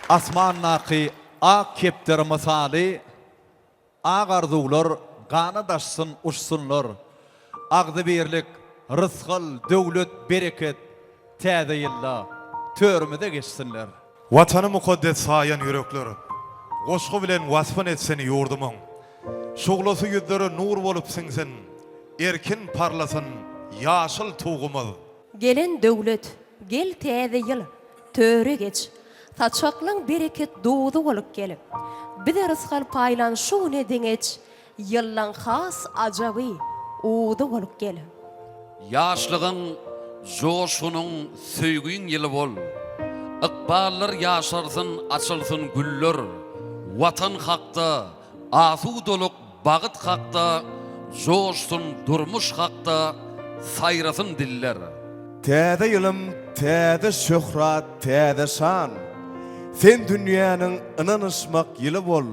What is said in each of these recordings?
Asmandaky ak kepderi mysaly Ak arzuwlar ganat açsyn, uçsunlar. Agzybirlik, rysgal, döwlet, bereket Täze ýylda törümize geçsinler. Watany mukaddes saýan ýürekler, Goşgy bilen waspyn etsin ýurdumyň. Şuglasy ýüzlere nur bolup siňsin, Erkin parlasyn ýaşyl Tugumyz. Gelen döwlet, gel täze ýyl, töre geç. Saçaklaň bereket duzy bolup gel. Bize rysgal paýlan şu güne deňeç, Ýyllaň has ajaby uzy bolup gel. Ýaşlygyň, joşgunyň, söýgiň ýyly bol. Ykballar ýaşarsyn, açylsyn güller. Watan hakda, asudalyk, Bagt hakda joşsun durmuş hakda saýrasyn diller. Täze ýylym täze şöhrat täze şan Sen dünýäniň ynanyşmak ýyly bol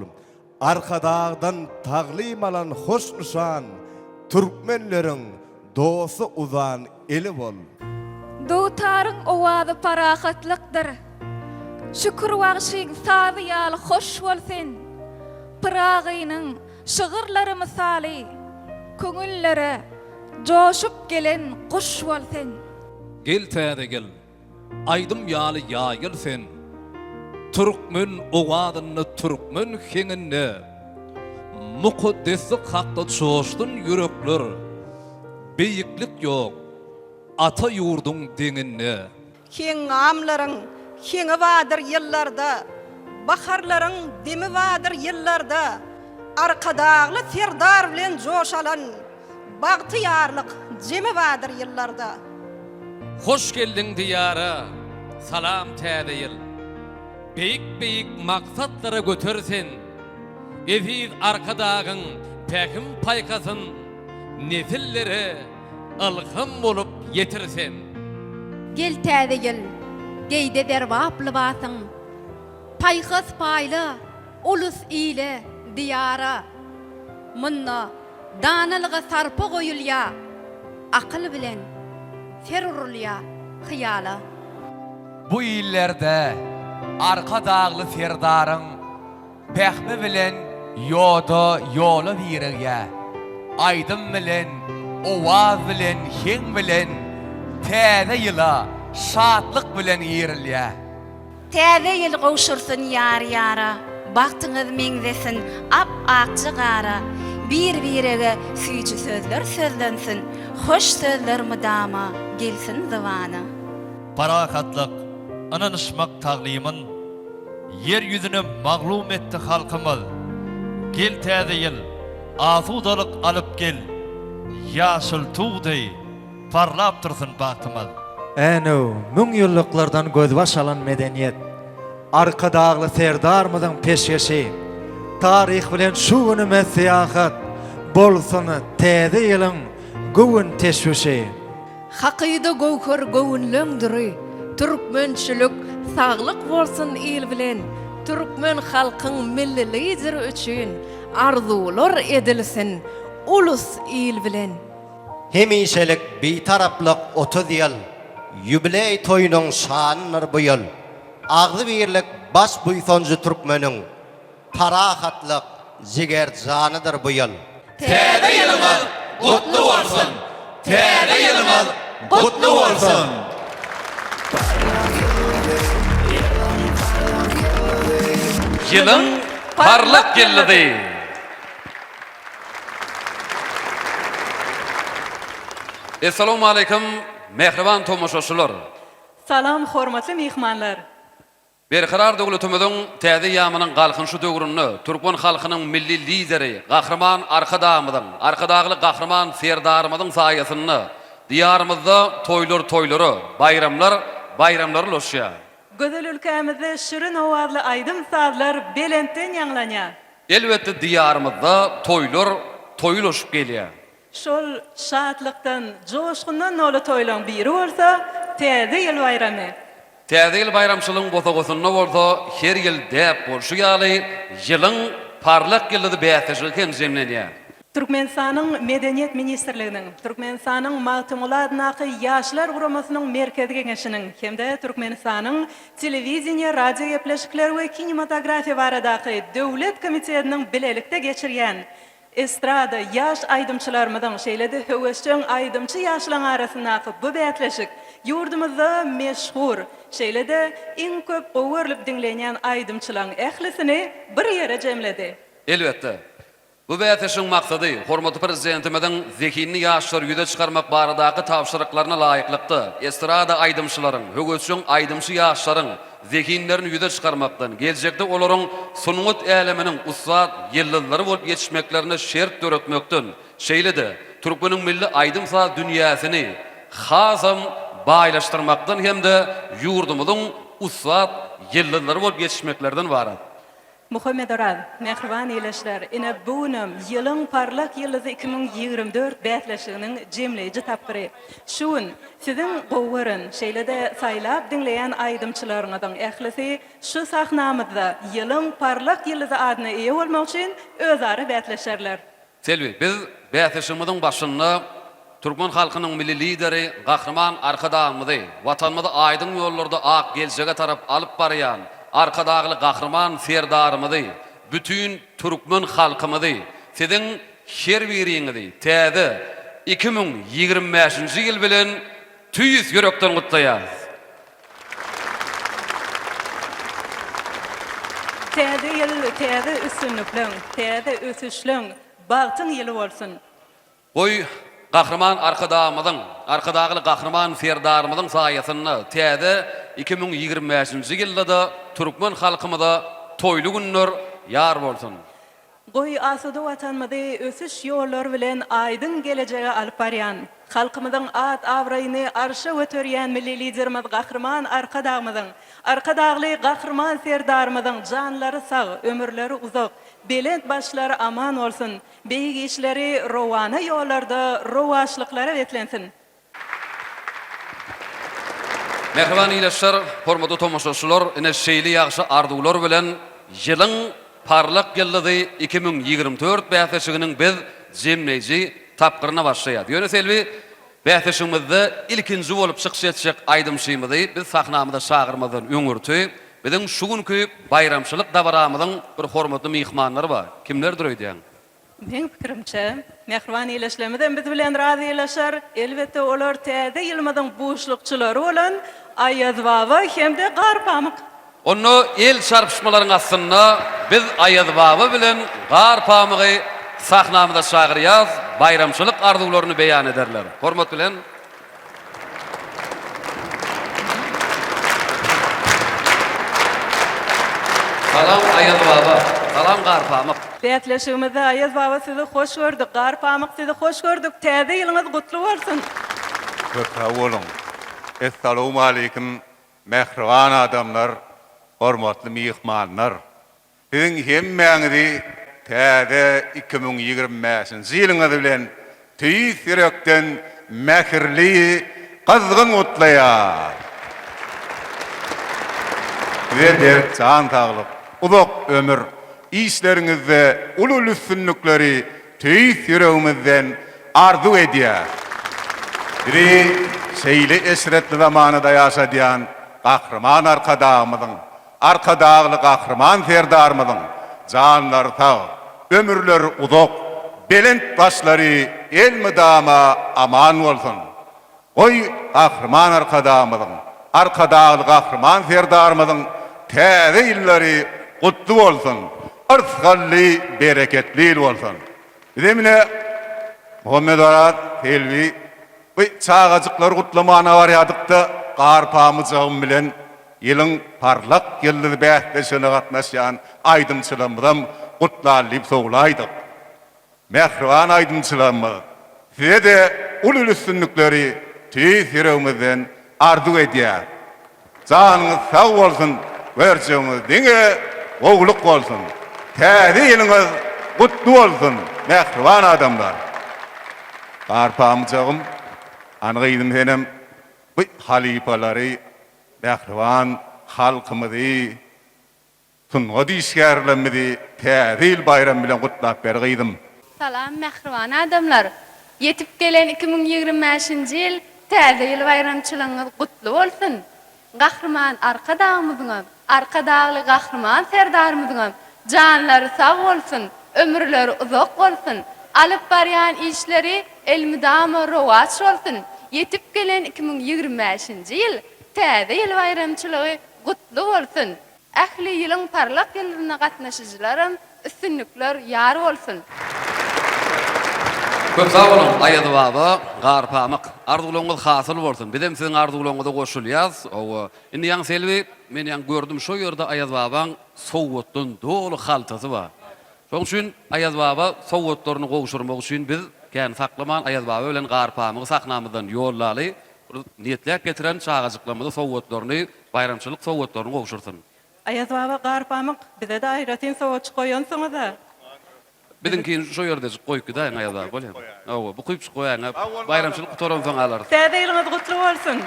Arkadagdan taglym alan hoş nyşan Türkmenleriň dosta uzan eli bol. Dutaryň owazy parahatlykdyr. Şükür bagşyň sazy ýaly hoş bol sen. Pyragynyň şygyrlary mysaly köňüllere joşup gelen guş bol sen. Gel täze ýyl, aýdym ýaly ýaýyl sen, Türkmen owazynda türkmen heňinde, Mukaddeslik hakda joşsun ýürekler, Beýiklik ýok ata ýurduň deňinde. Heňňamlaryň heňi bardyr ýyllarda, Baharlaryň demi bardyr ýyllarda, Arkadagly Serdar bilen joş alan Bagtyýarlyk jemi bardyr ýyllarda. Hoş geldiň Diýara, salam Täze ýyl! Beýik-beýik maksatlara göter sen, Eziz Arkadagyň pähim-paýhasyn nesillere Ylham bolup ýetir sen. Gel täze ýyl, geýde zerbap lybasyň, Paýhas paýla ulus-ile, Diýara. Munda danalyga sarpa goýulýa, Akyl bilen ser urulýa hyýala. Bu illerde Arkadagly Serdaryň Pähmi bilen ýoda ýola birigýä. Aýdym bilen, owaz bilen, heň bilen Täze ýyla şatlyk bilen girilýä. Täze ýyl gowşursyn ýar-ýara, Bagtyňyz meňzesin ap-akja gara, Bir-birege süýji sözler sözlensin, Hoş sözler mydama gelsin zybana. Parahatlyk, ynanyşmak taglymyn Ýer ýüzüne maglum etdi halkymyz. Gel Täze ýyl, asudalyk alyp gel, Ýaşyl tug deý parlap dursun bagtymyz. Änew, müňýyllyklardan gözbaş alan medeniýet, Arkadagly Serdarymyzyň peşgeşi, taryh bilen şu günüme syýahat, bolsun Täze ýylyň göwün teşwüşi. Hakyda göwher göwünleň dury Türkmençilik saglyk bolsun il bilen Türkmen halkyň milli lideri üçin arzuwlar edilsin ulus il bilen. Hemişelik Bitaraplyk 30 ýyl, Ýubileý toýunyň şanydyr bu ýyl. Agzybirlik baş buýsanjy türkmeniň, Parahatlyk jiger janydyr bu ýyl. Täze ýylyňyz gutly bolsun! Täze ýylyňyz gutly bolsun! Ýylyň parlak ýyldyzy. Essalawmaleýkim mähriban tomaşaçylar! Salam hormatly myhmanlar! Berkarar döwletimiziň täze eýýamynyň Galkynyşy döwründe türkmen halkynyň Milli Lideri Gahryman Arkadagymyzyň, Arkadagly Gahryman Serdarymyzyň saýasynda Diýarymyzda toýlar toýlara, baýramlar baýramlara ulaşýar. Gözel ülkämizde şirin owazly aýdym-sazlar belentden ýaňlanýar. Elbetde, Diýarymyzda toýlar toýa ulaşyp gelýär. Şol şatlykdan, joşgundan doly toýlaryň biri bolsa Täze ýyl baýramy. Täze ýyl baýramçylygyň bosagasynda bolsa her ýyl däp bolşy ýaly, ýylyň parlak ýyldyzy bäsleşigi hem jemlenýär. Türkmenistanyň Medeniýet ministrliginiň, Türkmenistanyň Magtymguly adyndaky Ýaşlar guramasynyň Merkezi Geňeşiniň hem-de Türkmenistanyň Telewideniýe, radiogepleşikler we kinematografiýa baradaky döwlet komitetiniň bilelikde geçirýän estrada ýaş aýdymçylarymyzyň, şeýle-de höwesjeň aýdymçy ýaşlaryň arasyndaky bu bäsleşik ýurdumyzda meşhur, şeýle-de iň köp gowy görlüp diňlenýän aýdymçylaryň ählisini bir ýere jemledi. Elbetde, Bu bäsleşigiň maksady, hormatly Prezidentimiziň zehinli ýaşlary ýüze çykarmak baradaky tabşyryklaryna laýyklykda, estrada aýdymçylaryň, höwesjeň aýdymçy ýaşlaryň zehinlerini ýüze çykarmakdan, geljekde olaryň sungat äleminiň ussat ýyldyzlary bolup ýetişmeklerine şert döretmekden, şeýle-de, türkmeniň milli aýdym-saz dünýäsini hasam baýlaşdyrmakdan hem-de ýurdumyzyň ussat ýyldyzlary bolup ýetişmeklerden ybarat. Muhammedoraz, mähriban ildeşler, ine bu günem Ýylyň parlak ýyldyzy 2024 bäsleşiginiň jemleýji tapgyry. Şu gün siziň gowy gören, şeýle-de saýlap diňleýän aýdymçylaryňyzyň ählisi şu sahnamyzda Ýylyň parlak ýyldyzy adyna eýe bolmak üçin özara bäsleşerler. Selbi, biz bäsleşigimiziň başynda türkmen halkynyň Milli Lideri Gahryman Arkadagymyzy, Watanymyzy aýdyň ýollarda ak geljege tarap alyp barýan Arkadagly Gahryman Serdarymyzy, bütin türkmen halkymyzy, siziň her biriňizi täze 2025-nji ýyl bilen tüýs ýürekden gutlaýarys. Täze ýyl täze üstünlikleň, täze ösüşleň, bagtyň ýyly bolsun! Goý, Gahryman Arkadagymyzyň, Arkadagly Gahryman Serdarymyzyň saýasynda täze 2025-nji ýylda-da türkmen halkymyza toýly günler ýar bolsun! Goý, asuda Watanymyzy ösüş ýollary bilen aýdyň gelejege alyp barýan, halkymyzyň at-abraýyny arşa göterýän Milli Liderimiz Gahryman Arkadagymyzyň, Arkadagly Gahryman Serdarymyzyň janlary sag, ömürleri uzak, belent başlary aman bolsun, beýik işleri rowana ýollarda rowaçlyklara beslensin! Mähriban ildeşler, hormatly tomaşaçylar, ine şeýle ýagşy arzuwlar bilen Ýylyň parlak ýyldyzy 2024 bäsleşiginiň biz jemleýji tapgyryna başlaýas. Ýöne Selbi, bäsleşigimizde ilkinji bolup çykyş etjek aýdymçymyzy biz sahnamyza çagyrmazdan öňürti, biziň şu günki baýramçylyk dabaramyzyň bir hormatly myhmanlary bar. Kimlerdir öýdýäň? Meň pikirimçe, mähriban ildeşlerimizem biz bilen razylaşar. Elbetde, olar täze ýylymyzyň buşlukçylary bolan Aýazbaba hem-de Garpamyk. Onda el çarpyşmalaryň astynda biz Aýazbaba bilen Garpamygy sahnamyza çagyrýas, baýramçylyk arzuwlaryny beýan ederler. Hormat bilen. Salam Aýaz baba. Salam Garpamyk. Bäsleşigimizde Aýaz baba sizi hoş gördük, Garpamyk sizi hoş gördük, täze ýylyňyz gutly bolsun! Köp sag boluň. Essalawmaleýkim mähriban adamlar, hormatly myhmanlar. Siziň hemmäňizi täze 2025-nji ýylyňyz bilen tüýs ýürekden mähirli, gyzgyn gutlaýar! Size berk jan saglyk, uzak ömür, işleriňizde uly üstünlikleri tüýs ýüregimizden arzuw edýäris. Bizi şeýle eşretli zamanada ýaşadýan Gahryman Arkadagymyzyň Arkadagly Gahryman Serdarymyzyň janlary sag, ömürleri uzak, belent başlary elmydama aman bolsun! Goý, Gahryman Arkadagymyzyň, Arkadagly Gahryman Serdarymyzyň täze ýyllary gutly bolsun, yrsgally, bereketli ýyl bolsun! Bize mine Muhammedoraz Selbi bu çagajyklary gutlamana barýadykda gar pamyjagym bilen Ýylyň parlak ýyldyzy bäsleşigine gatnaşýan aýdymçylarymyzam gutlaly diýip sowlaýdyk. Mähriban aýdymçylarymyz, size-de uly üstünlikleri tüýs ýüregimizden arzuw edýäris. Janyňyz sag bolsun, görjegiňiz diňe gowulyk bolsun! Täze ýylyňyz gutly bolsun, mähriban adamlar! Garpamyjagym, hany gyzym senem bu halypalary Mähriban halkymyzy, sungat işgärlerimizi Täze ýyl baýramy bilen gutlap ber gyzym. Salam mähriban adamlar! Ýetip gelen 2025-nji ýyl Täze ýyl baýramçylygyňyz gutly bolsun! Gahryman Arkadagymyzyňam, Arkadagly Gahryman Serdarymyzyňam janlary sag bolsun, ömürleri uzak bolsun, alyp barýan işleri elmydama rowaç bolsun! Ýetip gelen 2025-nji ýyl Täze ýyl baýramçylygy gutly bolsun! Ähli ýylyň parlak ýyldyzyna gatnaşyjylaram üstünlikler ýar bolsun! Köp sag boluň Aýaz baba, Garpamyk. Arzuwlaryňyz hasyl bolsun. Bizem siziň arzuwlaryňyza goşulýas. Hawa. Indi ýaňy Selbi, men ýaňy gördüm şo ýerde Aýaz babaň sowgatdan doly haltasy bar. Şoň üçin Aýaz baba sowgatlaryny gowşurmak üçin biz kän saklaman Aýaz baba bilen Garpamygy sahnamyzdan ýollaly. Bir niýetläp getiren çagajyklarymyza sowgatlaryny, baýramçylyk sowgatlaryny gowşursyn. Aýaz baba Garpamyk bize-de aýratyn sowgatjyk goýansyňyz-a. Biziňkini şo ýerdejik goýup gidäýiň Aýaz baba bolýamy? Hawa, bukypjyk goýaýyň-a. Baýramçylyk gutaransoň alarys. Täze ýylyňyz gutly bolsun!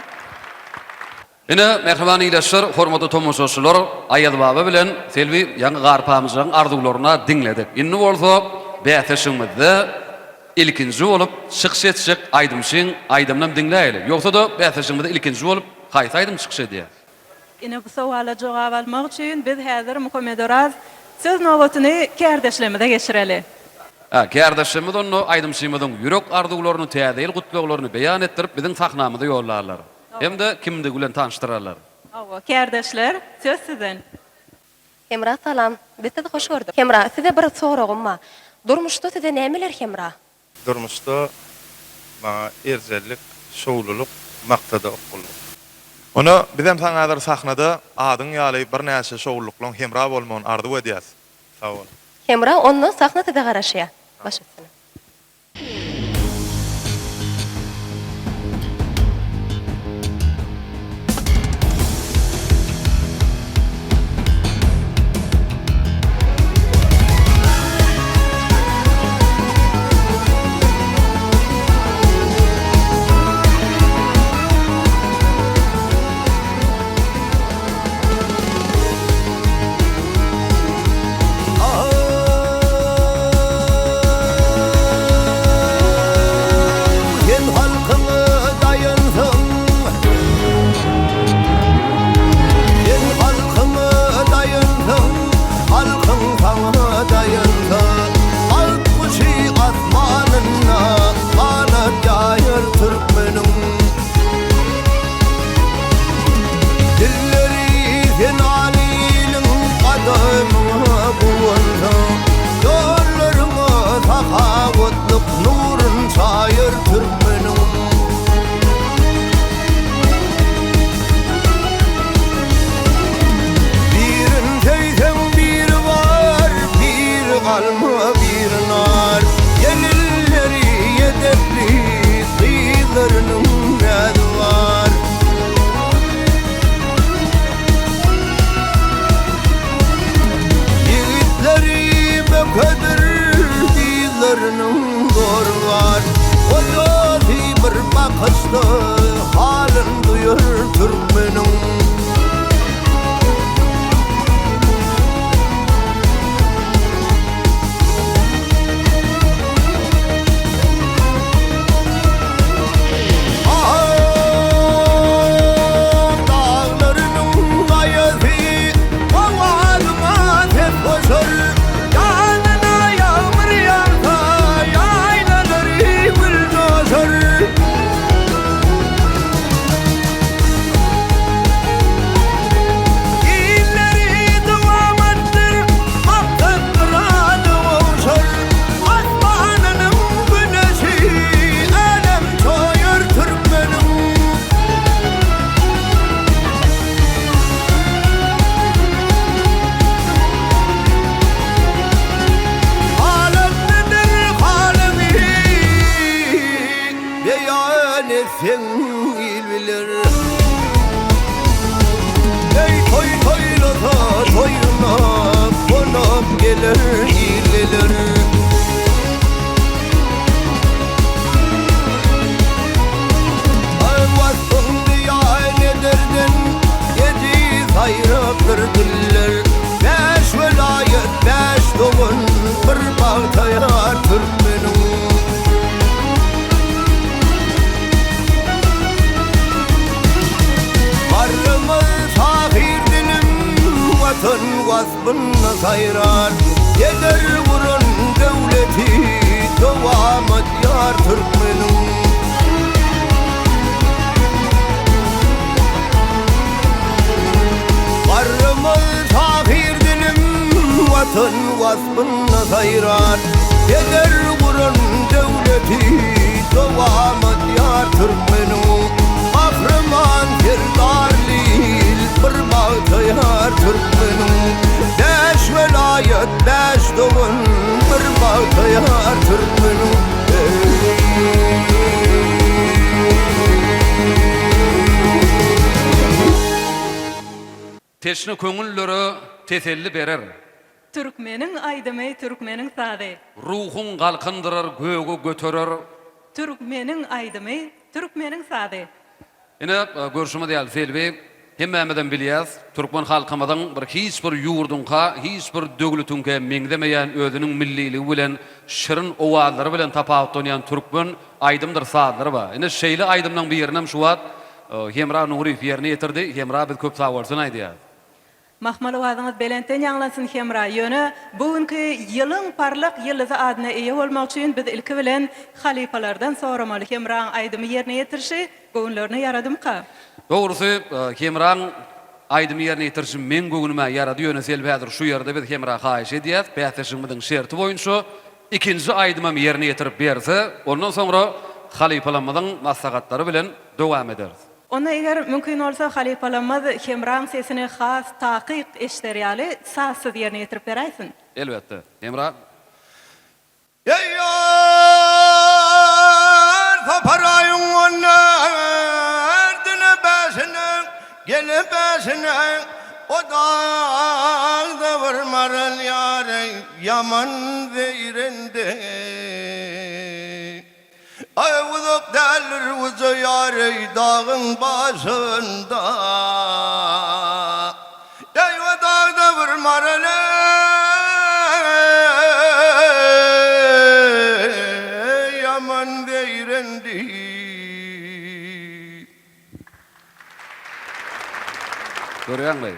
Ine, mähriban ildeşler, hormatly tomaşaçylar, Aýaz baba bilen Selbi ýaňy Garpamyjygyň arzuwlaryny diňledik. Indi bolsa bäsleşigimizde ilkinji bolup çykyş etjek aýdymçyň aýdymynam diňläýeli. Ýogsa-da bäsleşigimizde ilkinji bolup haýsy aýdym çykyş edýär? Ine bu sowala jogap almak üçin biz häzir Muhammedoraz söz nobatyny kärdeşlerimize geçireli. Hä, kärdeşlerimiz onda aýdymçymyzyň ýürek arzuwlaryny, täze ýyl gutlaglaryny beýan etdirip biziň sahnamyza ýollarlar. Hem-de kimdigi bilen tanyşdyrarlar. Hawa, kärdeşler, söz sizden. Hemra salam, biz sizi hoş gördük. Hemra, size bir soragym bar. Durmuşda size nämeler hemra? Durmuşda maňa erjellik, şowlulyk, maksada okgunlyk. Onda bizem saňa häzir sahnada adyň ýaly birnäçe şowlulyklaň hemra bolmagyny arzuw edýäs. Sag bol. Hemra onda sahna size garaşýar. Baş üstüne. Sen halkyňa daýansaň Sen halkyňa daýansaň Halkyň saňa daýansa Bagt guşy asmanynda Ganat ýaýar türkmeniň Dilleri senaly iliň Gadamyňa guwansa Ýollaryňa sahawatlyk Nurun çaýar türkmeniň. Birin söýseň biri bar, biri alma, biri nar. Gelinleri edepli, gyzlarynyň näzi bar. Ýigitleri bökedir, gyzlarynyň zory bar. Gojasy bir bakyşda halyn duýar türkmeniň. Ak daglarynyň gaýasy owazyňa ses goşar. Ýanyna ýagmyr ýagsa, ýaýlalary gül joşar. Illeri dowamatdyr, maksat-myrada gowşar. Asmanynyň güneşi älem çoýar türkmeniň. Halatlydyr halyňy beýan etseň il biler. Eý toý toýlasa toýuna gonak geler il geler. Waspyň beýan ederden ejiz haýrakdyr diller. Bäş welaýat, bäş dogan bir bagta ýar türkmen. waspynda saýrar. Peder guran döwleti dowamat ýar türkmeniň. Garrymaz tahyr dilim Watan waspynda saýrar. Peder guran döwleti dowamat ýar türkmeniň. Gahryman Serdarly il bir bagta ýar türkmeniň. Bäş welaýat, bäş dogan bir bagta ýar türkmeniň. Teşne köňüllere teselli berer. Türkmeniň aýdymy, türkmeniň sazy. Ruhuň galkyndyrar, göge göterer. Türkmeniň aýdymy, türkmeniň sazy. Ine, görşümiz ýaly, Selbi, hemmämizem bilýäs, türkmen halkymyzyň bir hiç bir ýurduňka, hiç bir döwletiňkä meňzemeýän özüniň milliligi bilen, şirin owazlary bilen tapawutlanýan türkmen aýdymdyr sazlary bar. Ine, şeýle aýdymlaň birinem şu wagt Hemra Nuryýew ýerine ýetirdi. Hemra biz köp sagbolsun aýdýas. Mahmal owazyňyz belentden ýaňlansyn Hemra, ýöne bu günki ýylyň parlak ýyldyzy adyna eýe bolmak üçin biz ilki bilen halypalardan soramaly Hemraň aýdymy ýerine ýetirişi göwünlerine ýaradymyka? Dogrusy Hemraň aýdymy ýerine ýetirişi meň göwnüme ýarady ýöne Selbi häzir şu ýerde biz Hemra haýyş edýäs bäsleşigimiziň şerti boýunça ikinji aýdymam ýerine ýetirip berse ondan soňra halypalarymyzyň maslahatlary bilen dowam ederis. Onda eger mümkin bolsa halypalarymyz Hemraň sesini has takyk eşder ýaly sazsyz ýerine ýetirip beräýsin. Elbetde. Hemra. Eý ýar Sapar aýyň on dördüne bäşine gele bäşine o dagda bir maral ýary ýaman zeýrendi. Aý uzak däldir uja ýary dagyň başynda Eý o dagda bir maral eý ýaman zeýrendi. Görýäňmi?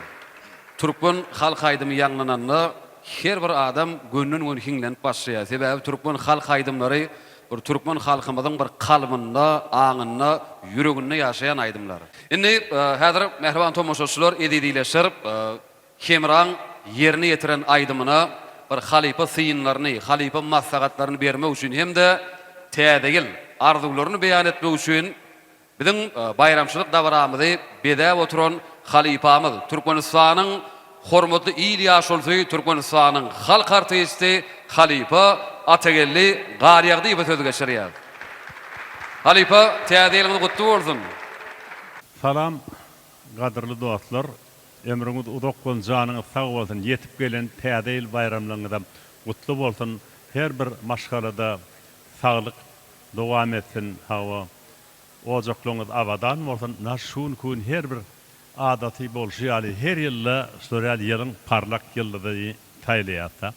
Türkmen halk aýdymy ýaňlananda her bir adam gönden-göni hiňlenip başlaýar. Sebäbi türkmen halk aýdymlary bir türkmen halkymyzyň bir kalbynda, aňynda, ýüreginde ýaşaýan aýdymlar. Indi häzir mähriban tomaşaçylar, eziz ildeşler, Hemraň ýerine ýetiren aýdymyna bir halypa synlaryny, halypa maslahatlaryny bermek üçin hem-de Täze ýyl arzuwlaryny beýan etmek üçin Biziň baýramçylyk dabaramyzy bezäp oturan halypamyz, Türkmenistanyň Hormatly il ýaşulusy, Türkmenistanyň halk artisti halypa Atageldi Garýagdyýewe söz geçirýäs. Halypa, Täze ýylyňyz gutly bolsun! Salam gadyrly dostlar ömrüňiz uzak bolsun janyňyz sag bolsun ýetip gelen täze ýyl baýramlygyňyzam gutly bolsun her bir maşgalada saglyk dowam etsin hawa Ojaklaryňyz abadan bolsun na şu günki gün her bir adaty bolşy ýaly her ýylda şular ýaly ýylyň parlak ýyldyzy saýlaýasda.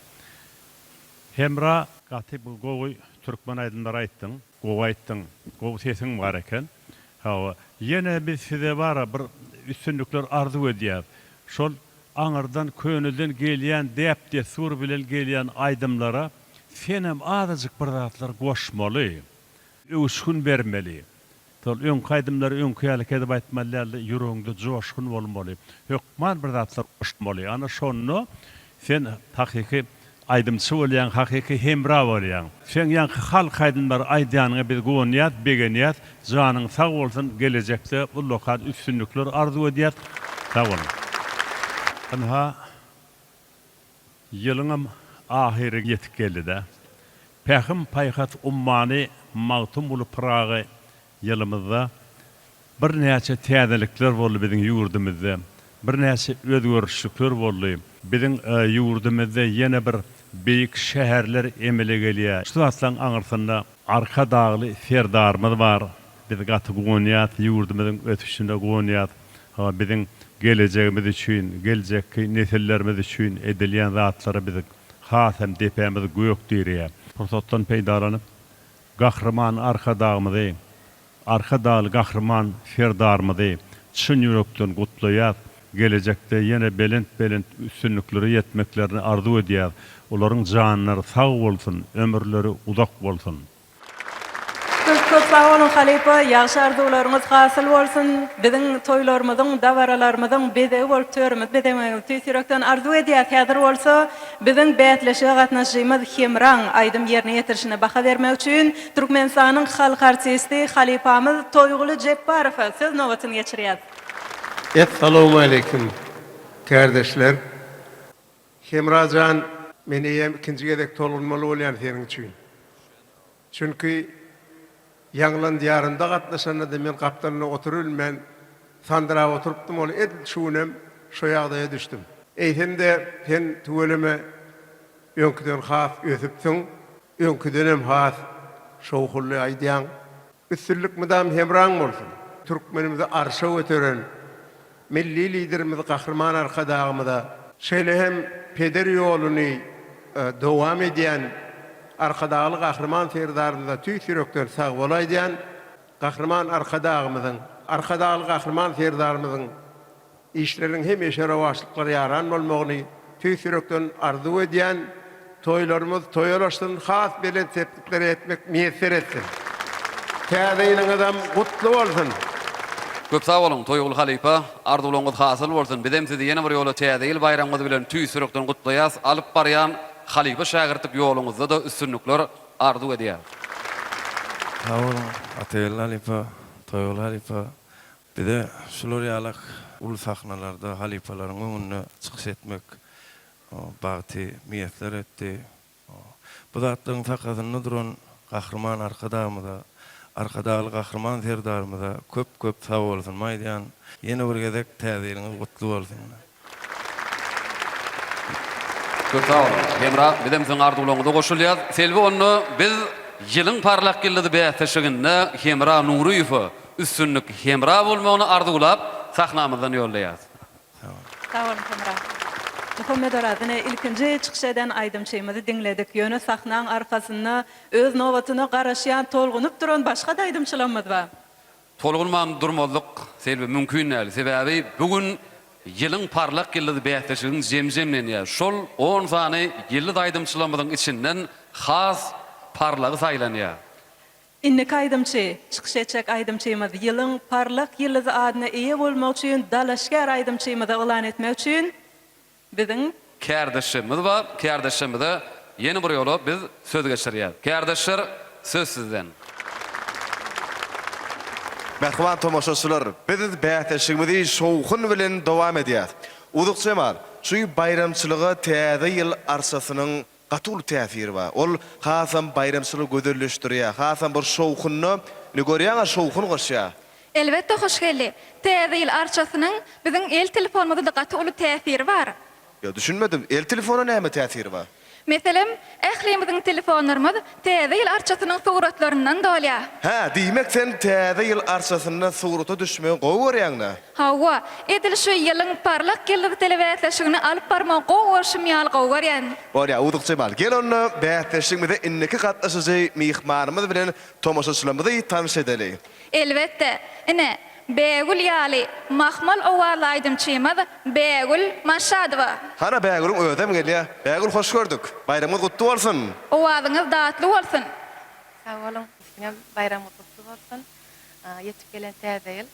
Hemra gaty bu gowy türkmen aýdymlary aýtdyň. Gowy aýtdyň. Gowy sesiň bar eken. Hawa. Ýene biz size bara bir üstünlikler arzuw edýäs. Şol aňyrdan köneden gelýän däp dessur bilen gelýän aýdymlara senem azajyk bir zatlar goşmaly. Öwüşgin bermeli. Şol öňki aýdymlary öňki ýaly edip aýtmaly däldi, ýüregiňde joşgun bolmaly. Hökman bir zatlar goşmaly. Ana şonda sen hakyky aýdymçy bolýaň, hakyky hemra bolýaň. Seň ýaňky halk aýdymlary aýdýanyňa biz guwanýas, begenýäs. Janyň sag bolsun, gelejekde ullakan üstünlikler arzuw edýäs. Sag boluň. Ynha Ýylyňam ahyry ýetip geldi-dä. Pähim-paýhas ummany Magtymguly Pyragy ýylymyzda birnäçe täzelikler boldy biziň ýurdumyzda, birnäçe özgerişlikler boldy. Biziň ýurdumyzda ýene bir beýik şäherler emele gelýär. Şu zatlaryň aňyrsynda Arkadagly Serdarymyz bar. Biz gaty guwanýas, ýurdumyzyň ösüşine guwanýas. Hawa, biziň gelejegimiz üçin, geljekki nesillerimiz üçin edilýän zatlara biz has hem depämiz gök direýär. Pursatdan peýdalanyp, Gahryman Arkadagymyzy, Arkadagly Gahryman Serdarymyzy çyn ýürekden gutlaýas. gelejekde ýene belent-belent üstünliklere ýetmeklerini arzuw edýäs. Olaryň janlary sag bolsun, ömürleri uzak bolsun. Köp köp sag boluň halypa, ýagşy arzuwlaryňyz hasyl bolsun, biziň toýlarymyzyň, dabaralarymyzyň bezegi bolup törümizi bezemegiňizi tüýs ýürekden arzuw edýäs. Häzir bolsa biziň bäsleşige gatnaşyjymyz Hemraň aýdym ýerine ýetirişine baha bermek üçin Türkmenistanyň halk artisti halypamyz Toýguly Jepbarowa söz nobatyny geçirýäs. Essalawmaleýkim kärdeşler. Hemra jan, men eýýäm ikinji gezek tolgunmaly bolýan seniň üçin. Çünki Ýaňlan diýarynda gatnaşanda-da men gapdalynda oturybilmän, sandyrap oturypdym, ol edil şu günem şo ýagdaýa düşdüm. Eýsem-de, sen tüweleme öňküden has ösüpsiň, öňküdenem has şowhunly aýdýaň. Üstünlik mydam hemraň bolsun! Türkmenimizi arşa göteren Milli Liderimiz Gahryman Arkadagymyza, şeýle hem peder ýoluny dowam edýän Arkadagly Gahryman Serdarymyza tüýs ýürekden sagbol aýdýan. Gahryman Arkadagymyzyň, Arkadagly Gahryman Serdarymyzyň Işleriniň hemişe rowaçlyklara ýaran bolmagyny tüýs ýürekden arzuw edýän. Toýlarymyz toýa ulaşsyn, has belent sepgitlere ýetmek miýesser etsin. Täze ýylyňyzam gutly bolsun! Köp sag boluň Toýguly halypa, arzuwlaryňyz hasyl bolsun, bizem sizi ýene bir ýola täze ýyl baýramyňyz bilen tüýs ýürekden gutlaýas, alyp barýan halypa şägirtlik ýoluňyzda-da üstünlikler arzuw edýäs. Sag boluň Atageldi halypa, Toýguly halypa. Bize şular ýalak uly sahnalarda halypalaryň öňünde çykyş etmek bagty miýesser etdi. Bu zatlaryň sakasynda duran Gahryman Arkadagymyza, Arkadagly Gahryman Serdarymyza köp-köp sagbolsunymy aýdýan. Ýene bir gezek Täze ýylyňyz gutly bolsun! Köp sag boluň. Hemra, bizem siziň arzuwlaryňyza goşulýas. Selbi onda biz Ýylyň parlak ýyldyzy bäsleşiginde Hemra Nuryýewe üstünlik hemra bolmagyny arzuwlap sahnamyzdan ýollaýas. Sag boluň Hemra. Muhammedoraz ine ilkinji çykyş eden aýdymçymyzy diňledik. Ýöne sahnaň arkasynda öz nobatyna garaşýan tolgunyp duran başga-da aýdymçylarymyz bar. Tolgunman durmazlyk Selbi mümkin däl. Sebäbi bu gün Ýylyň parlak ýyldyzy bäsleşigiň jemi jemlenýär. Şol on sany ýyldyz aýdymçylarymyzyň içinden has parlagy saýlanýar. Indiki aýdymçy, çykyş etjek aýdymçymyz Ýylyň parlak ýyldyzy adyna eýe bolmak üçin dalaşgär aýdymçymyzy yglan etmek üçin Biziň. Kärdeşlerimiz bar. Kärdeşlerimize ýene bir ýola biz söz geçirýäs. Kärdeşler, söz sizden. Mähriban tomaşaçylar, biz bäsleşigimizi şowhun bilen dowam edýäs. Uzuk Jemal, şu baýramçylyga Täze ýyl arçasynyň gaty uly täsiri bar. Ol hasam baýramçylygy gözelleşdirýär, hasam bir şowhunda, indi görýäň-ä şowhun goşýar. Elbetde Hoşgeldi. Täze ýyl arçasynyň biziň el telefonymyzada gaty uly täsiri bar. Ýok düşünmedim, el telefona näme täsiri bar? Meselem, ählimiziň telefonlarymyz Täze ýyl arçasynyň suratlaryndan dolýar. Hä, diýmek sen Täze ýyl arçasynda surata düşmegi gowy görýäň-dä? Hawa, edil şu Ýylyň parlak ýyldyzy telebäsleşigini alyp barmagy gowy görşüm ýaly gowy görýän. Bolýar, Uzuk Jemal, gel onda bäsleşigimize indiki gatnaşyjy myhmanymyz bilen tomaşaçylarymyzy tanyş edeli. Elbetde, ine, Bägül ýaly mahmal owazly aýdymçymyz Bägül Maşadowa. Hana Bägülüň özem gelýär. Bägül hoş gördük. Baýramyňyz gutly bolsun. Owazyňyz datly bolsun. Sag boluň, siziňem baýramyňyz gutly bolsun. Ýetip gelen täze ýyl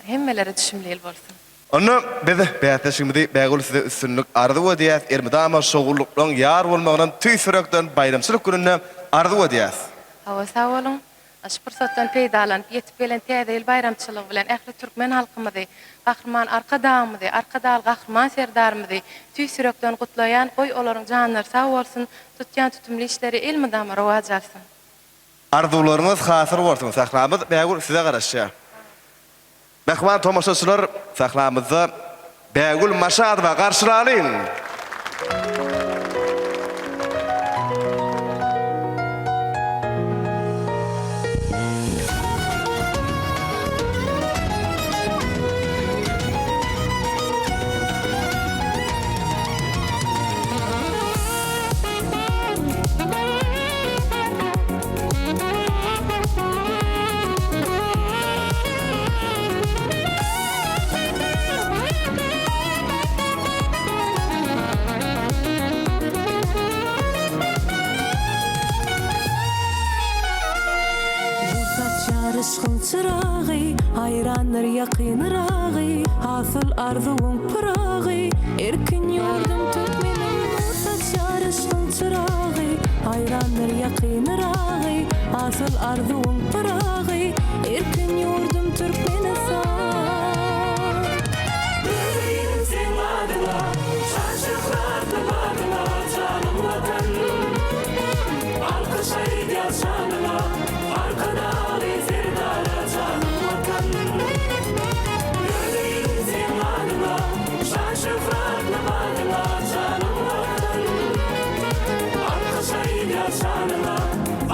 hemmelere düşümli ýyl bolsun. Onda biz bäsleşigimizi Bägül size üstünlik arzuw edýäs, elmydama şowlulyklaryň ýar bolmagynam tüýs ýürekden baýramçylyk gününde arzuw edýäs. Hawa sag boluň. Şu pursatdan peýdalanyp, ýetip gelen Täze ýyl baýramçylygy bilen ähli türkmen halkymyzy, Gahryman Arkadagymyzy, Arkadagly Gahryman Serdarymyzy tüýs ýürekden gutlaýan, goý olaryň janlary sag bolsun, tutýan tutumly işleri elmydama rowaç alsyn. Arzuwlaryňyz hasyl bolsun sahnamyz Bägül size garaşýar. Mähriban tomaşaçylar sahnamyzda Bägül Maşadowa garşylalyň! Haýrandyr ýakyn-yragy, Hasyl arzuwyň Pyragy. Erkin ýurdum türkmenim, Nur saçýar yşgyň çyragy. Haýrandyr ýakyn-yragy, Hasyl arzuwyň Pyragy. Erkin ýurdum Türkmenistan. Gözeýin seň adyňa, Şan-şöhratly badyňa, janym Watan. Alkyş aýdýas şanyňa, Arkadagly Serdara, janym Watan. Gözeýin seň adyňa, Şan-şöhratly badyňa, janym Watan. Alkyş aýdýas şanyňa,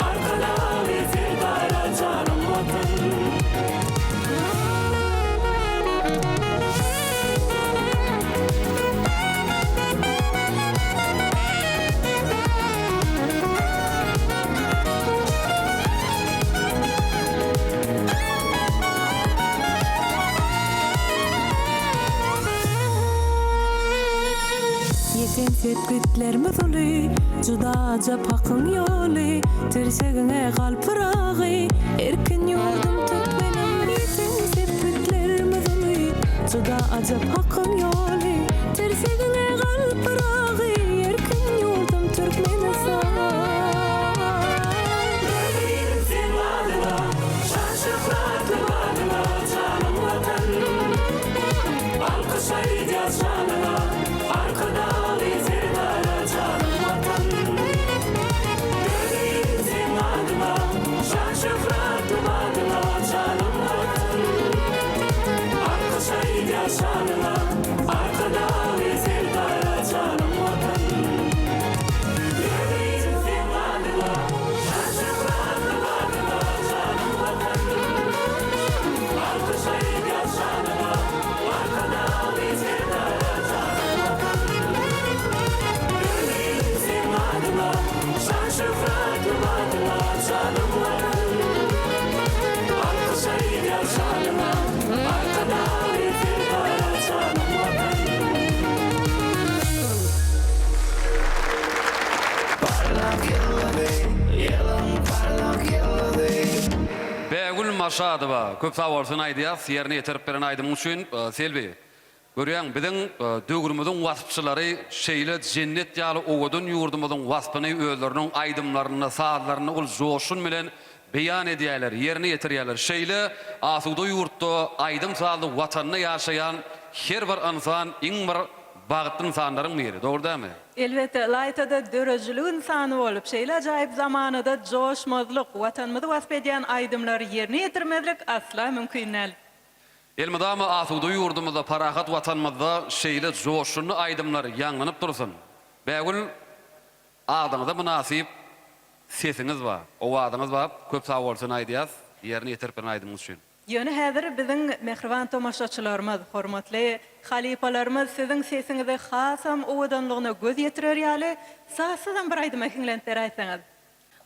Arkadagly Serdara, janym Watan. Ýeten sepgitlerimiz uly, Juda ajap Hakyň ýoly, Tirsegiňe gal Pyragy, Erkin ýurdum türkmenim. Ýeten sepgitlerimiz uly, Juda ajap Hakyň ýoly, Tirsegiňe gal Pyragy, Erkin ýurdum Türkmenistan. Gözeýin seň adyňa, Şan-şöhratly badyňa, Janym Watan. Alkyş aýdýas şanyňa, Arkadagly Serdara, Janym Watan. Gözeýin seň adyňa, Şan-şöhratly badyňa, Janym Watan. Alkyş aýdýas şanyňa, Arkadagly Serdara, Janym Watan. Gözeýin seň adyňa, Şan-şöhratly badyňa, Janym Watan. Alkyş aýdýas şanyňa, Arkadagly Serdara, Janym Watan. Gözeýin seň adyňa, Şan-şöhratly badyňa, Janym Watan. Alkyş aýdýas şanyňa, Arkadagly Serdara, Janym Watan. Parlak ýyldyzy, ýylyň parlak ýyldyzy. Bägül Maşadowa köp sag bolsun aýdýas ýerine ýetirip beren aýdymyň üçin Selbi görýäň biziň döwrümiziň waspçylary şeýle jennet ýaly owadan ýurdumyzyň waspyny özleriniň aýdymlarynda sazlarynda uly joşgun bilen beýan edýärler ýerine ýetirýärler şeýle asuda ýurtda aýdym sazly watanda ýaşaýan her bir ynsan iň bir bagtly ynsanlaryň biri dogry dälmi? Elbetde, ylaýta-da döredijilik ynsany bolup, şeýle ajaýyp zamanada joşmazlyk, Watanymyzy wasp edýän aýdymlary ýerine ýetirmezlik asla mümkin däl. Elmydama asuda ýurdumyzda, parahat Watanymyzda şeýle joşgunly aýdymlar ýaňlanyp dursun! Bägül, adyňyza mynasyp sesiňiz bar, owazyňyz bar, köp sagbolsun aýdýas ýerine ýetirip beren aýdymyňyz üçin. Ýöne häzir biziň mähriban tomaşaçylarymyz, hormatly halypalarymyz siziň sesiňizi hasam owadanlygyna göz ýetirer ýaly, sazsyzam bir aýdyma hiňlenip beräýseňiz.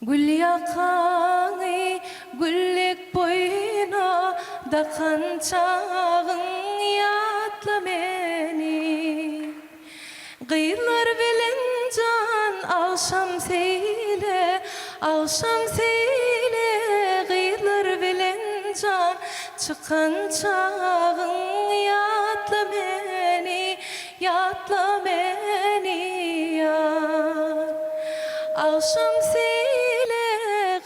Gül ýakaňy güllek boýna dakan çagyň ýatla meni. Gyzlar bilen jan agşam seýle, agşam seýle, Gyzlar bilen jan çykan çagyň ýatla meni, ýatla meni ýar. Agşam seýle,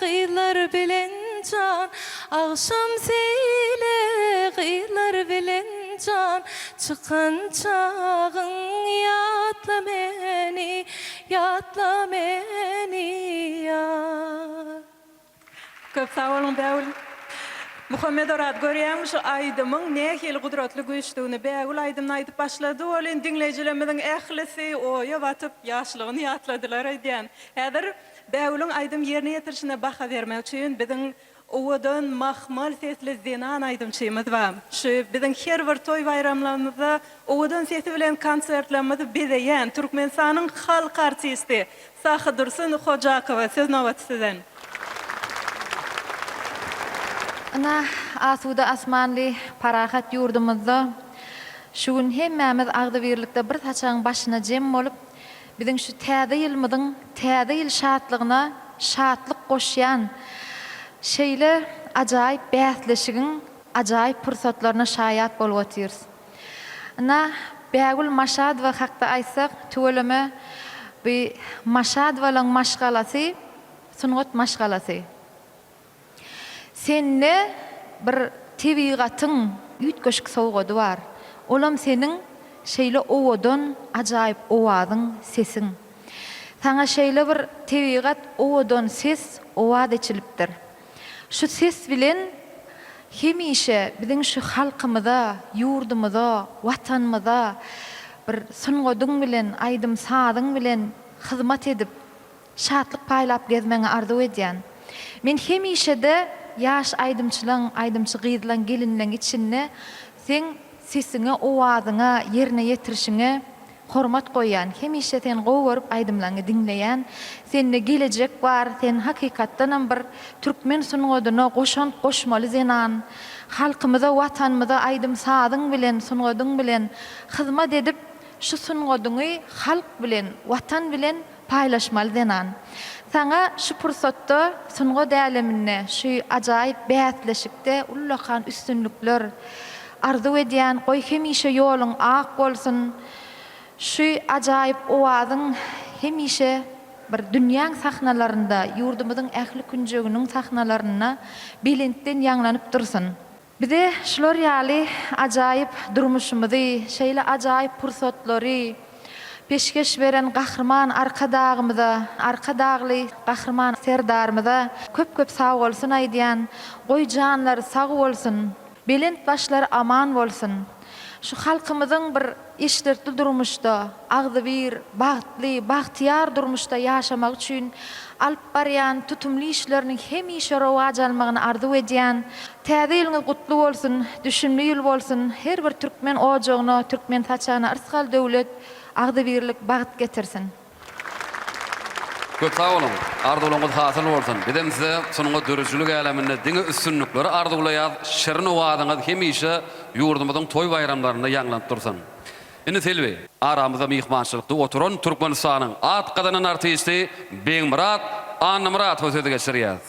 gyzlar bilen jan, agşam seýle, gyzlar bilen jan Çykan çagyň ýatla meni, ýatla meni ýar. Köp sag boluň Bägül. Muhammet Oraz görýäňmi şu aýdymyň nähili gudratly güýçdügini Bägül aýdymyny aýdyp başlady welin diňleýjilerimiziň ählisi oýa batyp ýaşlygyny ýatladylar öýdýän. Häzir Bägülüň aýdym ýerine ýetirişine baha bermek üçin biziň Owadan, mahmal sesli zenan aýdymçymyz bar. Şu biziň her bir toý-baýramlarymyzda owadan sesi bilen konsertlerimizi bezeýän Türkmenistanyň halk artisti Sahydursun Hojakowa söz nobaty sizden. Ynha, asuda asmanly, parahat ýurdumyzda şu gün hemmämiz agzybirlikde bir saçagyň başyna jem bolup, Biziň şu Täze ýylymyzyň Täze ýyl şatlygyna şatlyk goşýan şeýle ajaýyp bäsleşigiň. ajaýyp pursatlaryna şaýat bolup otyrys. Ynha, Bägül Maşadowa hakda aýtsak, tüweleme, bu Maşadowalaň maşgalasy sungat maşgalasy. Sende bir tebigatyň üýtgeşik sowgady bar. Olam seniň şeýle owadan, ajaýyp owazyň, sesiň. Saňa şeýle bir tebigat owadan ses, owaz eçilipdir. Şu ses bilen hemişe biziň şu halkymyza, ýurdumyza, Watanymyza bir sungadyň bilen, aýdym-sazyň bilen hyzmat edip, şatlyk paýlap gezmegiňi arzuw edýän. Men hemişe-de ýaş aýdymçylaň, aýdymçy gyzlaň, gelinleň içinde seň sesiňe, owazyňa, ýerine ýetirişiňe hormat goýýan. Hemişe seni gowy görüp aýdymlaňy diňleýän. Sende gelejek bar, sen hakykatdanam bir türkmen sungadyna goşant goşmaly zenan. Halkymyza, Watanymyza aýdym-sazyň bilen, sungadyň bilen hyzmat edip, şu sungadyňy halk bilen, Watan bilen paýlaşmaly zenan. Saňa şu pursatda sungat äleminde şu ajaýyp bäsleşikde ullakan üstünlikler arzuw edýän, goý hemişe ýoluň ak bolsun, şu ajaýyp owazyň hemişe bir dünýäň sahnalarynda, ýurdumyzyň ähli künjeginiň sahnalarynda belentden ýaňlanyp dursun. Bize şular ýaly ajaýyp durmuşymyzy, şeýle ajaýyp pursatlary peşgeş beren Gahryman Arkadagymyza, Arkadagly Gahryman Serdarymyza köp-köp sagbolsun aýdýan. Goý janlary sag bolsun, belent başlary aman bolsun. Şu halkymyzyň bir eşretli durmuşda, agzybir, bagtly, bagtyýar durmuşda ýaşamagy üçin alyp barýan tutumly işleriniň hemişe rowaç almagyny arzuw edýän. Täze ýylyňyz gutly bolsun, düşümli ýyl bolsun, her bir türkmen ojagyna, türkmen saçagyna yrsgal-döwlet, agzybirlik, bagt getirsin! Köp sag boluň! Arzuwlaryňyz hasyl bolsun! Bizem size sungat döredijilik äleminde diňe üstünlikleri arzuwlaýas, şirin owazyňyz hemişe ýurdumyzyň toý-baýramlarynda ýaňlanyp dursun! Indi Selbi, aramyzda myhmançylykda oturan Türkmenistanyň at gazanan artisti Begmyrat Annamyratowa sözi geçirýäs.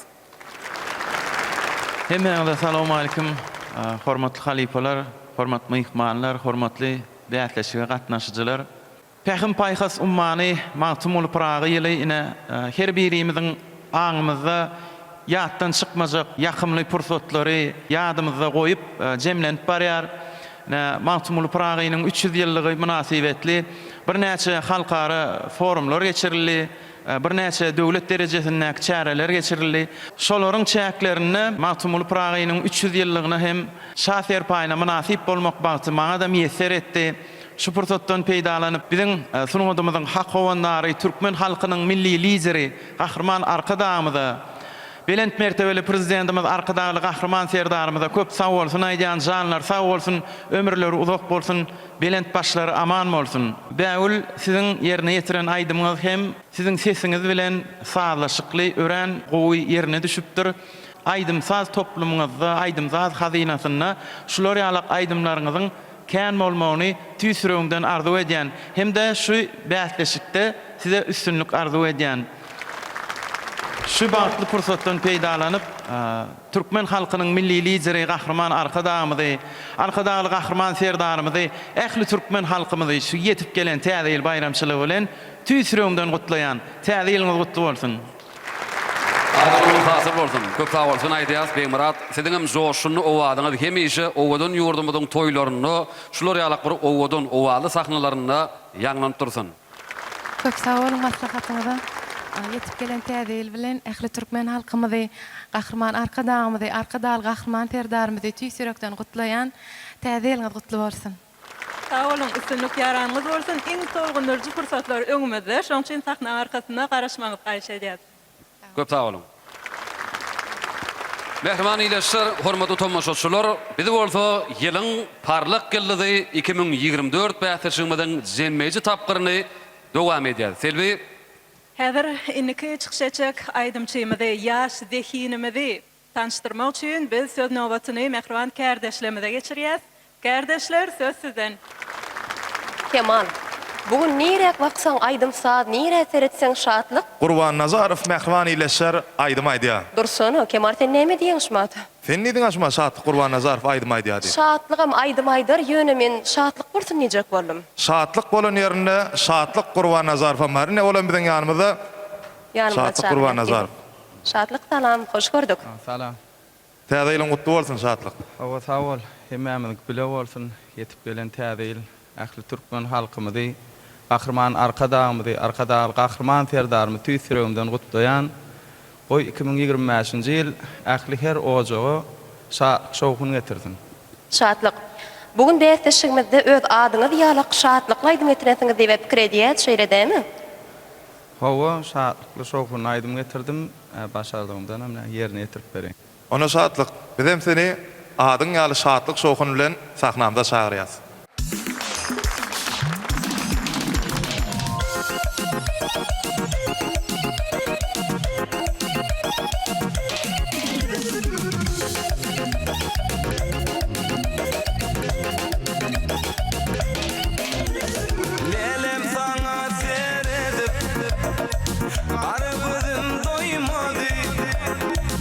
Hemmäňize salowmalikim, hormatly halypalar, hormatly myhmanlar, hormatly bäsleşige gatnaşyjylar. Pähim-paýhas ummany Magtymguly Pyragy ýyly ine, her birimiziň aňymyzda ýatdan çykmajak ýakymly pursatlary ýadymyzda goýup, jemlenip barýar. Ine, Magtymguly Pyragynyň 300 ýyllygy mynasybetli birnäçe halkara forumlar geçirildi, birnäçe döwlet derejesindäki çäreler geçirildi. Şolaryň çäklerinde Magtymguly Pyragynyň 300 ýyllygyna hem Şa serpaýyna mynasyp bolmak bagty maňa-da miýesser etdi. Şu pursatdan peýdalanyp, biziň sungatymyzyň hak howandary, türkmen halkynyň Milli Lideri Gahryman Arkadagymyza, belent mertebeli Prezidentimiz Arkadagly Gahryman Serdarymyza köp sagbolsun aýdýan, janlary sag bolsun, ömürleri uzak bolsun, belent başlary aman bolsun! Bägül, siziň ýerine ýetiren aýdymyňyz hem siziň sesiňiz bilen sazlaşykly, örän gowy ýerine düşüpdir. Aýdym-saz toplumyňyzda, aýdym-saz hazynasynda şular ýalak aýdymlaryňyzyň kän bolmagyny tüýs ýüregimden arzuw edýän hem-de şu bäsleşikde size üstünlik arzuw edýän. Şu bagtly pursatdan peýdalanyp, türkmen halkynyň Milli Lideri Gahryman Arkadagymyzy, Arkadagly Gahryman Serdarymyzy, ähli türkmen halkymyzy şu ýetip gelen Täze ýyl baýramçylygy bilen tüýs ýüregimden gutlaýan. Täze ýylyňyz gutly bolsun! Arzuwyňyz hasyl bolsun. Köp sag bolsun aýdýas Begmyrat. Siziňem joşgunly owazyňyz hemişe owadan ýurdumyzyň toýlarynda şular ýalak bir owadan owazly sahnalarynda ýaňlanyp dursun. Köp sag boluň maslahatyňyza. Ýetip gelen täze ýyl bilen ähli türkmen halkymyzy, Gahryman Arkadagymyzy, Arkadagly Gahryman Serdarymyzy tüýs ýürekden gutlaýan. Täze ýylyňyz gutly bolsun. Sag boluň, üstünlik ýaranyňyz bolsun, iň tolgundyryjy pursatlar öňümizde, şoň üçin sahnaň arkasynda garaşmagyňyzy haýyş edýäs. Köp sag boluň. Mähriban ildeşler, hormatly tomaşaçylar, biz bolsa Ýylyň parlak ýyldyzy 2024 bäsleşigimiziň jemleýji tapgyryny dowam edýäris. Selbi. Häzir indiki çykyş etjek aýdymçymyzy, ýaş zehinimizi Tanyşdyrmak üçin biz söz nobatyny mähriban kärdeşlerimize geçirýäs. Kärdeşler, söz sizden. Kemal. Bu gün niräk baksaň aýdym-saz, nirä seretseň şatlyk. Gurban Nazarow mähriban ildeşler aýdym aýdýar. Dursana, Kemal sen näme diýeň şumata? Sen diýdiňä şuma Şatlyk Gurbannazarow aýdym aýdýar diýip. Şatlygam aýdym aýdar, ýöne men Şatlyk bolsun diýjek boldum. Şatlyk bolan ýerinde Şatlyk Gurbannazarowam bar. Ine olam biziň ýanymyzda Ýanymyza Şatlyk çagyryp Gurbannazarow. Şatlyk salam, hoş gördük. Salam. Täze ýylyň gutly bolsun Şatlyk. Hawa sag bol. Hemmämiziňki bile bolsun. Ýetip gelen täze ýyl ähli türkmen halkymyzy, Gahryman Arkadagymyzy, Arkadagly Gahryman Serdarymyzy tüýs ýüregimden gutlaýan. Goý, 2025-nji ýyl ähli her ojaga şatlyk-şowhun getirsin. Şatlyk. Bu gün bäsleşigimizde öz adyňyz ýalak şatlykly aýdym getirensiňiz diýip pikir edýäs, şeýle dämi? Hawa, şatlykly, şowhunly aýdym getirdim. Başardygymdanam ýerine ýetirip bereýin. Onda Şatlyk, bizem seni adyň ýaly şatlyk-şowhun bilen sahnamyza çagyrýas. Lälem saňa seredip, gara gözüm doýmady.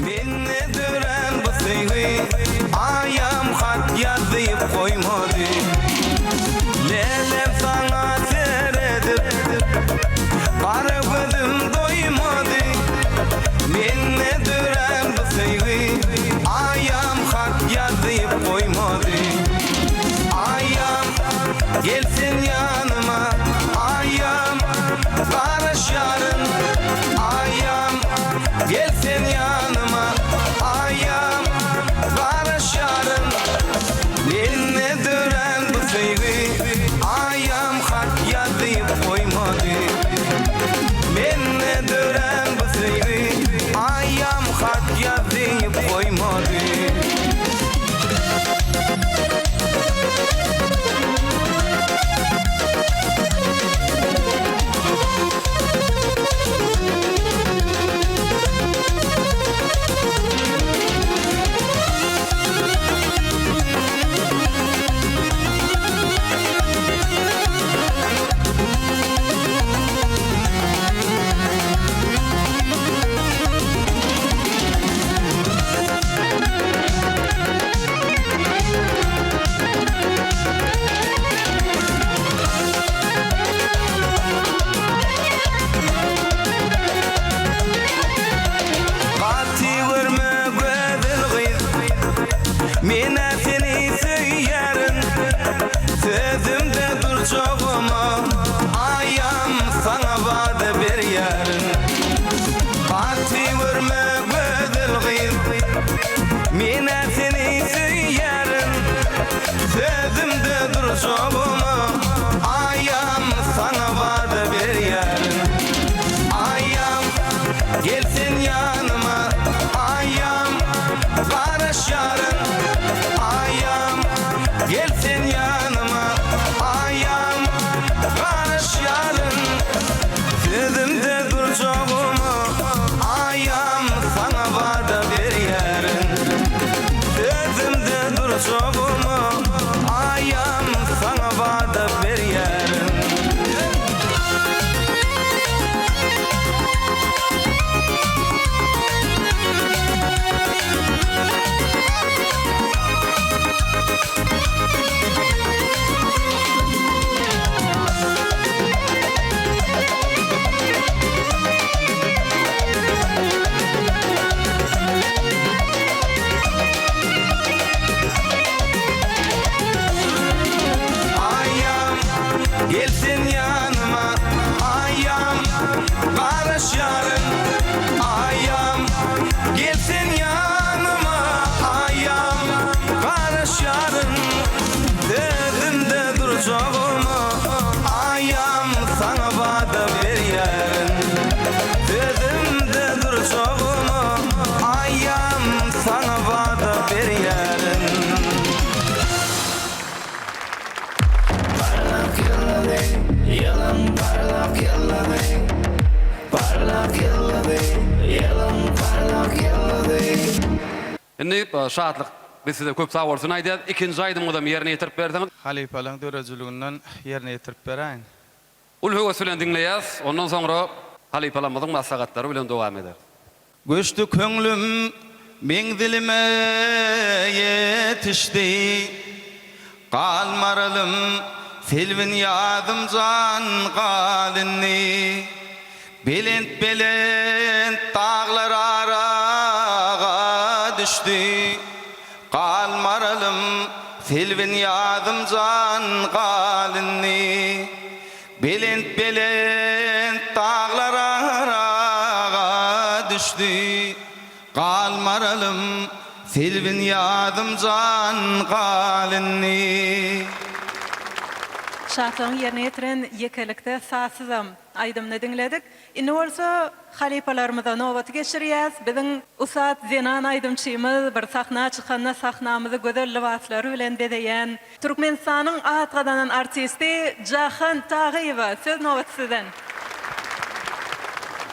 Mende dörän bu söýgi, aýam hat ýazyp goýmady. Lälem saňa seredip, gara gözüm doýmady. Mende dörän bu söýgi, aýam hat ýazyp goýmady. Aýam, gel sen ýanyma, aýam, garaşýaryn, aýam, gel sen ýanyma, aýam, garaşýaryn. Mende dörän bu söýgi, aýam hat ýazyp goýmady. Mende dörän bu söýgi, aýam hat ýazyp goýmady. Gaty görme gözel gyz, men-ä seni söýýärin. Sözümde durjagyma aýam saňa wada berýärin. Gaty görme gözel gyz, men-ä seni söýýärin. Sözümde durjagyma aýam saňa wada berýärin. Aýam, gel sen ýanyma, aýam, garaşýaryn. Aýam, gel sen ýanyma, aýam, garaşýaryn. Sözümde durjagyma aýam saňa wada berýärin. Sözümde durjagyma aýam saňa wada berýärin. Aýam, gel sen ýanyma, aýam, garaşýaryn. Aýam, gel sen ýanyma, aýam, garaşýaryn. Sözümde durjagyma, aýam, saňa wada berýärin. Sözümde durjagyma, aýam, saňa wada berýärin. Parlak ýyldyzy, ýylyň parlak ýyldyzy, Parlak ýyldyzy, ýylyň parlak ýyldyzy. Indi Şatlyk biz size köp sag bolsun aýdýas. Ikinji aýdymyňyzam ýerine ýetirip berseňiz. Halypalaň döredijiliginden ýerine ýetirip beräýin. Uly höwes bilen diňleýäs, ondan soňra halypalarymyzyň maslahatlary bilen dowam ederis. Göçdi köňlüm menzilime ýetişdi. Gal maralym Selbin ýazym jan gal indi. Belent-belent daglar araga düşdi. Gal maralym Selbin ýazym jan gal indi. Belent-belent daglar araga düşdi, Gal maralym, Selbin ýazym jan gal indi. Şatlygyň ýerine ýetiren Ýekelikde sazsyzam aýdymyny diňledik. Indi bolsa halypalarymyza nobaty geçirýäs. Biziň ussat zenan aýdymçymyz bir sahna çykanda sahnamyzy gözel lybaslary bilen bezeýän Türkmenistanyň at gazanan artisti Jahan Tagyýewa söz nobaty sizden.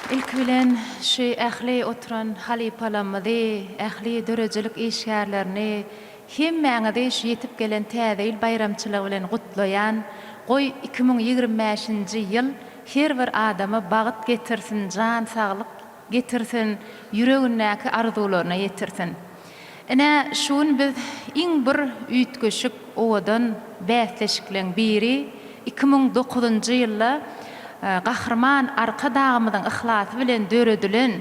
Ilki bilen şu ähli oturan halypalarymyzy, ähli döredijilik işgärlerini, hemmäňizi şu ýetip gelen Täze ýyl baýramçylygy bilen gutlaýan. Goý, 2025-nji ýyl Her bir adama bagt getirsin jan saglyk getirsin ýüregindäki arzuwlaryna ýetirsin. Ine şu gün biz iň bir üýtgeşik owadan bäsleşikleň biri 2009-njy ýylda Gahryman Arkadagymyzyň yhlasy bilen döredilen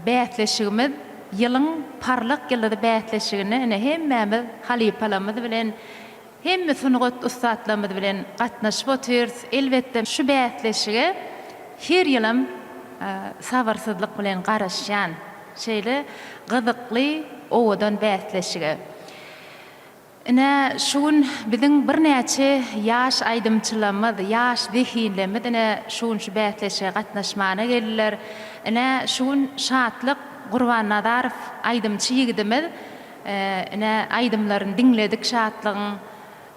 bäsleşigimiz Ýylyň parlak ýyldyzy bäsleşigine ine hemmämiz halypalarymyz bilen Hemme sungat ussatlarymyz bilen gatnaşyp otyrys. Elbetde, şu bäsleşige her ýylam sabyrsyzlyk bilen garaşýan. Şeýle gyzykly, owadan bäsleşige. Ine, şu gün biziň birnäçe ýaş aýdymçylarymyz, ýaş zehinlerimiz ine, şu gün şu bäsleşige gatnaşmana geldiler. Ine, şu gün Şatlyk Gurbannazarow aýdymçy ýigidimiz Ine, aýdymlaryny diňledik Şatlygyň.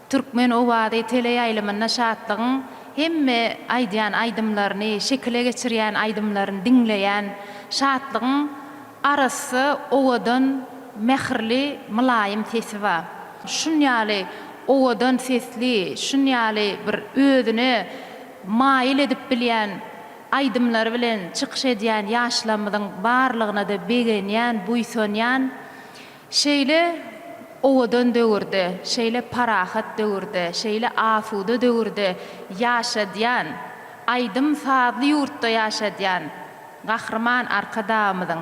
Türkmen owazy teleýaýlymynda Şatlygyň hemme aýdýan aýdymlaryny, şekile geçirýän aýdymlaryny diňleýän. Şatlygyň arassa, owadan, mähirli, mylaýym sesi bar. Şun ýaly owadan sesli, şun ýaly bir özüne maýyl edip bilýän aýdymlary bilen çykyş edýän ýaşlarymyzyň barlygyna-da begenýän, buýsanýan. Şeýle owadan döwürde, şeýle parahat döwürde, şeýle asuda döwürde ýaşadýan, aýdym-sazly ýurtda ýaşadýan Gahryman Arkadagymyzyň,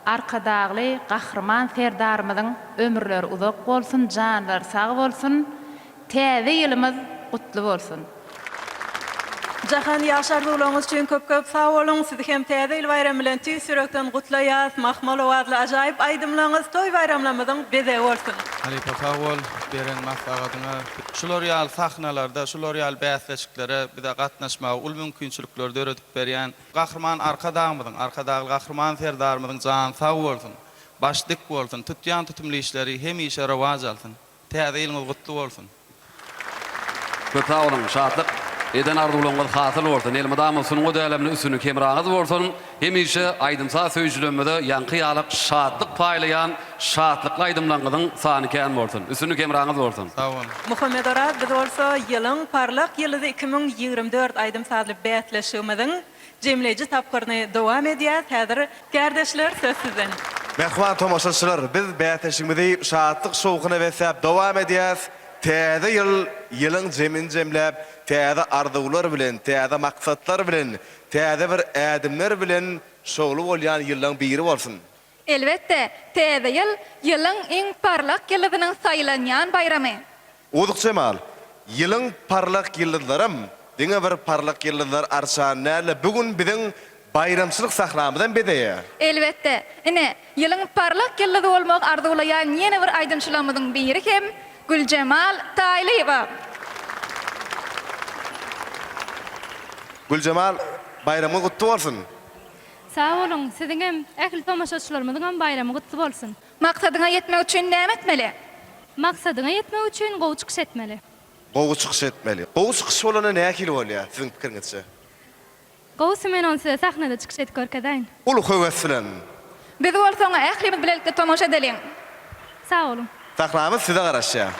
Arkadagly Gahryman Serdarymyzyň ömürleri uzak bolsun, janlary sag bolsun! Täze ýylymyz gutly bolsun! Jahan ýagşy arzuwlaryňyz üçin köp köp sag boluň sizi hem täze ýyl baýramy bilen tüýs ýürekden gutlaýas mahmal owazly ajaýyp aýdymlaryňyz toý baýramlarymyzyň bezegi bolsun. Halypa sag bol beren maslahatyňa. Şular ýaly sahnalarda, şular ýaly bäsleşiklere bize gatnaşmaga uly mümkinçilikleri döredip berýän Gahryman Arkadagymyzyň, Arkadagly Gahryman Serdarymyzyň jany sag bolsun, başy dik bolsun, tutýan tutumly işleri hemişe rowaç alsyn. Täze ýylyňyz gutly bolsun. Köp sag boluň Şatlyk. Eden arzuwlaryňyz hasyl bolsun. Elmydama sungat äleminde üstünlik hemraňyz bolsun. Hemişe aýdym-saz söýüjilerimize ýaňky ýalyk şatlyk paýlaýan şatlykly aýdymlaryňyzyň sany kän bolsun. Üstünlik hemraňyz bolsun. Sag boluň. Muhammet Oraz biz bolsa Ýylyň parlak ýyldyzy 2024 aýdym-sazly bäsleşigimiziň Jemleýji tapgyryny dowam edýäs. Häzir kärdeşler söz sizden. Mähriban tomaşaçylar, biz bäsleşigimizi şatlyk-şowhuna besläp dowam edýäs. Täze ýyl, ýylyň jemini jemläp, täze arzuwlar bilen, täze maksatlar bilen, täze bir ädimler bilen şowly bolýan ýyllaň biri bolsun! Elbetde, Täze ýyl, ýylyň iň parlak ýyldyzynyň saýlanýan baýramy. Uzuk Jemal, ýylyň parlak ýyldyzlaram diňe bir parlak ýyldyzlar arçany däl-de, bu gün biziň baýramçylyk sahnamyzam bezeýär. Elbetde, ine, ýylyň parlak ýyldyzy bolmagy arzuwlaýan ýene bir aýdymçylarymyzyň biri hem Güljemal Taýlyýewa. Güljemal, baýramyňyz gutly bolsun! Sag boluň, siziňem, ähli tomaşaçylarymyzyňam baýramy gutly bolsun! Maksadyňa ýetmek üçin näme etmeli? Maksadyňa ýetmek üçin gowy çykyş etmeli. Gowy çykyş etmeli. Gowy çykyş bolanda nähili bolýar, siziň pikiriňizçe? Gowusy men ony size sahnada çykyş edip görkezeýin. Uly höwes bilen. Biz bolsa oňa ählimiz bilelikde tomaşa edeliň. Sag boluň. Sahnamyz size garaşýar.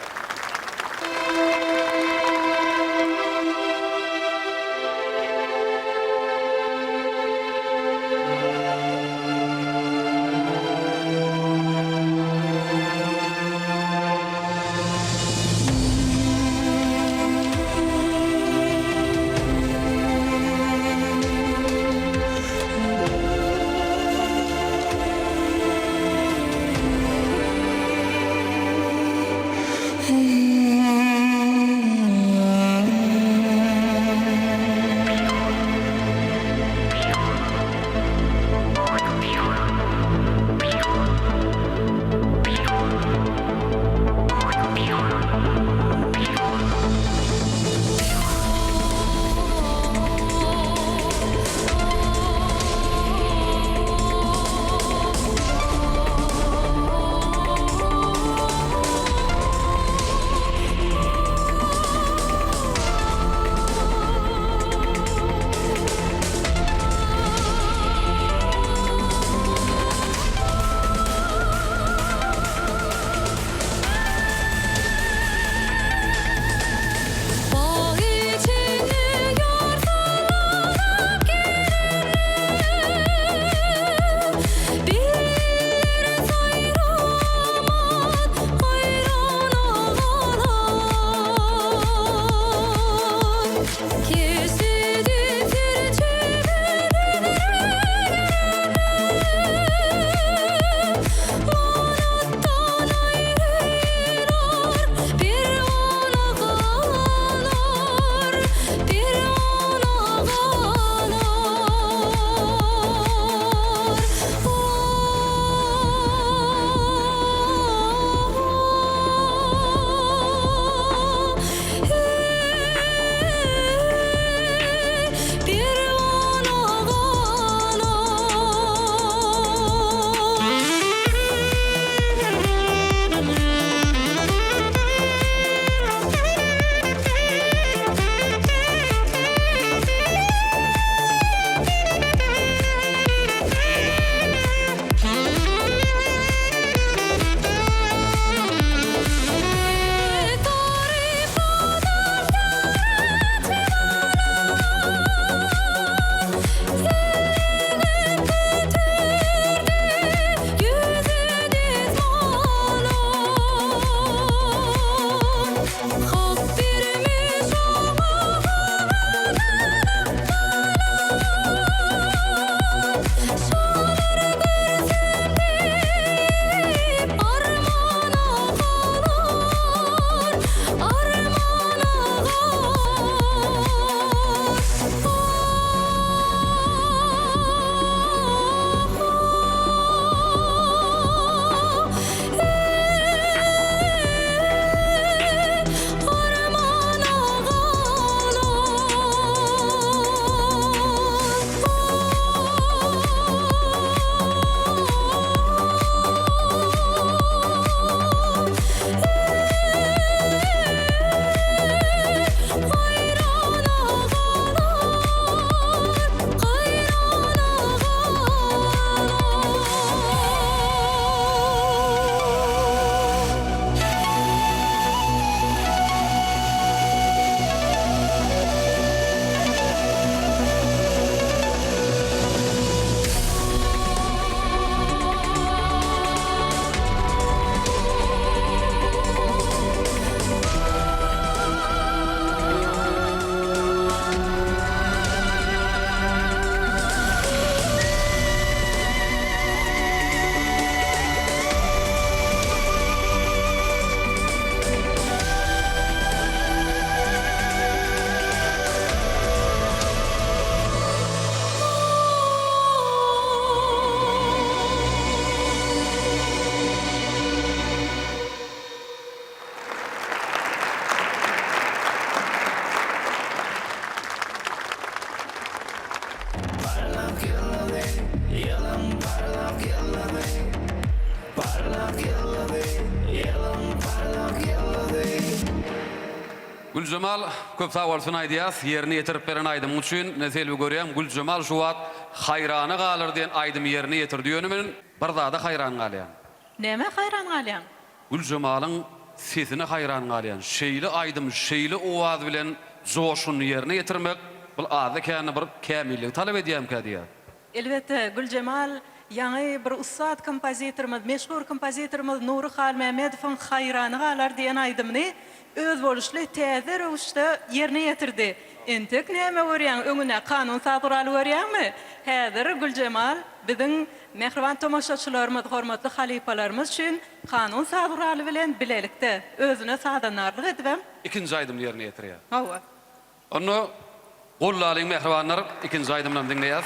Güljemal köp sag bolsun aýdýas ýerine ýetirip beren aýdymyň üçin ine Selbi görýäň Güljemal şu wagt haýrana galar diýen aýdymy ýerine ýetirdi ýöne men bir zada haýran galýan. Nämä haýran galýaň? Güljemalyň sesine haýran galýan şeýle aýdym şeýle owaz bilen joşgunly ýerine ýetirmek bul azda kände bir kämilligi talap edýämkä diýýän. Elbetde, Güljemal ýaňy bir ussat kompozitorymyz, meşhur kompozitorymyz Nury Halmämmedowyň Haýrana galar diýen aýdymyny özboluşly täze röwüşde ýerine ýetirdi. Entek näme görýäň, öňüne kanun saz guraly görýäňmi? Häzir Güljemal biziň mähriban tomaşaçylarymyz, hormatly halypalarymyz üçin kanun saz guraly bilen bilelikde özüne sazandarlyk edibem. Ikinji aýdymyny ýerine ýetirýär. Hawa. Onda gollalyň mähribanlar ikinji aýdymynam diňleýäs.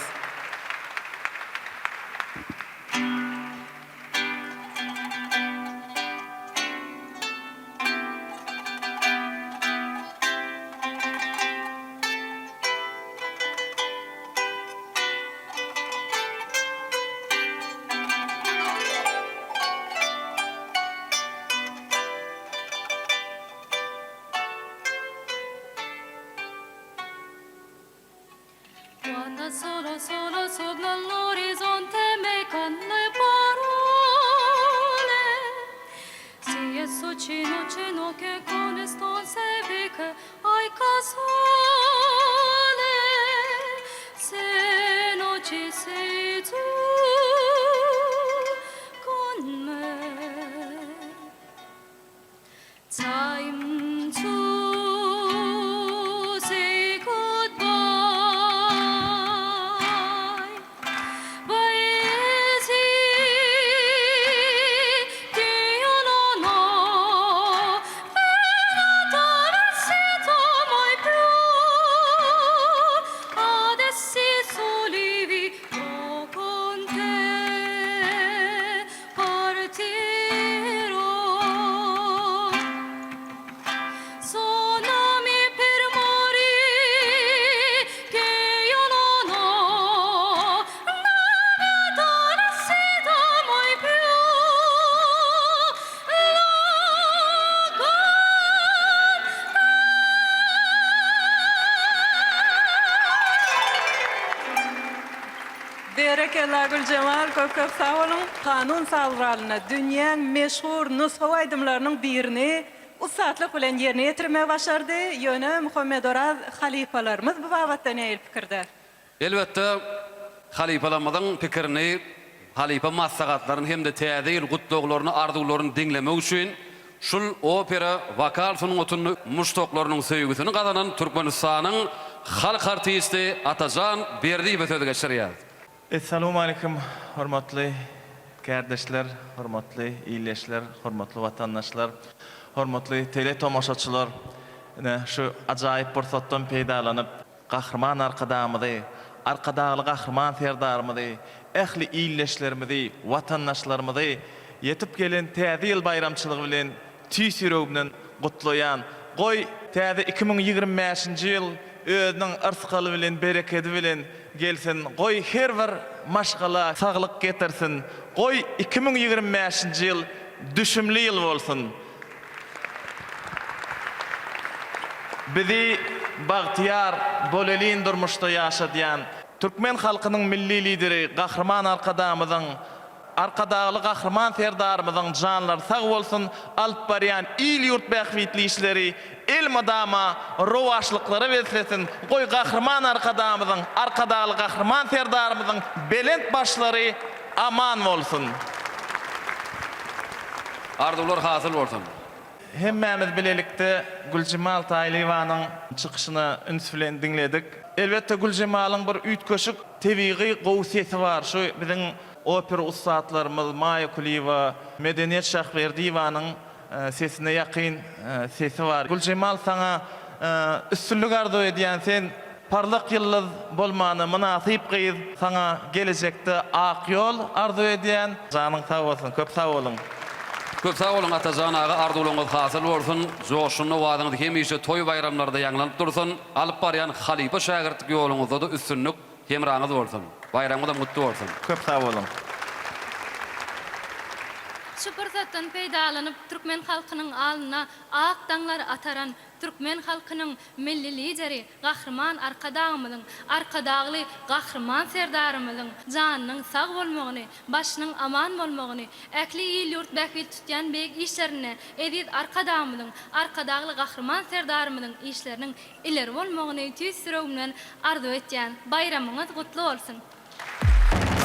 Quando solo solo sopra l'orizzonte me canno e parole Si è cino cino che con estonse viche ai casole Se non ci sei tu con me Time to say goodbye. Paesi che io non ho attraversato mai più. Adesso soli vivrò con te. Partirò Sonami per morire che io non ho Nave mai più La Berekella Güljemal köp köp sag boluň. Kanun saz guralynda dünýäň meşhur nusgawy aýdymlarynyň birini ussatlyk bilen ýerine ýetirmegi başardy. Ýöne Muhammedoraz halypalarymyz bu babatda nähili pikirde? Elbetde, halypalarymyzyň pikirini, halypa maslahatlaryny hem-de Täze ýyl gutlaglaryny, arzuwlaryny diňlemek üçin Şul opera wokal sungatynda muşdaklarynyň söýgüsini gazanan Türkmenistanyň halk artisti Atajan Berdiýewe söz geçirýär. Essalawmalikim hormatly kärdeşler, hormatly ildeşler, hormatly watandaşlar, hormatly tele tomaşaçylar! Ine şu ajaýyp pursatdan peýdalanyp, Gahryman Arkadagymyzy, Arkadagly Gahryman Serdarymyzy, ähli ildeşlerimizi, watandaşlarymyzy ýetip gelen Täze ýyl baýramçylygy bilen tüýs ýüregimden gutlaýan. Goý, täze 2025-nji ýyl özüniň yrsgaly bilen, berekedi bilen gelsin. Goý, her bir maşgala saglyk getirsin. Goý, 2025-nji ýyl düşümli ýyl bolsun. Bizi bagtyýar, bolelin durmuşda ýaşadýan türkmen halkynyň Milli Lideri Gahryman Arkadagymyzyň, Arkadagly Gahryman Serdarymyzyň janlary sag bolsun, alyp barýan il-ýurt bähbitli işleri elmydama rowaçlyklara beslesin, goý Gahryman Arkadagymyzyň, Arkadagly Gahryman Serdarymyzyň belent başlary aman bolsun! Arzuwlar hasyl bolsun. Hemmämiz bilelikde Güljemal Taýlyýewanyň çykyşyny üns bilen diňledik. Elbetde Güljemalyň bir üýtgeşik tebigy gowy sesi bar. Şu biziň opera ussatlarymyz Maýa Kulyýewa, Medeniýet Şahberdiýewanyň sesine ýakyn sesi bar. Güljemal saňa üstünlik arzuw edýän sen parlak ýyldyz bolmana mynasyp gyz saňa gelejekde ak ýol arzuw edýän. Janyň sag bolsun köp sag boluň. Köp sag boluň Atajan aga arzuwlaryňyz hasyl bolsun joşgunly owazyňyz hemişe toý baýramlarda ýaňlanyp dursun alyp barýan halypa şägirtlik ýoluňyzdada üstünlik Hemraňyz bolsun. Baýramyňyzam gutly bolsun. Köp sag boluň. Şu pursatdan peýdalanyp, türkmen halkynyň alnyna ak daňlar ataran türkmen halkynyň Milli Lideri Gahryman Arkadagymyzyň, Arkadagly Gahryman Serdarymyzyň janynyň sag bolmagyny, başynyň aman bolmagyny, ähli il-ýurt bähbit tutýan beýik işlerinde eziz Arkadagymyzyň, Arkadagly Gahryman Serdarymyzyň işleriniň ileri bolmagyny tüýs ýüregimden arzuw etýän. Baýramyňyz gutly bolsun!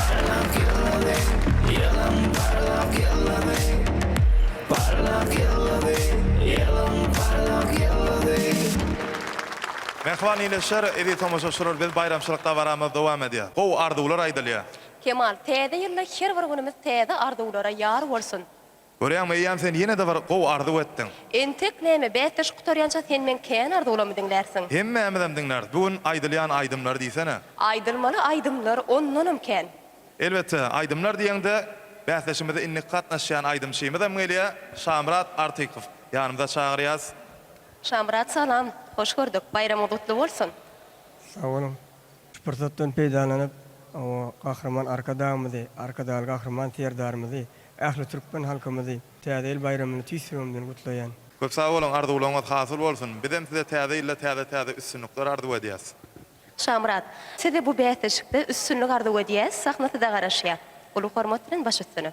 Parlak ýyldyzy, ýylyň parlak ýyldyzy, Parlak ýyldyzy, ýylyň parlak ýyldyzy. Mähriban ildeşler, eziz tomaşaçylar biz baýramçylyk dabaramyz dowam edýär. Gowy arzuwlar aýdylýar. Kemal, täze ýylda her bir günümiz täze arzuwlara ýar bolsun! Görýäňmi, eýýäm sen ýene-de bir gowy arzuw etdiň. Entek näme, bäsleşik gutarýança sen meň kän arzuwlamy diňlärsiň. Hemmämizem diňläris. Bu gün aýdylýan aýdymlary diýsene. Aýdylmaly aýdymlar ondanam kän. Elbetde, aýdymlar diýeňde, bäsleşigimize indiki gatnaşýan aýdymçymyzam gelýär, Şamyrat Artykow. Ýanymyza çagyrýas. Şamyrat salam, hoş gördük, baýramyňyz gutly bolsun! Sag boluň. Şu pursatdan peýdalanyp, Gahryman Arkadagymyzy, Arkadagly Gahryman Serdarymyzy, ähli türkmen halkymyzy Täze ýyl baýramy bilen tüýs ýüregimden gutlaýan. Köp sag boluň, arzuwlaryňyz hasyl bolsun! Bizem size täze ýylda täze-täze üstünlikler arzuw edýäs. Şamyrat, size bu bäsleşikde üstünlik arzuw edýäs, sahna size garaşýar. Uly hormat bilen baş üstüne.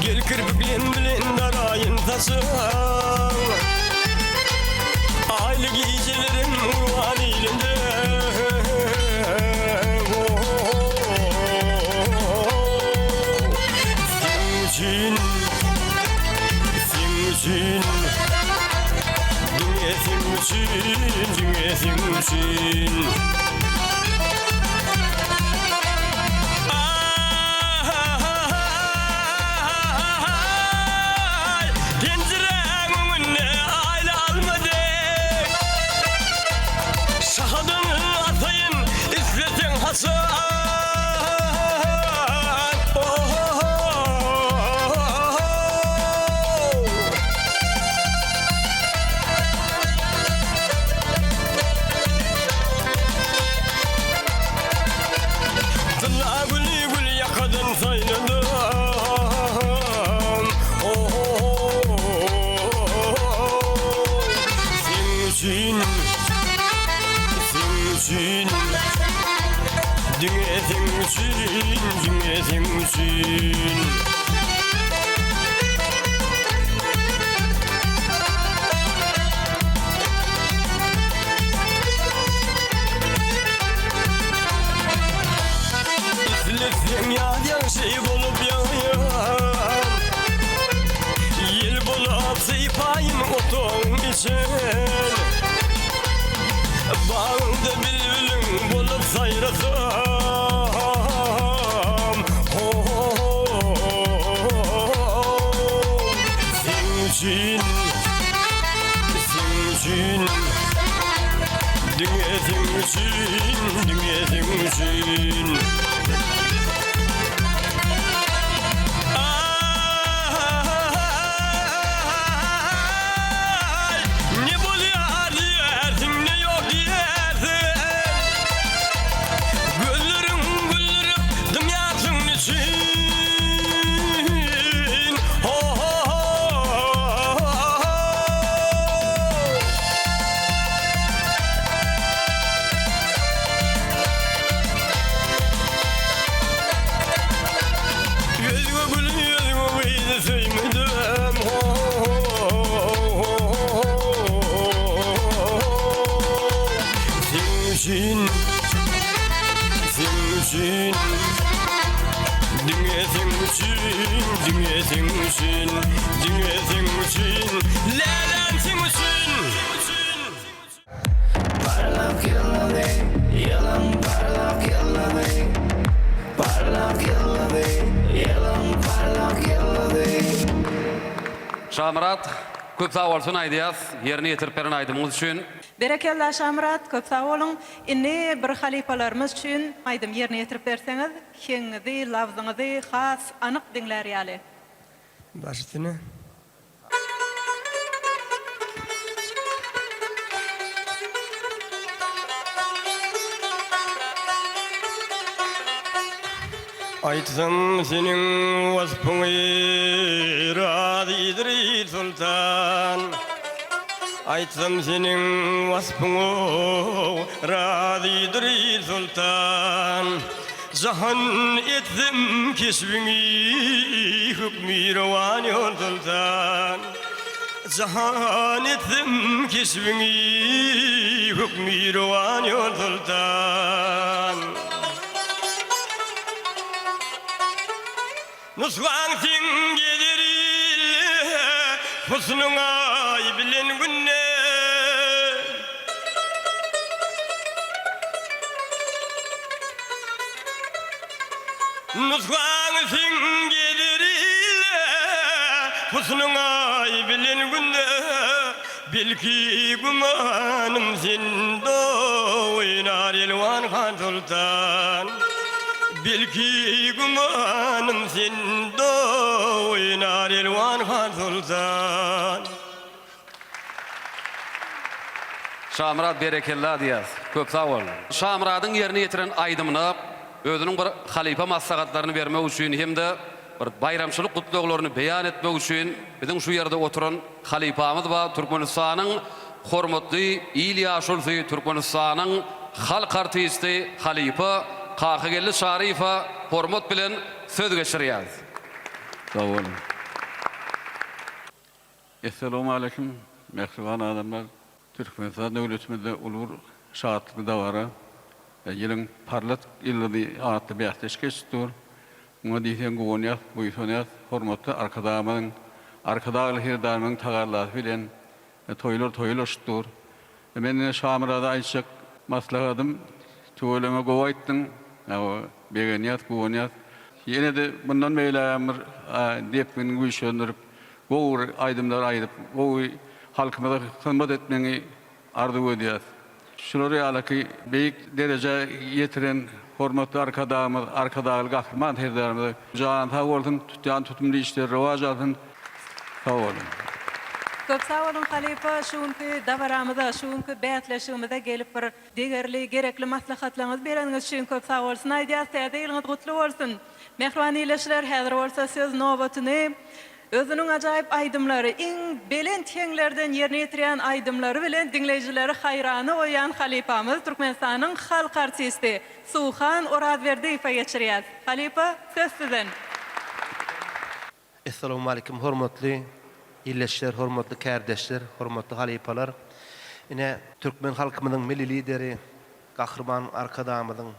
Gel kirpiklen bilen daraýyn saçyň Aýly gijelerim gurban eýlende Seň üçin Seň üçin Diňe seň üçin Diňe seň üçin Aý, penjiräň öňünde aýly alma dek. Şahadyňy ataýyn, isleseň haçan. Tylla güli gül ýakadan saýladym. Seň üçin, seň üçin, diňe seň üçin, diňe seň üçin. Isleseň ýaz ýagşy bolup ýagýan Ýel bolup sypaýyn otagyň için Bagyňda bilbiliň bolup saýrasam Seň üçin, seň üçin Diňe seň üçin, diňe seň üçin Aý, ne bolýar diýersiň, ne ýok diýersiň Gözleriň güldürip dymýarsyň niçin Ho-ho-ho Köp sag bolsun aýdýas ýerine ýetirip beren aýdymyňyz üçin. Berekella Şamyrat köp sag boluň. Indi bir halypalarymyz üçin aýdym ýerine ýetirip berseňiz heňiňizi labzyňyzy has anyk diňlär ýaly. Baş üstüne. Aýtsam seniň waspyňy razydyr il soltan. Aýtsam seniň waspyňy razydyr il soltan. Jahan etsem keşbiňi hökmi rowan ýol soltan. Jahan etsem keşbiňi hökmi rowan ýol soltan. Nusgaň seň gezer ilde husnuň aý bilen günde. Nusgaň seň gezer ilde husnuň aý bilen günde. Belki gümanym sende oýnar Elwan han soltan. Belki gümanym sende oýnar Elwan han soltan. Şamyrat berekella diýýäs. Köp sag bol. Şamyradyň ýerine ýetiren aýdymyna özüniň bir halypa maslahatlaryny bermek üçin hem-de bir baýramçylyk gutlaglaryny beýan etmek üçin biziň şu ýerde oturan halypamyz bar, Türkmenistanyň hormatly il ýaşulusy, Türkmenistanyň halk artisti halypa Kakageldi Çaryýewe hormat bilen söz geçirýäris. Sag boluň. Essalawmaleýkim, mähriban adamlar! Türkmenistan döwletimizde uly bir şatlykly dabara, Ýylyň parlak ýyldyzy atly bäsleşik geçip dur. Muňa diýseň guwanýas, buýsanýas. Hormatly Arkadagymyzyň, Arkadagly Serdarymyzyň tagallasy bilen toýlar toýa ulaşyp dur. Men ine Şamyrada aýtjak maslahatym, tüweleme gowy aýtdyň. Hawa, begenýäs, guwanýas. Ýene-de mundan beýlägem bir depgini güýçlendirip, gowy bir aýdymlar aýdyp, gowy halkymyza hyzmat etmegiňi arzuw edýäs. Şular ýalyky beýik derejä ýetiren hormatly Arkadagymyz, Arkadagly Gahryman Serdarymyza jany sag bolsun, tutýan tutumly işleri rowaç alsyn. Sag boluň. Köp sag boluň halypa şu günki dabaramyza şu günki bäsleşigimize gelip bir degerli gerekli maslahatlaryňyzy bereniňiz üçin köp sag bolsun aýdýas täze ýylyňyz gutly bolsun Mähriban ildeşler häzir bolsa söz nobatyny Özüniň ajaýyp aýdymlary, iň belent heňlerden ýerine ýetirýän aýdymlary bilen diňleýjileri haýrana goýýan halypamyz Türkmenistanyň halk artisti Suhan Orazberdiýewe geçirýäs. Halypa, söz sizden. Essalawmalikim hormatly ildeşler, hormatly kärdeşler, hormatly halypalar. Ine, türkmen halkymyzyň Milli Lideri Gahryman Arkadagymyzyň,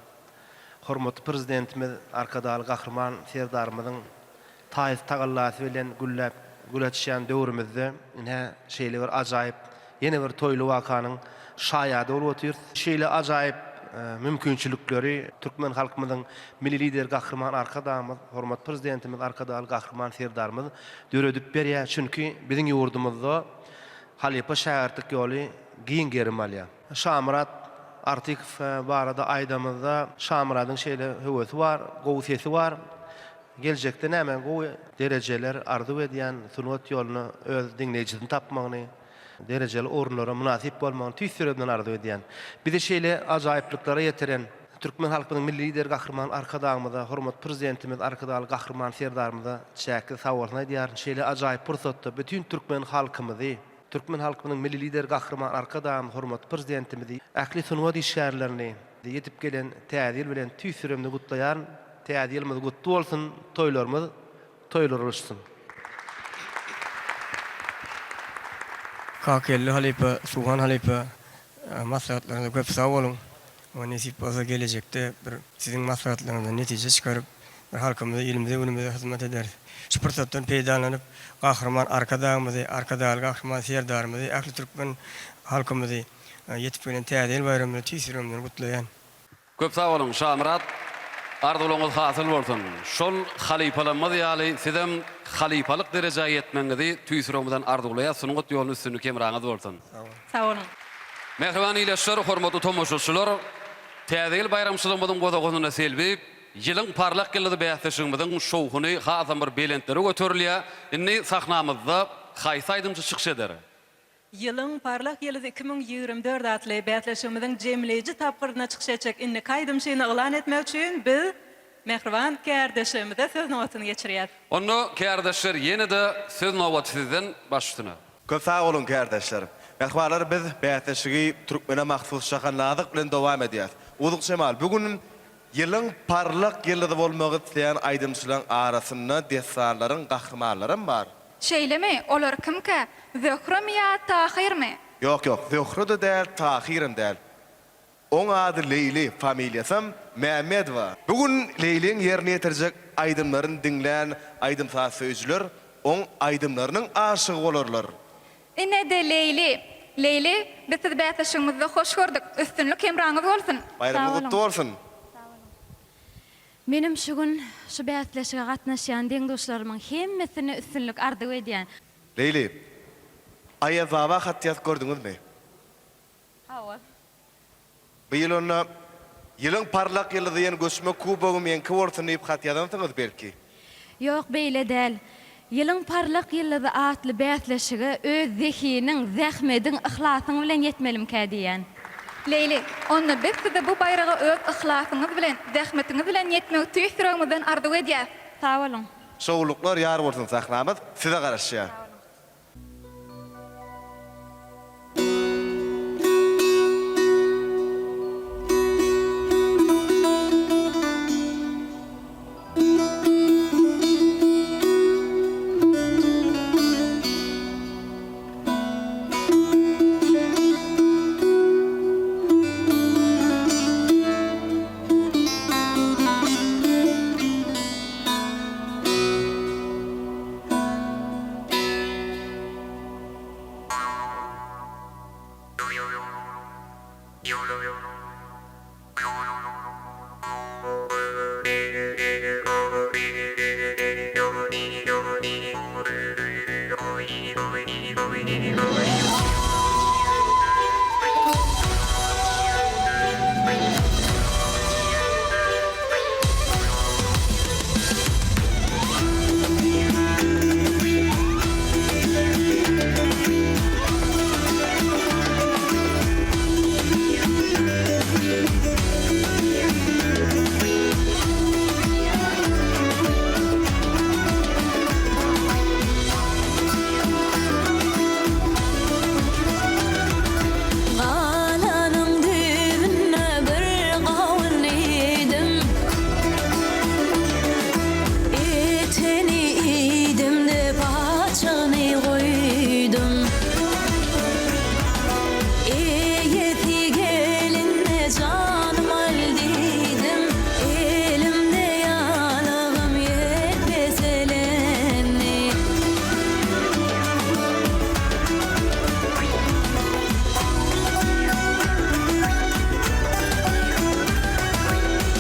hormatly Prezidentimiz Arkadagly Gahryman Serdarymyzyň taýsyz tagallasy bilen gülläp gül açýan döwrümizde ine şeýle bir ajaýyp ýene bir toýly wakanyň şaýady bolup otyrys. Şeýle ajaýyp mümkinçilikleri türkmen halkymyzyň Milli Lideri Gahryman Arkadagymyz, hormatly Prezidentimiz Arkadagly Gahryman Serdarymyz döredip berýär. Çünki biziň ýurdumyzda halypa-şägirtlik ýoly giň gerim alýar. Şamyrat Artykow barada aýdamyzda, Şamyradyň şeýle höwesi bar, gowy sesi bar. Geljekde näme gowy derejeler arzuw edýän, sungat ýolunda öz diňleýjisini tapmagyny, derejeli orunlara mynasyp bolmagyny tüýs ýüregimden arzuw edýän. Bizi şeýle ajaýyplyklara ýetiren türkmen halkynyň Milli Lideri Gahryman Arkadagymyza, hormatly Prezidentimiz Arkadagly Gahryman Serdarymyza çäksiz sagbolsun aýdýaryn. Şeýle ajaýyp pursatda bütin türkmen halkymyzy, türkmen halkynyň Milli Lideri Gahryman Arkadagymyzy, hormatly Prezidentimizi, ähli sungat işgärlerini ýetip gelen Täze ýyl bilen tüýs ýüregimden gutlaýaryn. Täze ýylymyz gutly bolsun, toýlarymyz toýlara ulaşsyn. Kakageldi halypa, Suhan halypa maslahatlaryňyza köp sag boluň. Nesip bolsa gelejekde bir siziň maslahatlaryňyzdan netije çykaryp bir halkymyza, ilimize, günümize hyzmat ederis. Şu pursatdan peýdalanyp Gahryman Arkadagymyzy, Arkadagly Gahryman Serdarymyzy, ähli türkmen halkymyzy ýetip gelen Täze ýyl baýramy bilen tüýs ýüregimden gutlaýan. Köp sag boluň Şamyrat. Arzuwlaryňyz hasyl bolsun. Şol halypalarymyz ýaly sizem halypalyk derejä ýetmegiňizi tüýs ýüregimizden arzuwlaýas. Sungat ýolunda üstünlik hemraňyz bolsun. Sag boluň. Mähriban ildeşler, hormatly tomaşaçylar! Täze ýyl baýramçylygymyzyň gozagynda Selbi Ýylyň parlak ýyldyzy bäsleşigimiziň şowhuny hasam bir belentlere göterilýär. Indi sahnamyzda haýsy aýdymçy çykyş eder? Ýylyň parlak ýyldyzy 2024 atly bäsleşigimiziň jemleýji tapgyrynda çykyş etjek indiki aýdymçyny yglan etmek üçin biz mähriban kärdeşlerimize söz nobatyny geçirýäs. Onda kärdeşler ýene-de söz nobaty sizden baş üstüne. Köp sag boluň kärdeşler. Mähribanlar biz bäsleşigi türkmene mahsus şahanazlyk bilen dowam edýäs. Uzuk Jemal bu gün Ýylyň parlak ýyldyzy bolmak isleýän aýdymçylaryň arasynda dessanlaryň gahrymanlaram bar. Şeýlemi? Olar kimkä? Zöhremi ýa Tahyrmy? Ýok, ýok, Zöhre-de däl, Tahyram däl. Oň ady Leýli, familiýasam Mämmedowa. Bu gün Leýliň ýerine ýetirjek aýdymlaryny diňlän aýdym-saz söýüjiler oň aýdymlarynyň aşygy bolarlar. Ine-de Leýli. Leýli, biz sizi bäsleşigimizde hoş gördük. Üstünlik hemraňyz bolsun! Baýramyňyz gutly bolsun! Menem şu gün şu bäsleşige gatnaşýan deň-duşlarymyň hemmesine üstünlik arzuw edýän. Leýli, Aýazbaba hat ýazyp gördüňizmi? Hawa. Bu ýyl onda Ýylyň parlak ýyldyzy diýen göçme kubogy meňki bolsun diýip hat ýazansyňyz belki? Ýok, beýle däl. Ýylyň parlak ýyldyzy atly bäsleşige öz zehiniň, zähmediň, yhlasyň bilen ýetmelimkä diýýän. Leýli, onda biz size bu baýraga öz yhlasyňyz bilen, zähmetiňiz bilen ýetmegi tüýs ýüregimizden arzuw edýäs. Sag boluň. Şowluklar ýar bolsun sahnamyz size garaşýar. Galanyň düýbünde bir gawun iýdim. Etini iýdim-de paçagyny goýdum. Eýesi gelende janym al diýdim. Elimde ýalygym ýelpezelendi.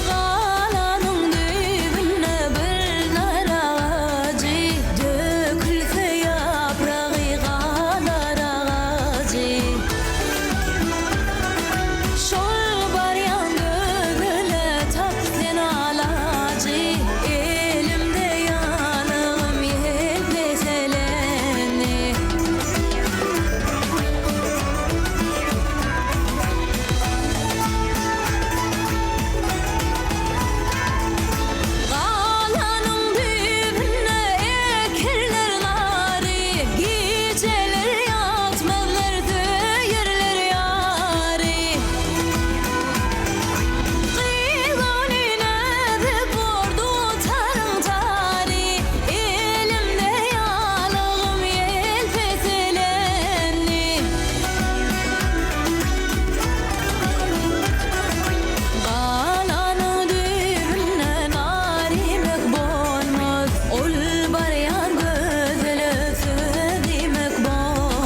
Galanyň düýbünde bir nar agajy, Dökülse ýapragy galar agajy. Şol barýan gözele tap sen alajy, Elimde ýalygym ýelpezelendi. Galanyň düýbünde ekerler nary, Gijeler ýatmazlar söýerler ýary. Gyz ony näzik bor dutaryň tary, Elimde ýalygym ýelpezelendi. Galanyň düýbünde nar iýmek bolmaz, Ol barýan gözele söz diýmek bolmaz.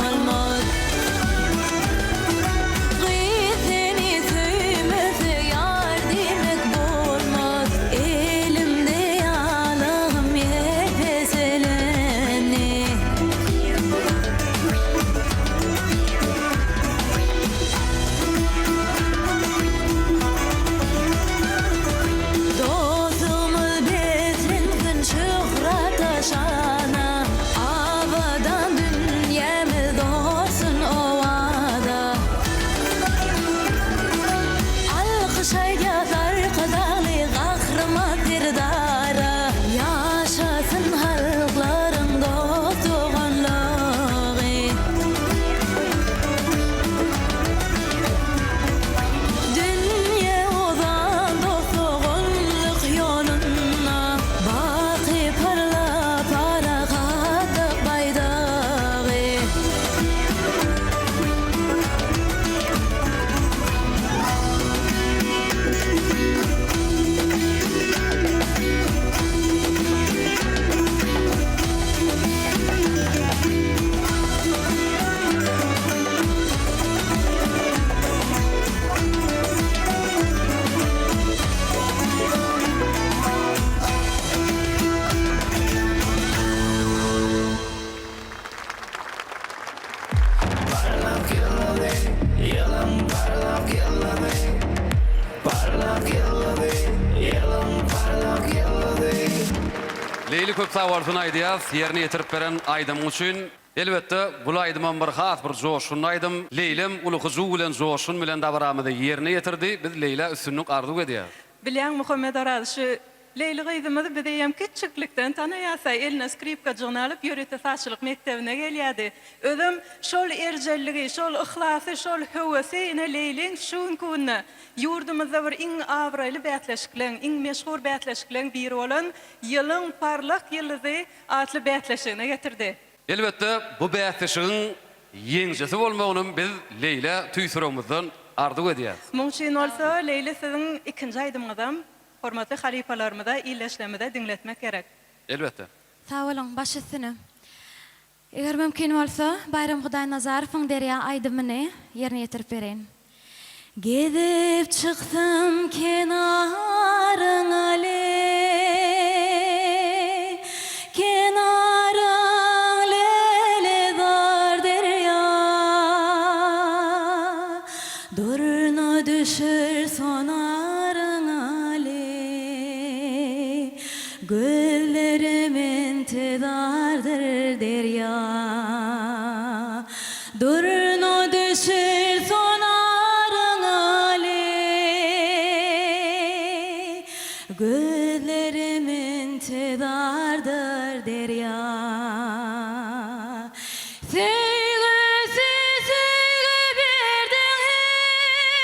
Ýylyň parlak ýyldyzy Parlak ýyldyzy Ýylyň parlak ýyldyzy. Leýli köp sag bolsun aýdýas ýerine ýetirip beren aýdymyň üçin. Elbetde bul aýdymam bir has bir joşgunly aýdym. Leýlem uly hyjuw bilen joşgun bilen dabaramyzy ýerine ýetirdi. Biz Leýlä üstünlik arzuw edýäs. Bilýäň Muhammet Oraz şu Leýli gyzymyzy biz eýýäm kiçjiklikden tanaýas-a, eline skripkajygyny alyp ýörite sazçylyk mekdebine gelýärdi. Özem şol erjelligi, şol yhlasy, şol höwesi ine Leýliň şu günki günde ýurdumyzda bir iň abraýly bäsleşikleň, iň meşhur bäsleşikleň biri bolan Ýylyň parlak ýyldyzy atly bäsleşigine getirdi. Elbetde, bu bäsleşigiň ýeňijisi bolmagynam biz Leýlä tüýs ýüregimizden arzuw edýäris. Muň üçin bolsa Leýli siziň ikinji aýdymyňyzam Hormatly halypalarymyza, ildeşlerimize diňletmek gerek. Elbetde. Sag boluň, baş üstüne. Eger mümkin bolsa, Baýram Hudaýnazarowyň Derýa aýdymyny ýerine ýetirip bereýin. Gezip çyksam kenaryňa leý, Kenaryň lälezar derýa. Durna düşür sonaryňa leý, Gözlerim intizardyr derýa. Durna düşür sonaryňa leý, Gözlerim intizardyr derýa. Söýgüsi söýgi berdiň heý,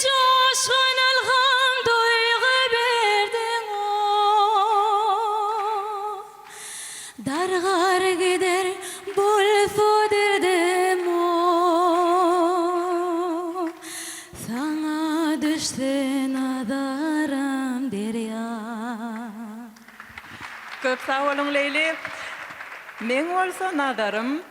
Joşgun ylham duýgy berdiň oh. Dargar gider bolsa derdim oh. Saňa düşse nazaram derýa. Köp sag boluň Leýli. Meň bolsa nazarym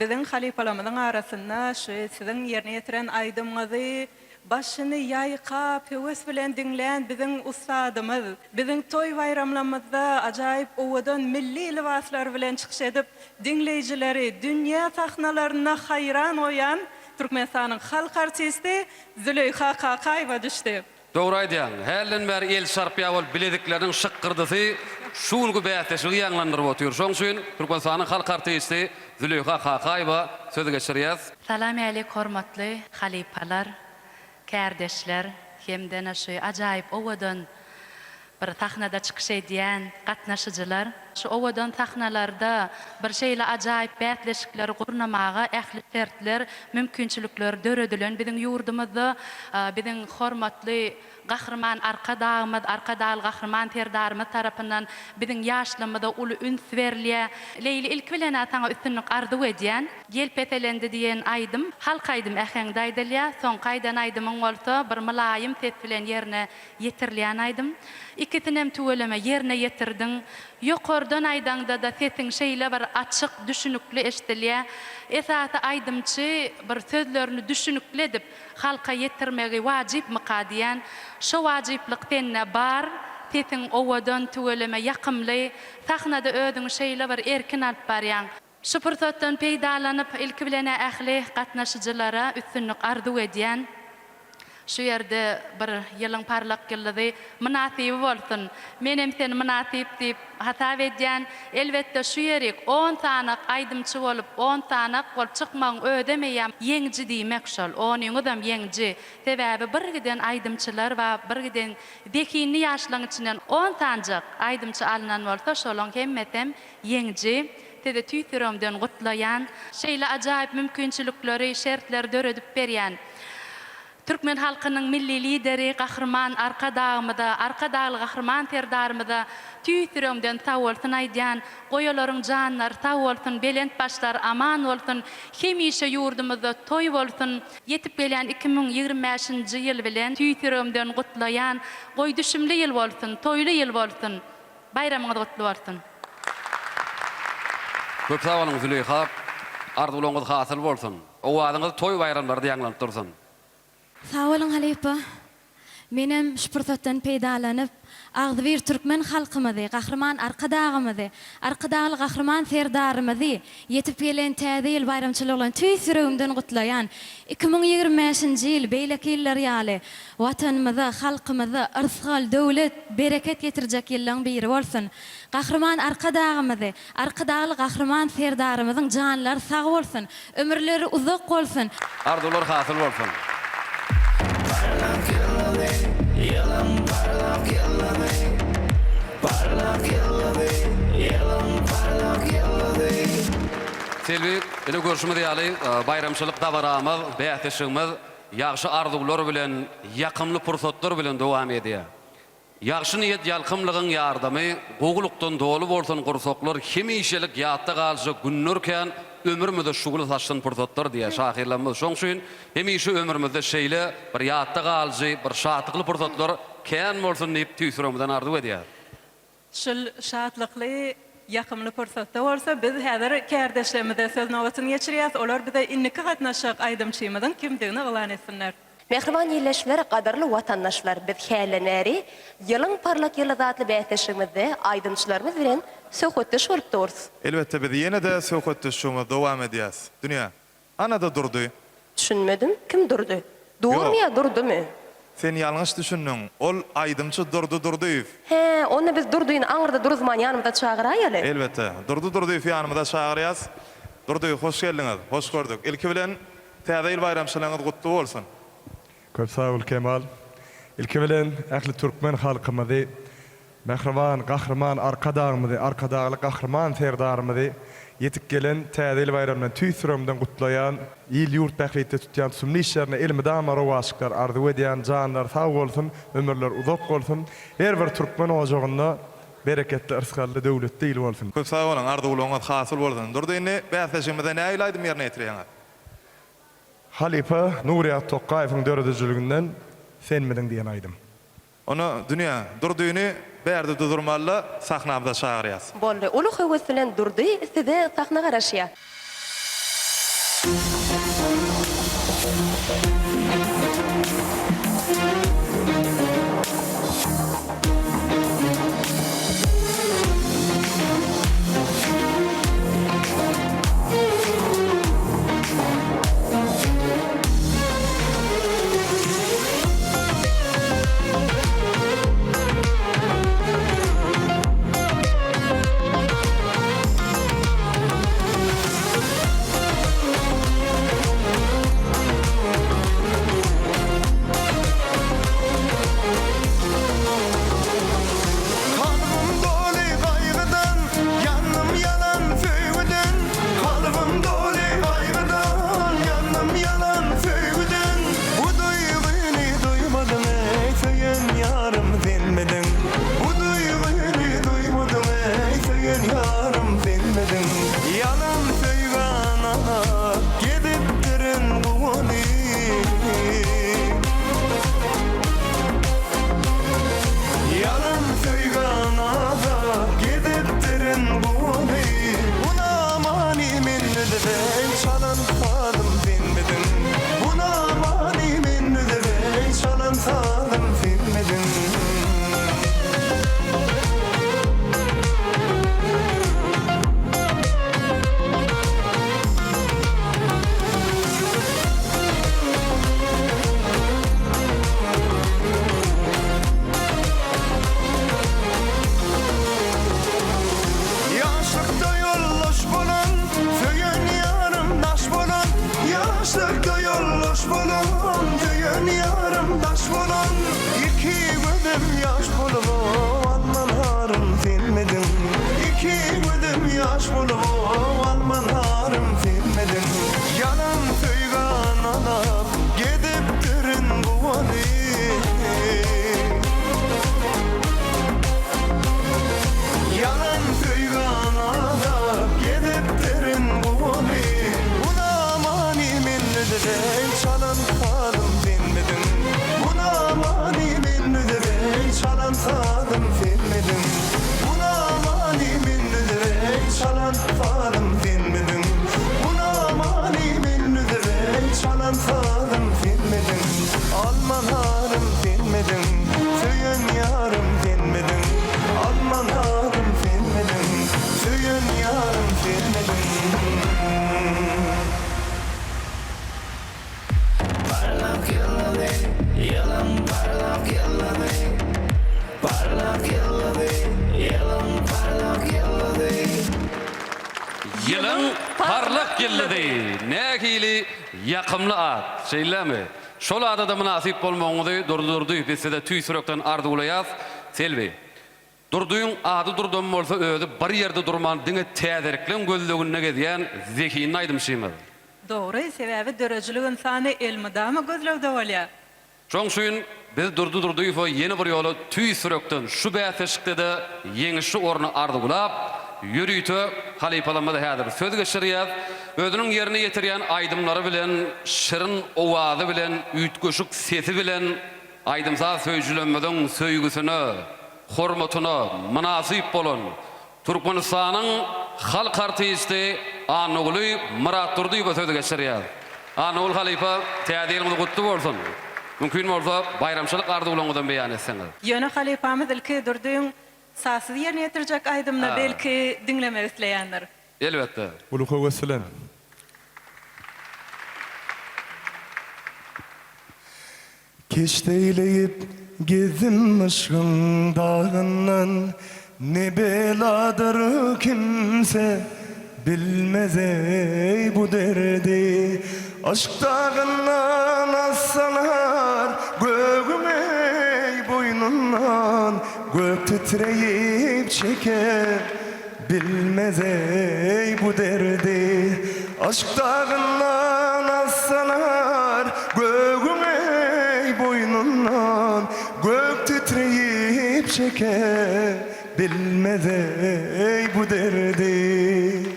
biziň halypalarymyzyň arasynda şu siziň ýerine ýetiren aýdymyňyzy başyny ýaýkap höwes bilen diňlän biziň ussadymyz, biziň toý baýramlarymyzda ajaýyp owadan milli lybaslary bilen çykyş edip diňleýjileri dünýä sahnalarynda haýran goýan Türkmenistanyň halk artisti Züleýha Kakaýewa düşdi. Dogry aýdýaň. Hälden bäri el çarpýar bolup bilezikleriniň şykgyrdysy şu günki bäsleşigi ýaňlandyryp otyr. Şoň üçin Türkmenistanyň halk artisti Züleýha Kakaýewa söz geçirýäs. Salam älik hormatly halypalar, kärdeşler hemdene şu ajaýyp owadan bir sahnada çykyş edýän gatnaşyjylar. Şu owadan sahnalarda bir şeýle ajaýyp bäsleşikleri gurnamaga ähli şertler, mümkinçilikler döredilen biziň ýurdumyzda. Biziň hormatly Gahryman Arkadagymyz, Arkadagly Gahryman Serdarymyz tarapyndan biziň ýaşlygymyza uly üns berilýär. Leýli ilki bilen-ä saňa üstünlik arzuw edýän. Ýel peselendi diýen aýdym halk aýdym äheňde aýdylýar. Soňky aýdan aýdymyň bolsa bir mylaýym ses bilen ýerine Ýetirilýän aýdym. Ikisinem tüweleme ýerine ýetirdiň. Ýokardan aýdaňda-da sesiň şeýle bir açyk, düşünikli eşdilýär. Esasy aýdymçy bir sözlerini düşünikli edip halka ýetirmegi wajypmyka diýän. Şo wajyplyk sende bar. Sesiň owadan, tüweleme ýakymly. Sahnada özüňi şeýle bir erkin alyp barýaň. Şu pursatdan peýdalanyp, ilki bilen-ä ähli gatnaşyjylara üstünlik arzuw edýän. Şu ýerde bir ýylyň parlak ýyldyzy mynasyby bolsun. Menem seni mynasyp diýip hasap edýän. Elbetde, şu ýerik on sanak aýdymçy bolup, on sanak bolup çykmagyň özem eýýäm ýeňiji diýmek şol. Onyňyzam ýeňiji. Sebäbi bir giden aýdymçylar bar, bir giden zehinli ýaşlaň içinden on sanjak aýdymçy alnan bolsa, şolaň hemmesem Ýeňiji, sizi tüýs ýüregimden gutlaýan. Şeýle ajaýyp mümkinçilikleri, şertleri döredip berýän türkmen halkynyň Milli Lideri Gahryman Arkadagymyza, Arkadagly Gahryman Serdarymyza tüýs ýüregimden sagbolsun aýdýan. Goý olaryň janlary sag bolsun, belent başlary aman bolsun, hemişe ýurdumyzda toý bolsun! Ýetip gelýän 2025-nji ýyl bilen tüýs ýüregimden gutlaýan. Goý düşümli ýyl bolsun, toýly ýyl bolsun! Baýramyňyz gutly bolsun! Köp sag boluň Züleýha arzuwlaryňyz hasyl bolsun. Owazyňyz toý baýramlarda ýaňlanyp dursun. Sag boluň halypa. Menem şu pursatdan peýdalanyp, agzybir türkmen halkymyzy, Gahryman Arkadagymyzy, Arkadagly Gahryman Serdarymyzy ýetip gelen Täze ýyl baýramçylygy bilen tüýs ýüregimden gutlaýan. 2025-nji ýyl beýleki ýyllar ýaly Watanymyza, halkymyza yrsgal, döwlet, bereket getirjek ýyllaň biri bolsun! Gahryman Arkadagymyzy, Arkadagly Gahryman Serdarymyzyň janlary sag bolsun, ömürleri uzak bolsun! Arzuwlar hasyl bolsun! Parlak ýyldyzy, ýylyň parlak ýyldyzy, Parlak ýyldyzy, ýylyň parlak ýyldyzy. Selbi, ine görşümiz ýaly, baýramçylyk dabaramyz, bäsleşigimiz ýagşy arzuwlar bilen, ýakymly pursatlar bilen dowam edýär. Ýagşy niýet ýalkymlygyň ýardamy, gowulykdan doly bolsun gursaklar, hemişelik ýatda galjak günler kän, ömrümize şugla saçsyn pursatlar diýýär şahyrlarymyz. Şoň üçin hemişe ömrümizde şeýle bir ýatda galyjy, bir şatlykly pursatlar kän bolsun diýip tüýs ýüregimizden arzuw edýäris. Şul şatlykly, ýakymly pursatda bolsa biz häzir kärdeşlerimize söz nobatyny geçirýäs, olar bize indiki gatnaşjak aýdymçymyzyň kimdigini yglan etsinler. Mähriban ildeşler, gadyrly watandaşlar, biz hälden bäri Ýylyň parlak ýyldyzy atly bäsleşigimizde aýdymçylarymyz bilen söhbetdeş bolup durus. Elbetde biz ýene-de söhbetdeşligimizi dowam edýäs. Dünýä. Ana-da Durdy. Düşünmedim, kim Durdy? Durmy ýa Durdymy? Sen ýalňyş düşündiň. Ol aýdymçy Durdy Durdyýew. Hä, onda biz Durdyny aňyrda duruzman ýanymyza çagyraýaly. Elbetde. Durdy Durdyýewi ýanymyza çagyrýas. Durdy, hoş geldiňiz. Hoş gördük. Ilki bilen, Täze ýyl baýramçylygyňyz gutly bolsun! Köp sag bol Kemal. Ilki bilen ähli türkmen halkymyzy mähriban Gahryman Arkadagymyzy, Arkadagly Gahryman Serdarymyzy ýetip gelen Täze ýyl baýramy bilen tüýs ýüregimden gutlaýan, il-ýurt bähbitli tutýan tutumly işlerine elmydama rowaçlyklar arzuw edýän, janlary sag bolsun, ömürleri uzak bolsun, her bir türkmen ojagynda bereketli, yrsgally, döwletli ýyl bolsun! Köp sag boluň, arzuwlaryňyz hasyl bolsun! Durdy indi bäsleşigimize nähili aýdym ýerine ýetirýäňiz? Halypa Nurýagt Tokgaýewiň döredijiliginden Senmidiň diýen aýdym. Onda Dünýä, Durdyny bärde duzurmalyda sahnamyza çagyrýas. Boldy. Uly höwes bilen Durdy size sahna garaşýa. Parlak ýyldyzy! Nähili ýakymly at, şeýlemi? Şol ada-da mynasyp bolmagyňyzy Durdy Durdyýew biz size tüýs ýürekden arzuwlaýas. Selbi. Durdyň ady Durdam bolsa özi bir ýerde durman diňe täzelikleň gözleginde gezýän zehinli aýdymçymyz. Dogry, sebäbi döredijilik ynsany elmydama gözlegde bolýar. Şoň üçin biz Durdy Durdyýewe ýene bir ýola tüýs ýürekden şu bäsleşikde-de ýeňişli orny arzuwlap, ýörite halypalarymyza häzir söz geçirýäs. Özüniň ýerine ýetirýän aýdymlary bilen, şirin owazy bilen, üýtgeşik sesi bilen aýdym-saz söýüjilerimiziň söýgüsine, hormatyna mynasyp bolan Türkmenistanyň halk artisti Annaguly Myratdurdyýewe sözi geçirýär. Annagul halypa, Täze ýylyňyz gutly bolsun! Mümkin bolsa, baýramçylyk arzuwlaryňyzam beýan etseňiz. Ýöne halypamyz ilki Durdyň sazsyz ýerine ýetirjek aýdymyny belki diňlemek isleýändir. Elbetde. Uly höwes bilen. Keşt eýleýip gezdim yşgyň dagyndan, Ne beladyr kimse bilmez eý bu derdi. Yşk dagyndan assalar gögüň eý boýnundan, Gök titreýip çeker Bilmez eý bu derdi Yşk dagyndan assalar Gögüň eý boýnundan Gök titreýip çeker Bilmez eý bu derdi.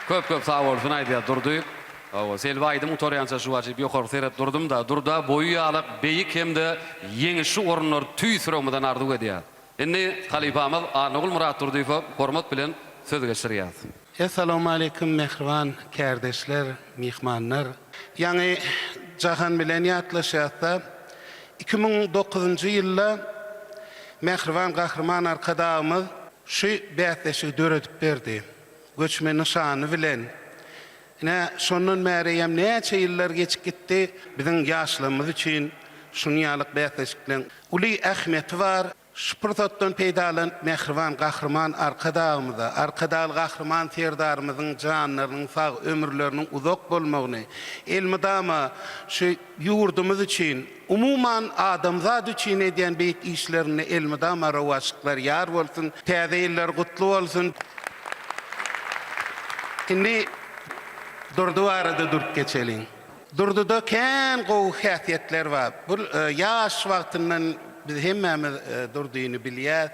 Köp köp sag bolsun aýdýar Durdy. Hawa Selbi aýdym gutarýança şu wajyp ýokary seret durdumda Durda boýy ýalak beýik hemde ýeňişli orunlar tüýs ýüregimizden arzuw edýäs. Indi halypamyz Annagul Myratdurdyýewe hormat bilen söz geçirýäs. Essalawmaleýkim mähriban kärdeşler, myhmanlar. Ýaňy Jahan bilen ýatlaşýasda, 2009-njy ýylda mähriban Gahryman Arkadagymyz şu bäsleşigi döredip berdi. Göçme nyşany bilen. Ine, şondan bäri hem näçe ýyllar geçip gitdi. Biziň ýaşlarymyz üçin şunuň ýalyk bäsleşikleň uly ähmiýeti bar. Şu pursatdan peýdalanyp, mähriban Gahryman Arkadagymyza, Arkadagly Gahryman Serdarymyzyň janlarynyň sag, ömürleriniň uzak bolmagyny, elmydama şu ýurdumyz üçin, umuman, adamzat üçin edýän beýik işlerinde elmydama rowaçlyklar ýar bolsun! Täze ýyllar gutly bolsun! Indi Durdy barada durup geçeliň. Durduda kän gowy häsiýetler bar. Bu ýaş wagtyndan biz hemmämiz Durdyny bilýäs.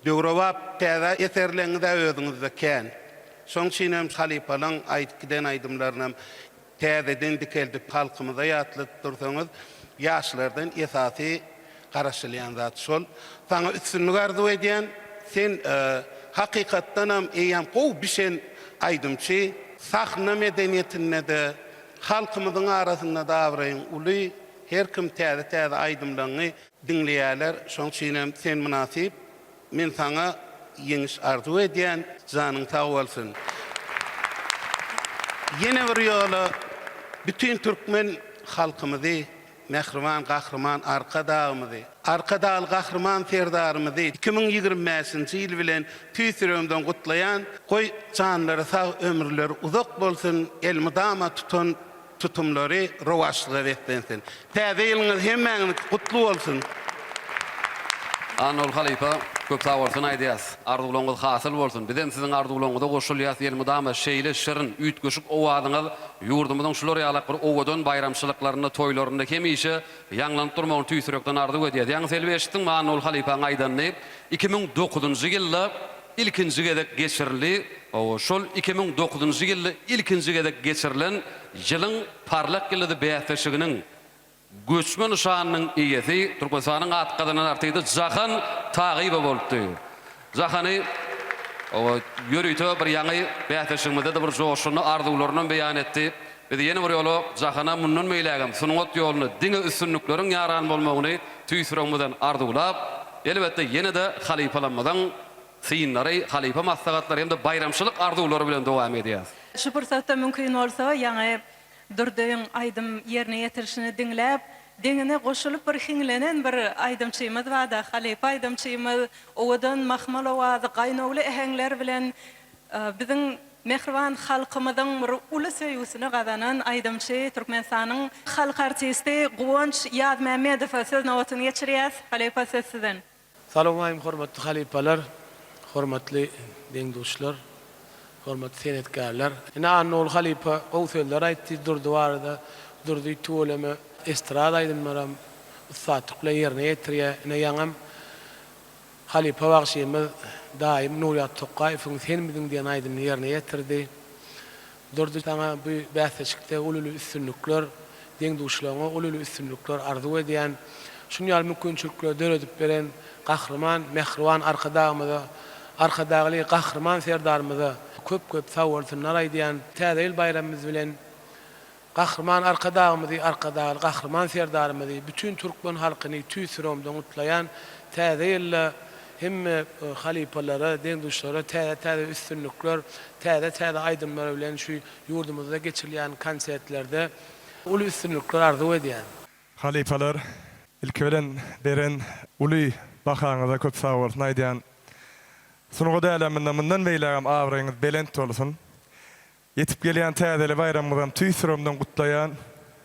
Döwrebap täze eserleňiz-ä özüňizde kän. Şoň üçinem halypalaň aýdyp giden aýdymlarynam täzeden dikeldip halkymyza ýatladyp dursaňyz ýaşlardan esasy garaşylýan zat şol. Saňa üstünlik arzuw edýän. Sen hakykatdanam eýýäm gowy bişen aýdymçy. Sahna medeniýetinde-de, halkymyzyň arasynda-da abraýyň uly. Her kim täze-täze aýdymlaryňy diňleýärler. Şoň üçinem sen mynasyp. Men saňa ýeňiş arzuw edýän. Janyň sag bolsun. Ýene bir ýola bütin türkmen halkymyzy Mähriban Gahryman Arkadagymyzy, Arkadagly Gahryman Serdarymyzy 2025-nji ýyl bilen tüýs ýüregimden gutlaýan. Goý, janlary sag, ömürleri uzak bolsun, elmydama tutan tutumlary rowaçlyga beslensin. Täze ýylyňyz hemmäňiziňki gutly bolsun! Annagul halypa köp sag bolsun aýdýas. Arzuwlaryňyz hasyl bolsun. Bizem siziň arzuwlaryňyza goşulýas elmydama şeýle şirin, üýtgeşik owazyňyz Ýurdumyzyň şular ýalak bir owadan baýramçylyklarynda, toýlarynda hemişe ýaňlanyp durmagyny tüýs ýürekden arzuw edýäs. Ýaňy Selbi eşitdiňmi Annagul halypaň aýdanyny? 2009-njy ýylda ilkinji gezek geçirildi. Hawa, şol 2009-njy ýylda ilkinji gezek geçirilen Ýylyň parlak ýyldyzy bäsleşiginiň Göçme nyşanynyň eýesi, Türkmenistanyň at gazanan artisti Jahan Tagyýewa bolupdy. Jahany ýörite bir ýaňy bäsleşigimizde-de bir joşgunly arzuwlarynam beýan etdi. Biz ýene bir ýola Jahana mundan beýlägem sungat ýolunda diňe üstünlikleriň ýaran bolmagyny tüýs ýüregimizden arzuwlap, elbetde ýene-de halypalarymyzyň synlary, halypa maslahatlary hem-de baýramçylyk arzuwlary bilen dowam edýäs. Şu pursatda mümkin bolsa ýaňy Durdyň aýdym ýerine ýetirişini diňläp, deňine goşulyp bir hiňlenen bir aýdymçymyz barda, halypa aýdymçymyz, owadan mahmal owazy, gaýnawly äheňler bilen biziň. Mähriban halkymyzyň bir uly söýgüsini gazanan aýdymçy, Türkmenistanyň halk artisti Guwanç Ýazmämmedowa söz nobatyny geçirýäs. Halypa söz sizden. Salowmaleýkim hormatly halypalar, hormatly deň-duşlar, hormatly senetkärler. Ine Annaguly halypa gowy sözler aýtdy Durdy barada. Durdy tüweleme estrada aýdymlaram ussatlyk bilen ýerine ýetirýär. Ine ýaňam Halypa bagşymyz daýym Nurýagdy Tokgaýewiň Senmidiň diýen aýdymyny ýerine ýetirdi. Durdy saňa bu bäsleşikde uly-uly üstünlikler, deň-duşlaryňa uly-uly üstünlikler arzuw edýän. Şuny ýaly mümkinçilikleri döredip beren Gahryman, mähriban Arkadagymyza, Arkadagly Gahryman Serdarymyza köp-köp sagbolsunlar aýdýan. Täze ýyl baýramymyz bilen Gahryman Arkadagymyzy, Arkadagly Gahryman Serdarymyzy, bütin türkmen halkyny tüýs ýüregimden gutlaýan. Täze ýylda hemme halypalara, deň-duşlara täze-täze üstünlikler, täze-täze aýdymlar bilen şu ýurdumyzda geçirilýän konsertlerde uly üstünlikler arzuw edýän. Halypalar, ilki bilen beren uly bahaňyza köp sagbolsun aýdýan. Sungat äleminde mundan beýlägem abraýyňyz belent bolsun. Ýetip gelýän Täzeli baýramyňyzam tüýs ýüregimden gutlaýan.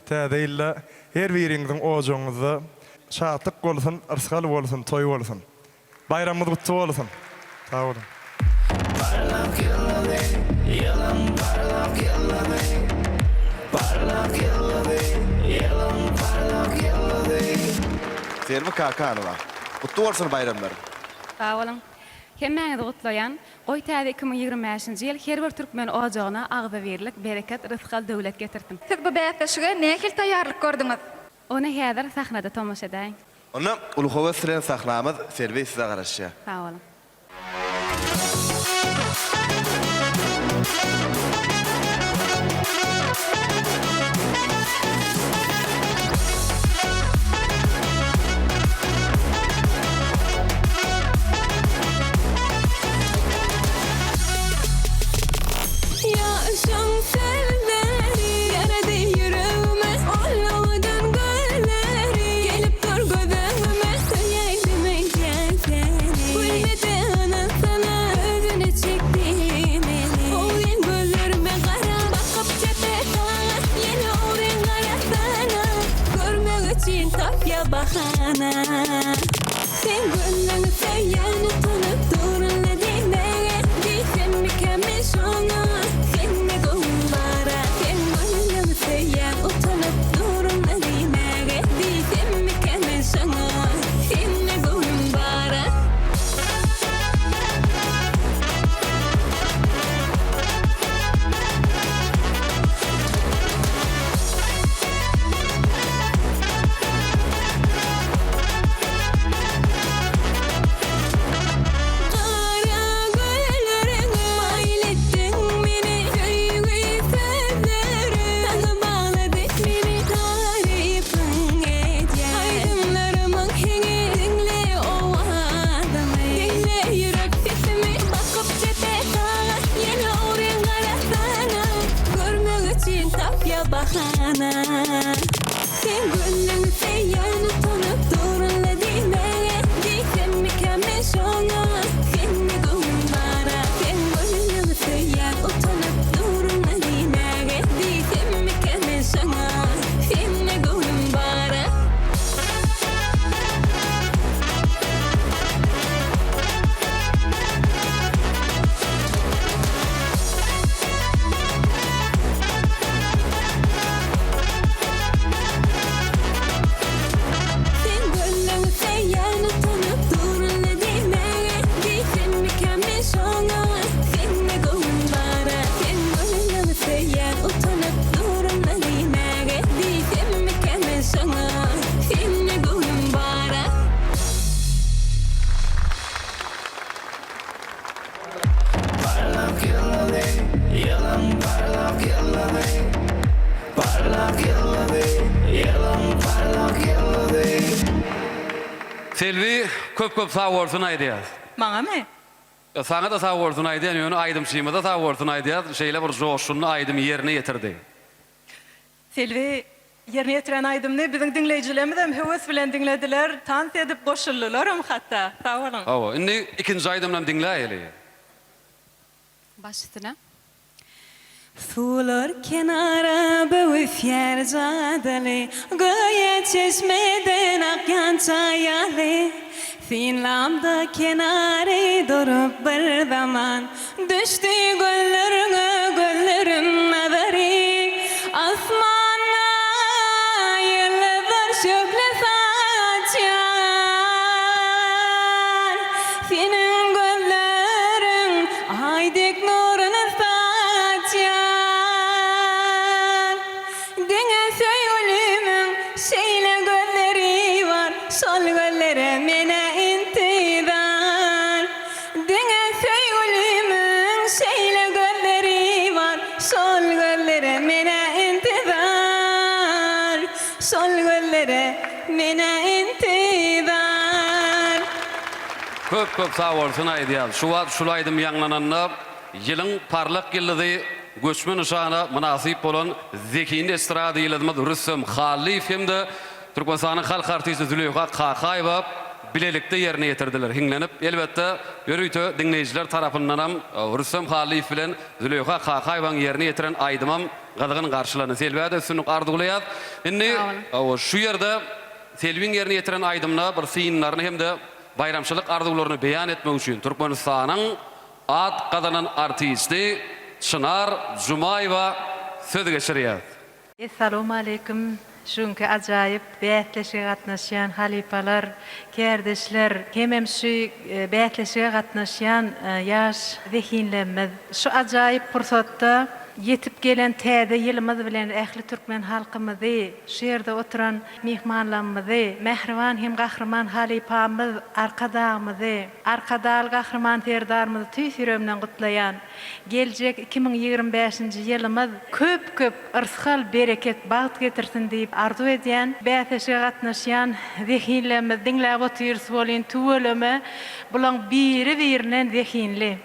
Täze ýylda her biriňiziň ojagyňyzda şatlyk bolsun, yrsgal bolsun, toý bolsun. Baýramyňyz gutly bolsun. Sag boluň. Parlak ýyldyzy, ýylyň parlak ýyldyzy. Parlak ýyldyzy, ýylyň parlak ýyldyzy. Selbi Kakanowa. Gutly bolsun baýramlar. Sag boluň. Hemmäňizi gutlaýan. Goý täze 2025-nji ýyl her bir türkmen ojagyna agzybirlik, bereket, rysgal, döwlet getirsin. Siz bu bäsleşige nähili taýýarlyk gördüňiz? Ony häzir sahnada tomaşa edäýiň. Onda uly höwes bilen sahnamyz Selbi size garaşýar. Sag boluň. Ýaşyň sözleri ýarady ýüregime Ol owadan gözleri gelip dur göz öňüme Söýäýdim öýdýän seni Gülmedi ynansana özüne çekdi meni Ogryn gözlerime gara bakyp çepe saga Ýene ogryn garasana Görmek üçin tapýa bahana. Seň gözleňi söýýän utanyp durun-la diýmäge Diýsemmikäm men şoňa sende göwün bar-a Seň gözleňi söýýän utanyp durun-la diýmäge Diýsemmikäm men şoňa sende göwün bar-a. Gara gözleriňe maýyl etdiň meni Söýgi sözleri saňa baglady meni Tarypyň edýän aýdymlarymyň heňi Diňle owazymy diňle ýürek sesimi Bakyp çepe saga ýene ogryn garasana Görmek üçin tapýa bahana. Seň gözleňi söýýän utanyp durun-la diýmäge Diýsemmikäm men şoňa sende göwnüm bar-a Seň gözleňi söýýän utanyp durun-la diýmäge Diýsemmikäm men şoňa sende göwnüm bar-a. Seň gözleňi söýýän utanyp durun-la diýmäge Diýsemmikäm men şoňa sende göwnüm bar-a Seň gözleňi söýýän utanyp durun-la diýmäge Diýsemmikäm men şoňa sende göwnüm bar-a. Parlak ýyldyzy, ýylyň parlak ýyldyzy. Parlak ýyldyzy, ýylyň parlak ýyldyzy. Selbi köp köp sag bolsun aýdýas. Maňamy? Saňa-da sag bolsun aýdýan ýöne aýdymçymyza sag bolsun aýdýas şeýle bir joşgunly aýdymy ýerine ýetirdi. Selbi ýerine ýetiren aýdymyny biziň diňleýjilemizem höwes bilen diňlediler, tans edip goşuldylaram hatda. Sag boluň. Hawa, indi ikinji aýdymynam diňläýeli. Baş üstüne. Suwlar kenara böwüsýär jadyly, Göýä çeşmeden akýan çaý ýaly. Synlamda kenary durup bir zaman, Düşdi gözleriňe gözlerim nazary. Asmanda ýyldyzlar şöhle saçýar, Seniň gözleriň Aý dek nuruny saçýar. Diňe söýgülimiň şeýle gözleri bar, Şol gözlere men-ä intizar. Diňe söýgülimiň şeýle gözleri bar, Şol gözlere men-ä intizar. Şol gözlere men-ä intizar. Köp köp sag bolsun aýdýas. Şu wagt şul aýdym ýaňlananda ýylyň parlak ýyldyzy göçme nyşana mynasyp bolan zehinli estrada ýyldyzymyz Rüstem Hallyýew hem-de Türkmenistanyň halk artisti Züleýha Kakaýewa bilelikde ýerine ýetirdiler. Hiňlenip, elbetde, ýörite diňleýjiler tarapyndanam Rüstem Hallyýew bilen Züleýha Kakaýewanyň ýerine ýetiren aýdymam gyzgyn garşylandy. Selbä-de üstünlik arzuwlaýas. Indi şu ýerde Selbiň ýerine ýetiren aýdymyna bir synlaryny hem-de baýramçylyk arzuwlaryny beýan etmek üçin Türkmenistanyň at gazanan artisti Çynar Jumaýewa söz geçirýär. Essalawmaleýkim şu günki ajaýyp bäsleşige gatnaşýan halypalar, kärdeşler hemem şu bäsleşige gatnaşýan ýaş zehinlerimiz. Şu ajaýyp pursatda ýetip gelen täze ýylymyz bilen ähli türkmen halkymyzy, şu ýerde oturan Myhmanlarymyzy, mähriban hem gahryman halypamyz Arkadagymyzy, Arkadagly Gahryman Serdarymyzy tüýs ýüregimden gutlaýan. Geljek 2025-nji ýylymyz köp-köp yrsgal, bereket, bagt getirsin diýip arzuw edýän. Bäsleşige gatnaşýan zehinlerimizi diňläp otyrys welin, tüweleme, bulaň biri-birinden zehinli.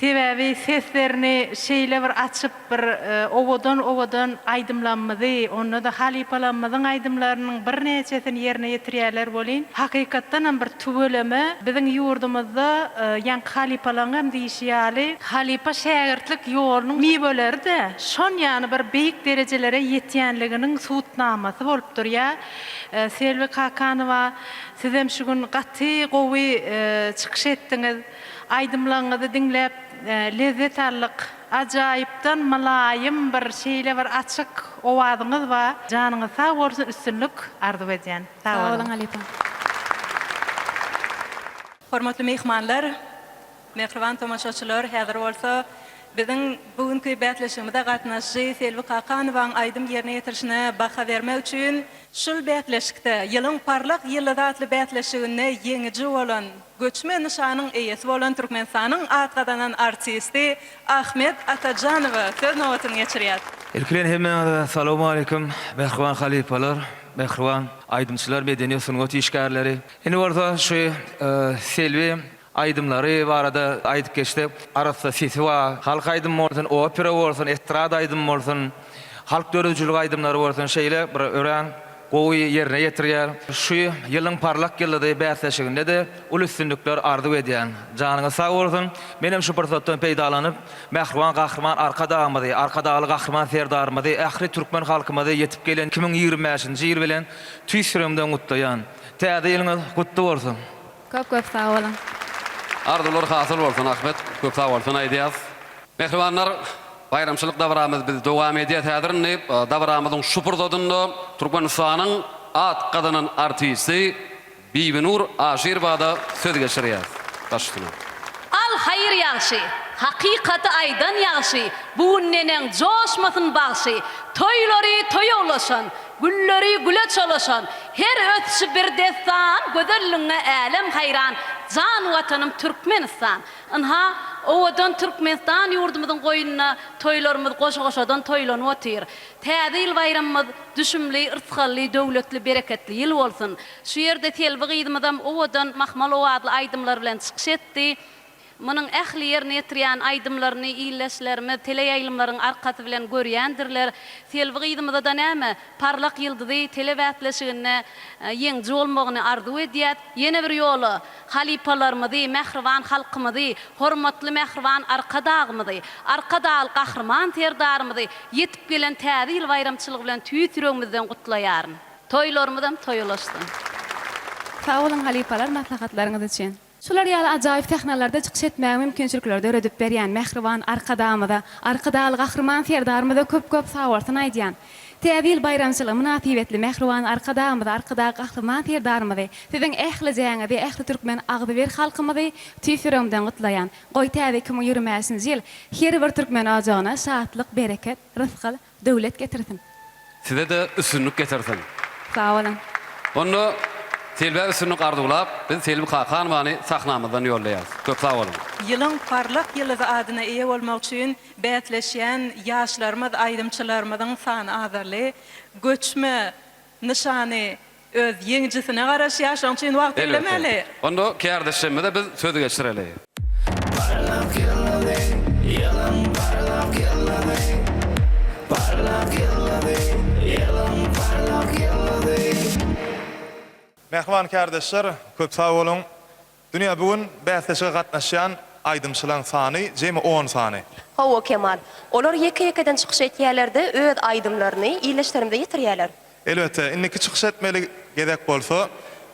Sebäbi seslerini şeýle bir açyp bir owadan-owadan aýdymlamyzy, onda-da halypalamyzyň aýdymlarynyň birnäçesini ýerine ýetirýärler welin, hakykatdanam bir tüweleme, biziň ýurdumyzda ýaňky halypalaňam diýşi ýaly, halypa-şägirtlik ýolunyň miweleri-de şon ýaly bir beýik derejelere ýetýänliginiň subutnamasy bolup durýar. Selbi Kakanowa, sizem şu gün gaty gowy çykyş etdiňiz. Aýdymlaryňyzy diňläp lezzet aldyk. Ajaýypdan mylaýym bir şeýle bir açyk owazyňyz bar. Janyňyz sag bolsun üstünlik arzuw edýän. Sag Sag boluň. boluň halypa. Hormatly myhmanlar, mähriban tomaşaçylar, häzir bolsa biziň bu günki bäsleşigimize gatnaşyjy Selbi Kakanowaň aýdym ýerine ýetirişine baha bermek üçin şul bäsleşikde Ýylyň parlak ýyldyzy atly bäsleşiginde ýeňiji bolan Göçme nyşanyň eýesi bolan Türkmenistanyň at gazanan artisti Ahmet Atajanowa söz nobatyny geçirýär. Ilki bilen hemmäňize salowmaleýkim, mähriban halypalar, mähriban aýdymçylar, medeniýet sungat işgärleri. Indi bolsa şu Selbi aýdymlary barada aýdyp geçsek, arassa sesi bar, halk aýdymy bolsun, opera bolsun, estrada aýdymy bolsun, halk döredijilik aýdymlary bolsun şeýle bir örän gowy ýerine ýetirýär. Şu ýylyň Parlak ýyldyzy bäsleşiginde-de uly üstünlikler arzuw edýän. Janyňyz sag bolsun! Menem şu pursatdan peýdalanyp, mähriban Gahryman Arkadagymyzy, Arkadagly Gahryman Serdarymyzy, ähli türkmen halkymyzy ýetip gelen 2025-nji ýyl bilen tüýs ýüregimden gutlaýan. Täze ýylyňyz gutly bolsun! Köp köp sag boluň. Arzuwlar hasyl bolsun Ahmet köp sag bolsun aýdýas. Mähribanlar baýramçylyk dabaramyz biz dowam edýäs häzir indi dabaramyzyň şu pursatynda Türkmenistanyň at gazanan artisti Bibinur Aşyrowada söz geçirýäs. Baş üstüne. Al haýyr ýagşy, hakykaty aýdan ýagşy, Bu gün neneň joşmasyn bagşy, Toýlary toýa ulaşan, Gülleri güle çolaşan, Her ösüşi bir dessan, Gözelligiňe älem haýran, Jan Watanym Türkmenistan! Ynha, owadan Türkmenistan ýurdumyzyň goýnunda toýlarymyz goşa-goşadan toýlanyp otyr. Täze ýyl baýramymyz düşümli, yrsgally, döwletli, bereketli ýyl bolsun! Şu ýerde Selbi gyzymyzam owadan mahmal owazly aýdymlar bilen çykyş etdi. Munuň ähli ýerine ýetirýän aýdymlaryny ildeşlerimiz teleýaýlymlaryň arkasy bilen görýändirler. Selbi gyzymyza-da näme, Parlak ýyldyzy telebäsleşiginde ýeňiji bolmagyny arzuw edýäs. Ýene bir ýola halypalarymyzy, mähriban halkymyzy, hormatly mähriban Arkadagymyzy, Arkadagly Gahryman Serdarymyzy ýetip gelen Täze ýyl baýramçylygy bilen tüýs ýüregimizden gutlaýaryn. Toýlarymyzam toýalaşsyn. Sag boluň halypalar maslahatlaryňyz üçin. Şular ýaly ajaýyp sahnalarda çykyş etmäge mümkinçilikleri döredip berýän mähriban Arkadagymyza, Arkadagly Gahryman Serdarymyza köp-köp sagbolsun aýdýan. Täze ýyl baýramçylygy mynasybetli mähriban Arkadagymyzy, Arkadag Gahryman Serdarymyzy, siziň ählijäňizi, ähli türkmen agzybir halkymyzy tüýs ýüregimden gutlaýan. Goý täze 2025-nji ýyl her bir türkmen ojagyna şatlyk, bereket, rysgal, Döwlet getirsin. Size-de üstünlik getirsin. Sag boluň. Onda Selbä üstünlik arzuwlap, biz Selbi Kakanowany sahnamyzdan ýollaýarys. Köp sag boluň. Ýylyň parlak ýyldyzy adyna eýe bolmak üçin bäsleşýän ýaşlarymyz, aýdymçylarymyzyň sany azaldy. Göçme nyşany Öz ýeňijisine garaşýar, şoň üçin wagt eglemäli. Elbetde. Onda kärdeşlerimize biz sözi geçireli. Parlak ýyldyzy, ýylyň parlak ýyldyzy, Parlak ýyldyzy, ýylyň parlak ýyldyzy. Mähriban kärdeşler, köp sag boluň. Dünýä bu gün bäsleşige gatnaşýan aýdymçylaň sany jemi on sany. Hawa Kemal. Olar ýeke-ýekeden çykyş etýäler-de öz aýdymlaryny ildeşlerimize ýetirýäler. Elbetde, indiki çykyş etmeli gezek bolsa,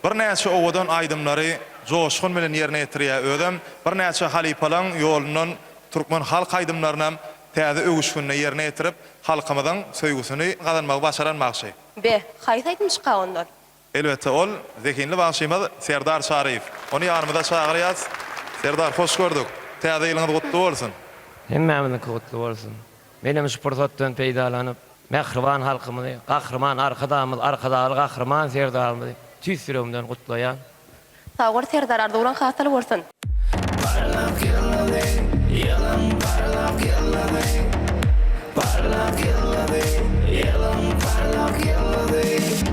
birnäçe owadan aýdymlary joşgun bilen ýerine ýetirýär. Özem birnäçe halypalaň ýolundan türkmen halk aýdymlarynam täze öwüşginde ýerine ýetirip, halkymyzyň söýgüsini gazanmagy başaran bagşy. Be, haýsy aýdymçyka ondan? Elbetde, ol zehinli bagşymyz Serdar Çaryýew. Ony ýanymyza çagyrýas. Serdar, hoş gördük. Täze ýylyňyz gutly bolsun! Hemmämiziňki gutly bolsun. Menem şu pursatdan peýdalanyp, mähriban halkymyzy, Gahryman Arkadagymyz, Arkadagly Gahryman Serdarymyzy tüýs ýüregimden gutlaýan. Sag bol Serdar arzuwlaň hasyl bolsun. Parlak ýyldyzy, ýylyň parlak ýyldyzy, Parlak ýyldyzy, ýylyň parlak ýyldyzy.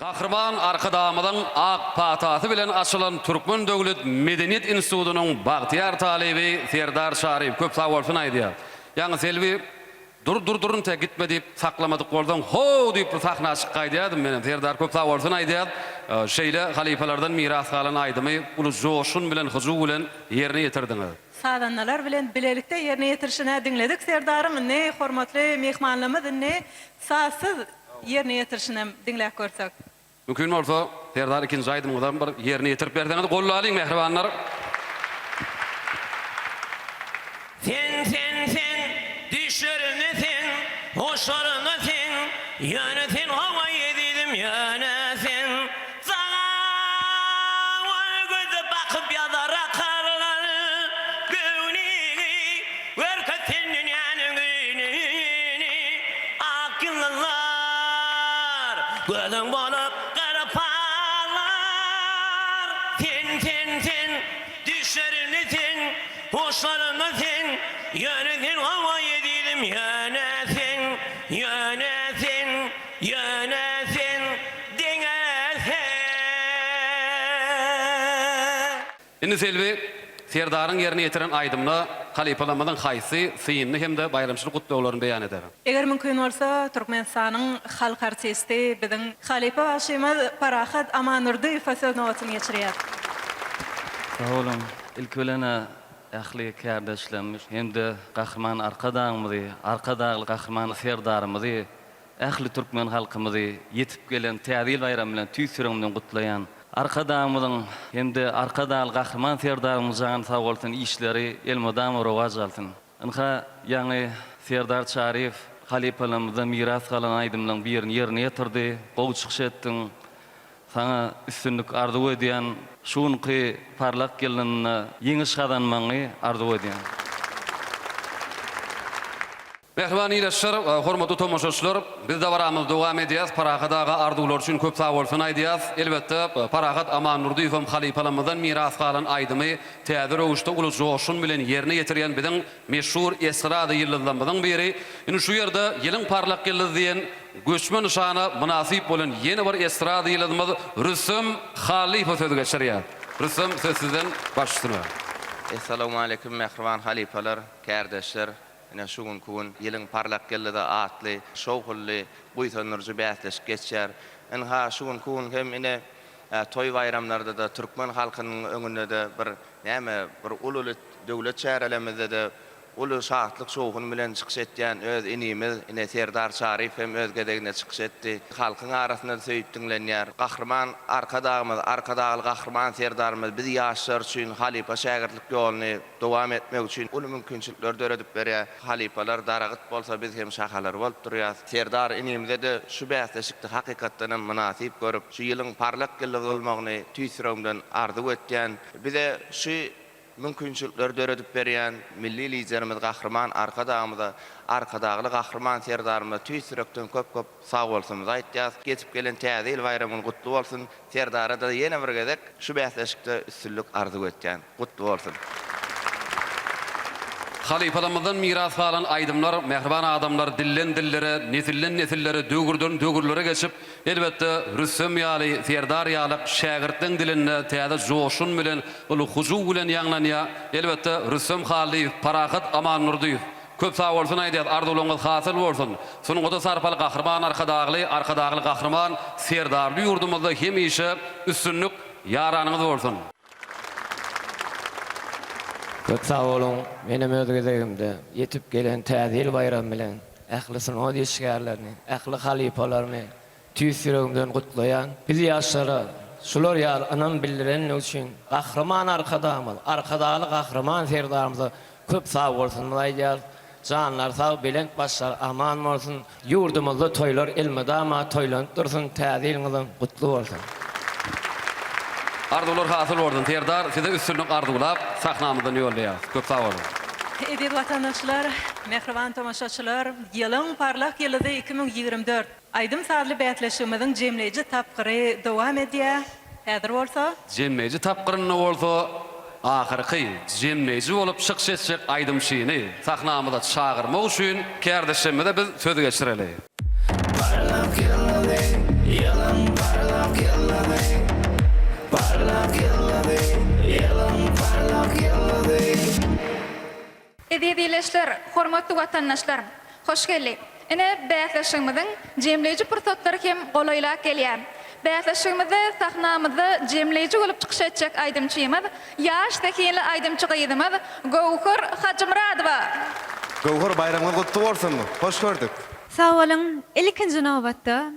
Gahryman Arkadagymyzyň ak patasy bilen açylan Türkmen döwlet medeniýet institutynyň bagtyýar talyby Serdar Çaryýew köp sagbolsun aýdýar. Ýaňy Selbi Dur dur dur inte gitme diýip saklamadyk bolsaň how diýip bir sahna çyk gaýdýardym menem Serdar köp sagbolsun aýdýar. Şeýle halypalardan miras galan aýdymy uly joşgun bilen hyjuw bilen ýerine ýetirdiňiz. Sazandalar bilen bilelikde ýerine ýetirişini diňledik Serdaryň indi hormatly myhmanlarymyz indi sazsyz ýerine ýetirişinem diňläp görsek. Mümkin bolsa Serdar ikinji aýdymyňyzam bir ýerine ýetirip berseňiz gollalyň mähribanlar. Sen sen sen düşlerinde sen hoşlarynda sen ýöne sen hawa ezizim ýöne sen saňa ol göze bakyp ýazar akarlar göwnüňi görkez sen dünýäniň düýnüni ak ýyldyzlar gözüň bolup gara parlar sen sen sen düşlerinde sen Hoşlarynda sen, ýöne sen hawa ezizim ýöne sen, ýöne sen, ýöne sen deňe sen. Indi Selbi Serdaryň ýerine ýetiren aýdymyna halypalarymyzyň haýsy synyny hem-de baýramçylyk gutlaglaryny beýan eder? Eger mümkin bolsa, Türkmenistanyň halk artisti, biziň halypa bagşymyz Parahat Amandurdyýewe söz nobatyny geçirýär. Sag boluň. Ilki bilen-ä ähli kärdeşlerimiz hem-de Gahryman Arkadagymyzy, Arkadagly Gahryman Serdarymyzy, ähli türkmen halkymyzy ýetip gelen Täze ýyl baýramy bilen tüýs ýüregimden gutlaýan. Arkadagymyzyň hem-de Arkadagly Gahryman Serdarymyzyň jany sag bolsun, işleri elmydama rowaç alsyn. Ynha, ýaňy Serdar Çaryýew halypalarymyzdan miras galan aýdymlaryň birini ýerine ýetirdi. Gowy çykyş etdiň. Saňa üstünlik arzuw edýän. Şu günki parlak ýylynda ýeňiş gazanmagyňy arzuw edýän. Mähriban ildeşler, hormatly tomaşaçylar, biz dabaramyzy dowam edýäs. Parahat aga arzuwlary üçin köp sagbolsun aýdýas. Elbetde, Parahat Amandurdyýewem halypalarymyzdan miras galan aýdymy täze röwüşde uly joşgun bilen ýerine ýetirýän biziň meşhur estrada ýyldyzlarymyzyň biri. Indi şu ýerde Ýylyň parlak ýyldyzy diýen göçme nyşana mynasyp bolan ýene bir estrada ýyldyzymyz Rüstem Hallyýewe söz geçirýär. Rüstem, söz sizden, baş üstüne. Essalawmaleýkim mähriban halypalar, kärdeşler. Ine şu günki gün Ýylyň parlak ýyldyzy atly şowhunly, buýsandyryjy bäsleşik geçýär. Ynha şu günki gün hem ine toý-baýramlarda-da, türkmen halkynyň öňünde-de bir näme, bir ululy döwlet çärelerimizde-de uly şatlyk-şowhun bilen çykyş etýän öz inimiz, ine Serdar Çaryýew hem öz gezeginde çykyş etdi. Halkyň arasynda-da söýüp diňlenýär. Gahryman Arkadagymyz, Arkadagly Gahryman Serdarymyz biz ýaşlar üçin halypa-şägirtlik ýoluny dowam etmek üçin uly mümkinçilikleri döredip berýär. Halypalar daragyt bolsa biz hem şahalary bolup durýas. Serdar inimize-de şu bäsleşikde hakykatdan hem mynasyp görüp, şu ýylyň parlak ýyly bolmagyny tüýs ýüregimden arzuw etýän. Bize şu mümkinçilikleri döredip berýän Milli Liderimiz Gahryman Arkadagymyza, Arkadagly Gahryman Serdarymyza tüýs ýürekden köp-köp sagbolsunymyzy aýtýas. Ýetip gelen Täze ýyl baýramyň gutly bolsun! Serdara-da ýene bir gezek şu bäsleşikde üstünlik arzuw etýän. Gutly bolsun! Halypalarymyzdan miras galan aýdymlar mähriban adamlar dilden dillere, nesilden nesillere, döwürden döwürlere geçip, elbetde, Rüstem ýaly, Serdar ýalyk şägirtleň dilinde täze joşgun bilen, uly hyjuw bilen ýaňlanýar. Elbetde, Rüstem Hallyýew, Parahat Amandurdyýew, Köp sagbolsun aýdýas arzuwlaryňyz hasyl bolsun. Sungata sarpaly Gahryman Arkadagly Arkadagly Gahryman Serdarly ýurdumyzda hemişe üstünlik ýaranyňyz bolsun. Köp sag boluň, menem öz gezegimde ýetip gelen Täze ýyl baýramy bilen ähli sungat işgärlerini, ähli halypalaryny tüýs ýüregimden gutlaýan. Biz ýaşlara şular ýaly ynam bildirenligi üçin Gahryman Arkadagymyz, Arkadagly Gahryman Serdarymyza Köp sag bolsunymyzy aýdýarys. Janlary sag, belent başlary aman bolsun. Ýurdumyzda toýlar elmydama toýlanyp dursun. Täze ýylyňyzam gutly bolsun. Arzuwlar hasyl bolsun Serdar size üstünlik arzuwlap sahnamyzdan ýollaýarys. Köp sag boluň. Eziz watandaşlar, mähriban tomaşaçylar, Ýylyň parlak ýyldyzy 2024 aýdym-sazly bäsleşigimiziň jemleýji tapgyry dowam edýär. Häzir bolsa. Jemleýji tapgyrynda bolsa ahyrky jemleýji bolup çykyş etjek aýdymçyny sahnamyza çagyrmak üçin kärdeşlerimize biz söz geçireli. Parlak ýyldyzy, ýylyň. Parlak ýyldyzy Parlak ýyldyzy Ýylyň parlak ýyldyzy. Eziz ildeşler, hormatly watandaşlar! Hoş geldi! Ine, bäsleşigimiziň jemleýji pursatlary hem golaýlap gelýär. Bäsleşigimizde sahnamyzda jemleýji bolup çykyş etjek aýdymçymyz, ýaş zehinli aýdymçy gyzymyz Göwher Hajymyradowa! Göwher, baýramyňyz gutly bolsun! Hoş gördük! Sag boluň! Ilkinji nobatda,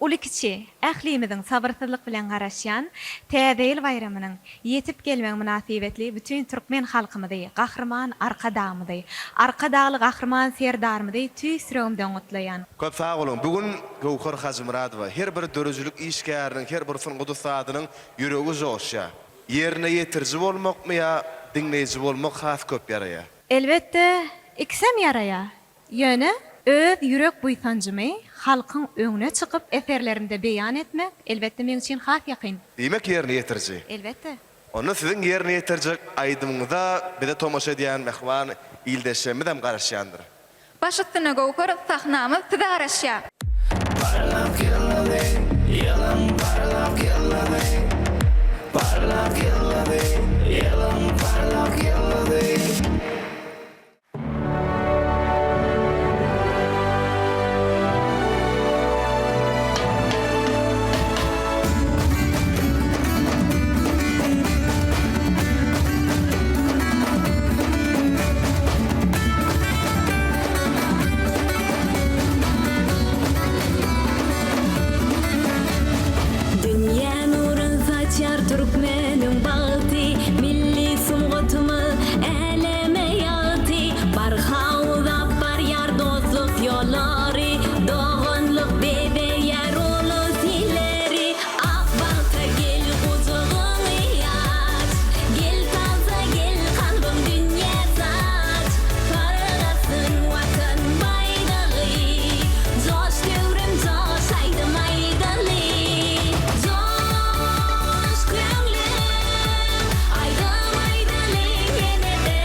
uly-kiçi ählimiziň sabyrsyzlyk bilen garaşýan Täze ýyl baýramynyň ýetip gelmegi mynasybetli bütin türkmen halkymyzy, Gahryman Arkadagymyzy, Arkadagly Gahryman Serdarymyzy tüýs ýüregimden gutlaýan. Köp sag boluň. Bu gün Göwher Hajymyradowa, her bir döredijilik işgäriniň, her bir sungat ussadynyň ýüregi joşýar. Ýerine ýetiriji bolmakmy ýa diňleýji bolmak has köp ýaraýar? Elbetde, ikisem ýaraýar. Ýöne öz ýürek buýsanjymy halkyň öňüne çykyp eserlerimde beýan etmek, elbetde, meň üçin has ýakyn. Diýmek ýerine ýetiriji. Elbetde. Onda siziň ýerine ýetirjek aýdymyňyza bize tomaşa edýän mähriban ildeşlerimizem garaşýandyr. Baş üstüne Göwher, sahnamyz size garaşýar. Parlak ýyldyzy, ýylyň parlak ýyldyzy, Parlak ýyldyzy, ýylyň parlak ýyldyzy. Dünýä nurun saçýar türkmeniň bagty, Milli sungatymyz äleme ýagty. Barha uzap barýar dostluk ýollary, Doganlyk bezeýär ulus illeri. Ak bagta gel gujagyňy aç, Gel tansa gel kalbyň dünýä saç. Parlasyn Watan baýdagy, Joş döwrüm joş aýdym aýdaly. Joş köňlüm aýdym aýdaly ýene-de.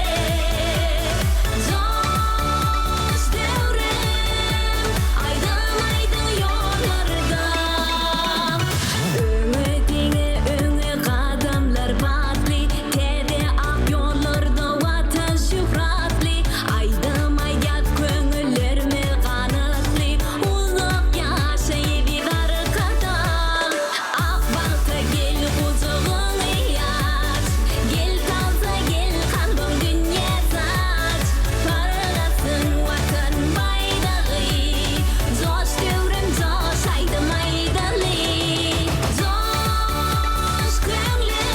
Joş döwrüm aýdym aýdyň ýollarda. Öňe diňe öňe gadamlar batly, Täze ak ýollarda Watan şöhratly. Aýdym aýdýas köňüllerimiz ganatly, Uzak ýaşa eziz Arkadag. Ak bagta gel gujagyňy aç, Gel tansa gel kalbyň dünýä saç. Parlasyn Watan baýdagy, Joş döwrüm joş aýdym aýdaly. Joş köňlüm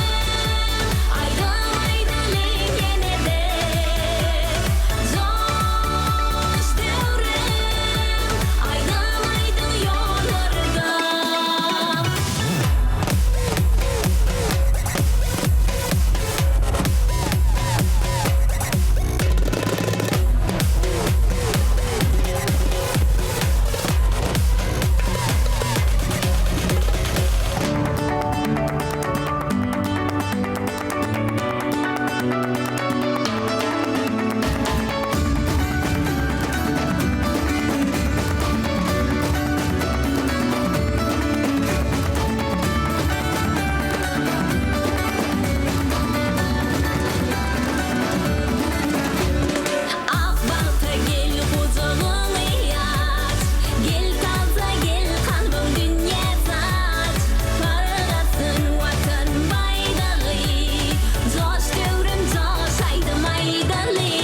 aýdym aýdaly ýene-de. Joş döwrüm aýdym aýdyň ýollarda. Ak bagta gel gujagyňy aç, Gel tansa gel kalbyň dünýä saç. Parlasyn Watan baýdagy, Joş döwrüm joş aýdym aýdaly.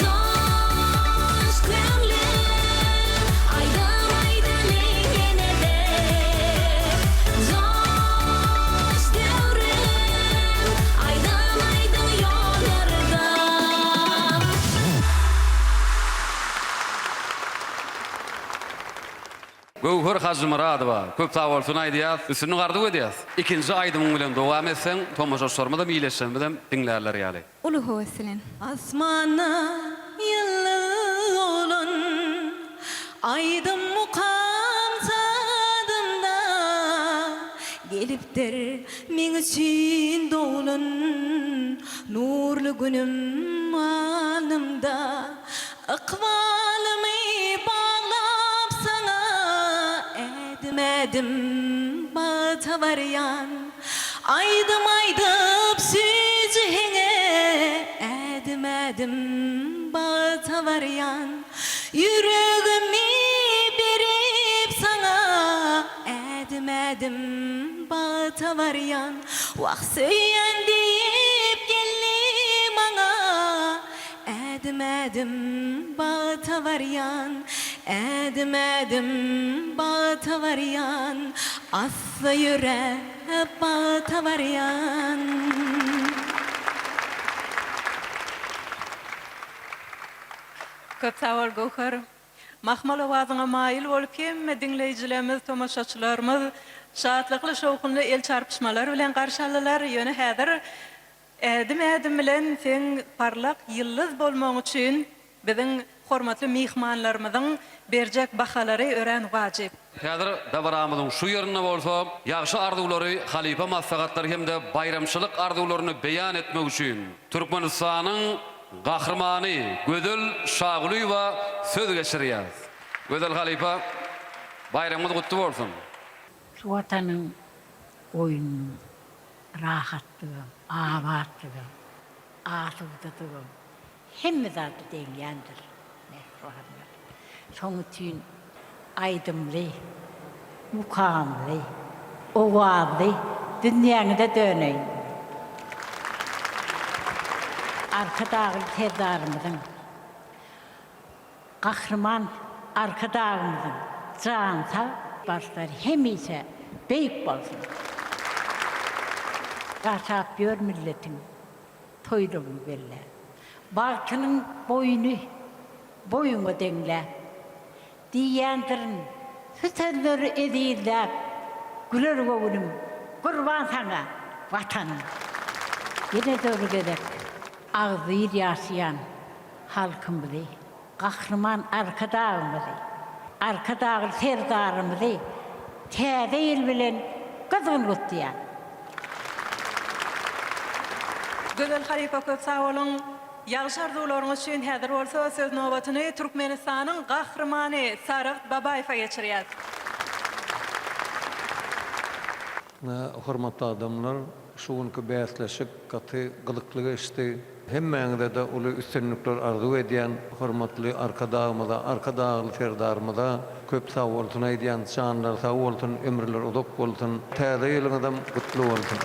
Joş köňlüm aýdym aýdaly ýene-de. Joş döwrüm aýdym aýdyň ýollarda. Göwher Hajymyradowa köp sag bolsun aýdýas, üstünlik arzuw edýäs. Ikinji aýdymyň bilen dowam etseň, tomaşaçylarymyzam, ildeşlerimizem diňlärler ýaly. Uly höwes bilen. Asmanda ýyldyz bolan aýdym mukam sazymda Gelipdir meň üçin doglan nurly günüm alnymda Ykbalymy baglap saňa ädim-ädim. bagta barýan. Aýdym aýdyp süýji heňe ädim-ädim bagta barýan. Ýüregimi berip saňa ädim-ädim bagta barýan. Wah söýýän diýip geldi maňa Ädim-ädim bagta barýan, Ädim-ädim bagta barýan, Assa ýöräp bagta barýan. Köp sag bol Göwher. Mahmal owazyňa maýyl bolup hemme diňleýjilerimiz, tomaşaçylarymyz şatlykly şowhunly el çarpyşmalar bilen garşy aldylar. Ýöne häzir Ädim-ädim bilen seň parlak ýyldyz bolmagyň üçin biziň hormatly myhmanlarymyzyň berjek bahalary örän wajyp. Häzir dabaramyzyň şu ýerinde bolsa ýagşy arzuwlary, halypa maslahatlary hem-de baýramçylyk arzuwlaryny beýan etmek üçin Türkmenistanyň Gahrymany Gözel Şagulyýewa söz geçirýäris. Gözel halypa, baýramyňyz gutly bolsun! Şu Watanyň goýnunyň Rahatlygam, abatlygam, asudalygam hemme zada deňýändir, mähribanlar. Şoň üçin aýdymly, mukamly, owazly dünýäňize döneýin. Arkadagly Serdarymyzyň Gahryman Arkadagymyzyň jany sag, başlary hemişe beýik bolsun! Ýaşap ýör milletiň toýlugyny belläp. Bagtynyň boýuny boýuňa deňläp. Diýýändirin şu sözleri ezizläp, Güler göwnüm, gurban saňa, Watanym! Ýene-de bir gezek agzybir ýaşaýan halkymyzy, Gahryman Arkadagymyzy, Arkadagly Serdarymyzy Täze ýyl bilen gyzgyn gutlaýan. Gözel halypa köp sag boluň ýagşy arzuwlaryňyz üçin häzir bolsa söz nobatyny Türkmenistanyň Gahrymany Saragt Babaýewe geçirýäs. Hormatly adamlar, şu günki bäsleşik gaty gyzykly geçdi. Hemmäňize-de uly üstünlikler arzuw edýän. Hormatly Arkadagymyza, Arkadagly Serdarymyza köp sagbolsun aýdýan. Janlary sag bolsun, ömürleri uzak bolsun. Täze ýylyňyzam gutly bolsun!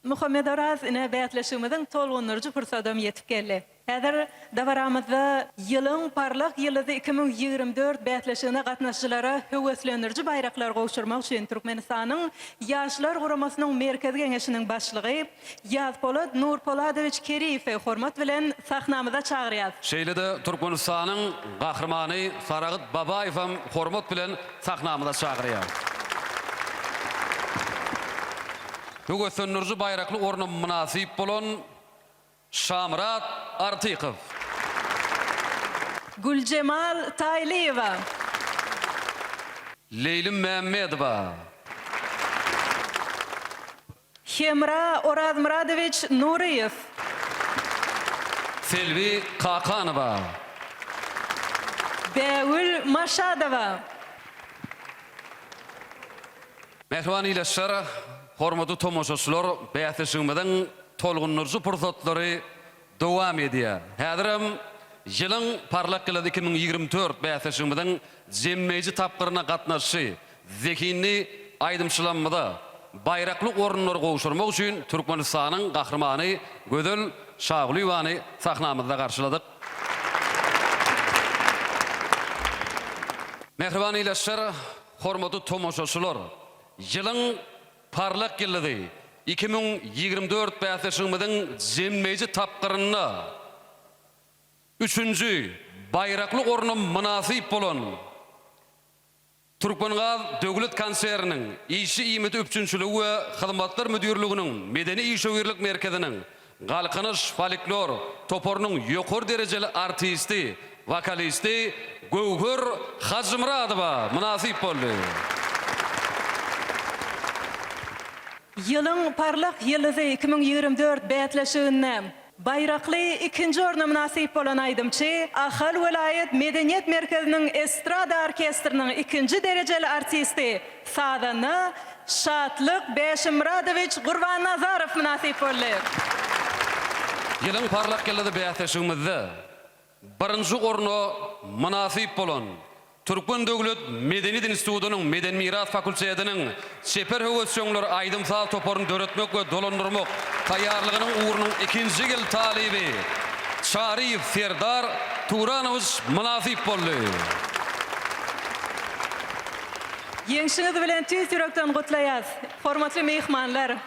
Muhammet Oraz, ine bäsleşigimiziň tolgundyryjy pursadam ýetip geldi. Häzir dabaramyzda Ýylyň parlak ýyldyzy 2024 bäsleşigine gatnaşyjylara höweslendiriji baýraklary gowşurmak üçin Türkmenistanyň Ýaşlar guramasynyň Merkezi Geňeşiniň başlygy Ýazpolat Nurpoladowiç Keriýewi hormat bilen sahnamyza çagyrýas. Şeýle-de Türkmenistanyň Gahrymany Saragt Babaýewem hormat bilen sahnamyza çagyrýas. Höweslendiriji baýrakly orna mynasyp bolan Şamyrat Artykow. Güljemal Taýlyýewa. Leýlim Mämmedowa. Hemra Orazmyradowiç Nuryýew. Selbi Kakanowa. Bägül Maşadowa. Mähriban ildeşler, hormatly tomaşaçylar, bäsleşigimiziň tolgundyryjy pursatlary dowam edýär. Häzirem Ýylyň parlak ýyldyzy 2024 bäsleşigimiziň jemleýji tapgyryna gatnaşyjy zehinli aýdymçylarymyza baýrakly orunlary gowşurmak üçin Türkmenistanyň Gahrymany Gözel Şagulyýewany sahnamyzda garşyladyk. Mähriban ildeşler, hormatly tomaşaçylar, Ýylyň Parlak ýyldyzy 2024 bäsleşigimiziň jemleýji tapgyrynda üçünji baýrakly orna mynasyp bolan Türkmengaz döwlet konserniniň Işçi iýmiti üpjünçiligi we hyzmatlar müdirliginiň medeni-işewürlik merkeziniň Galkynyş folklor toparynyň ýokary derejeli artisti, wokalisti Göwher Hajymyradowa mynasyp boldy. Ýylyň parlak ýyldyzy 2024 bäsleşiginde. Baýrakly ikinji orna mynasyp bolan aýdymçy Ahal welaýat medeniýet merkeziniň estrada orkestriniň ikinji derejeli artisti, sazanda Şatlyk Bäşimyradowiç Gurbannazarow mynasyp boldy. Ýylyň parlak ýyldyzy bäsleşigimizde Birinji orna mynasyp bolan Türkmen döwlet medeniýet institutynyň Medeni miras fakultetiniň çeper höwesjeňler aýdym-saz toparyny döretmek we dolandyrmak taýýarlygynyň ugrunyň ikinji ýyl talyby Çaryýew Serdar Turanowiç mynasyp boldy. Ýeňşiňiz bilen tüýs ýürekden gutlaýas, hormatly myhmanlar!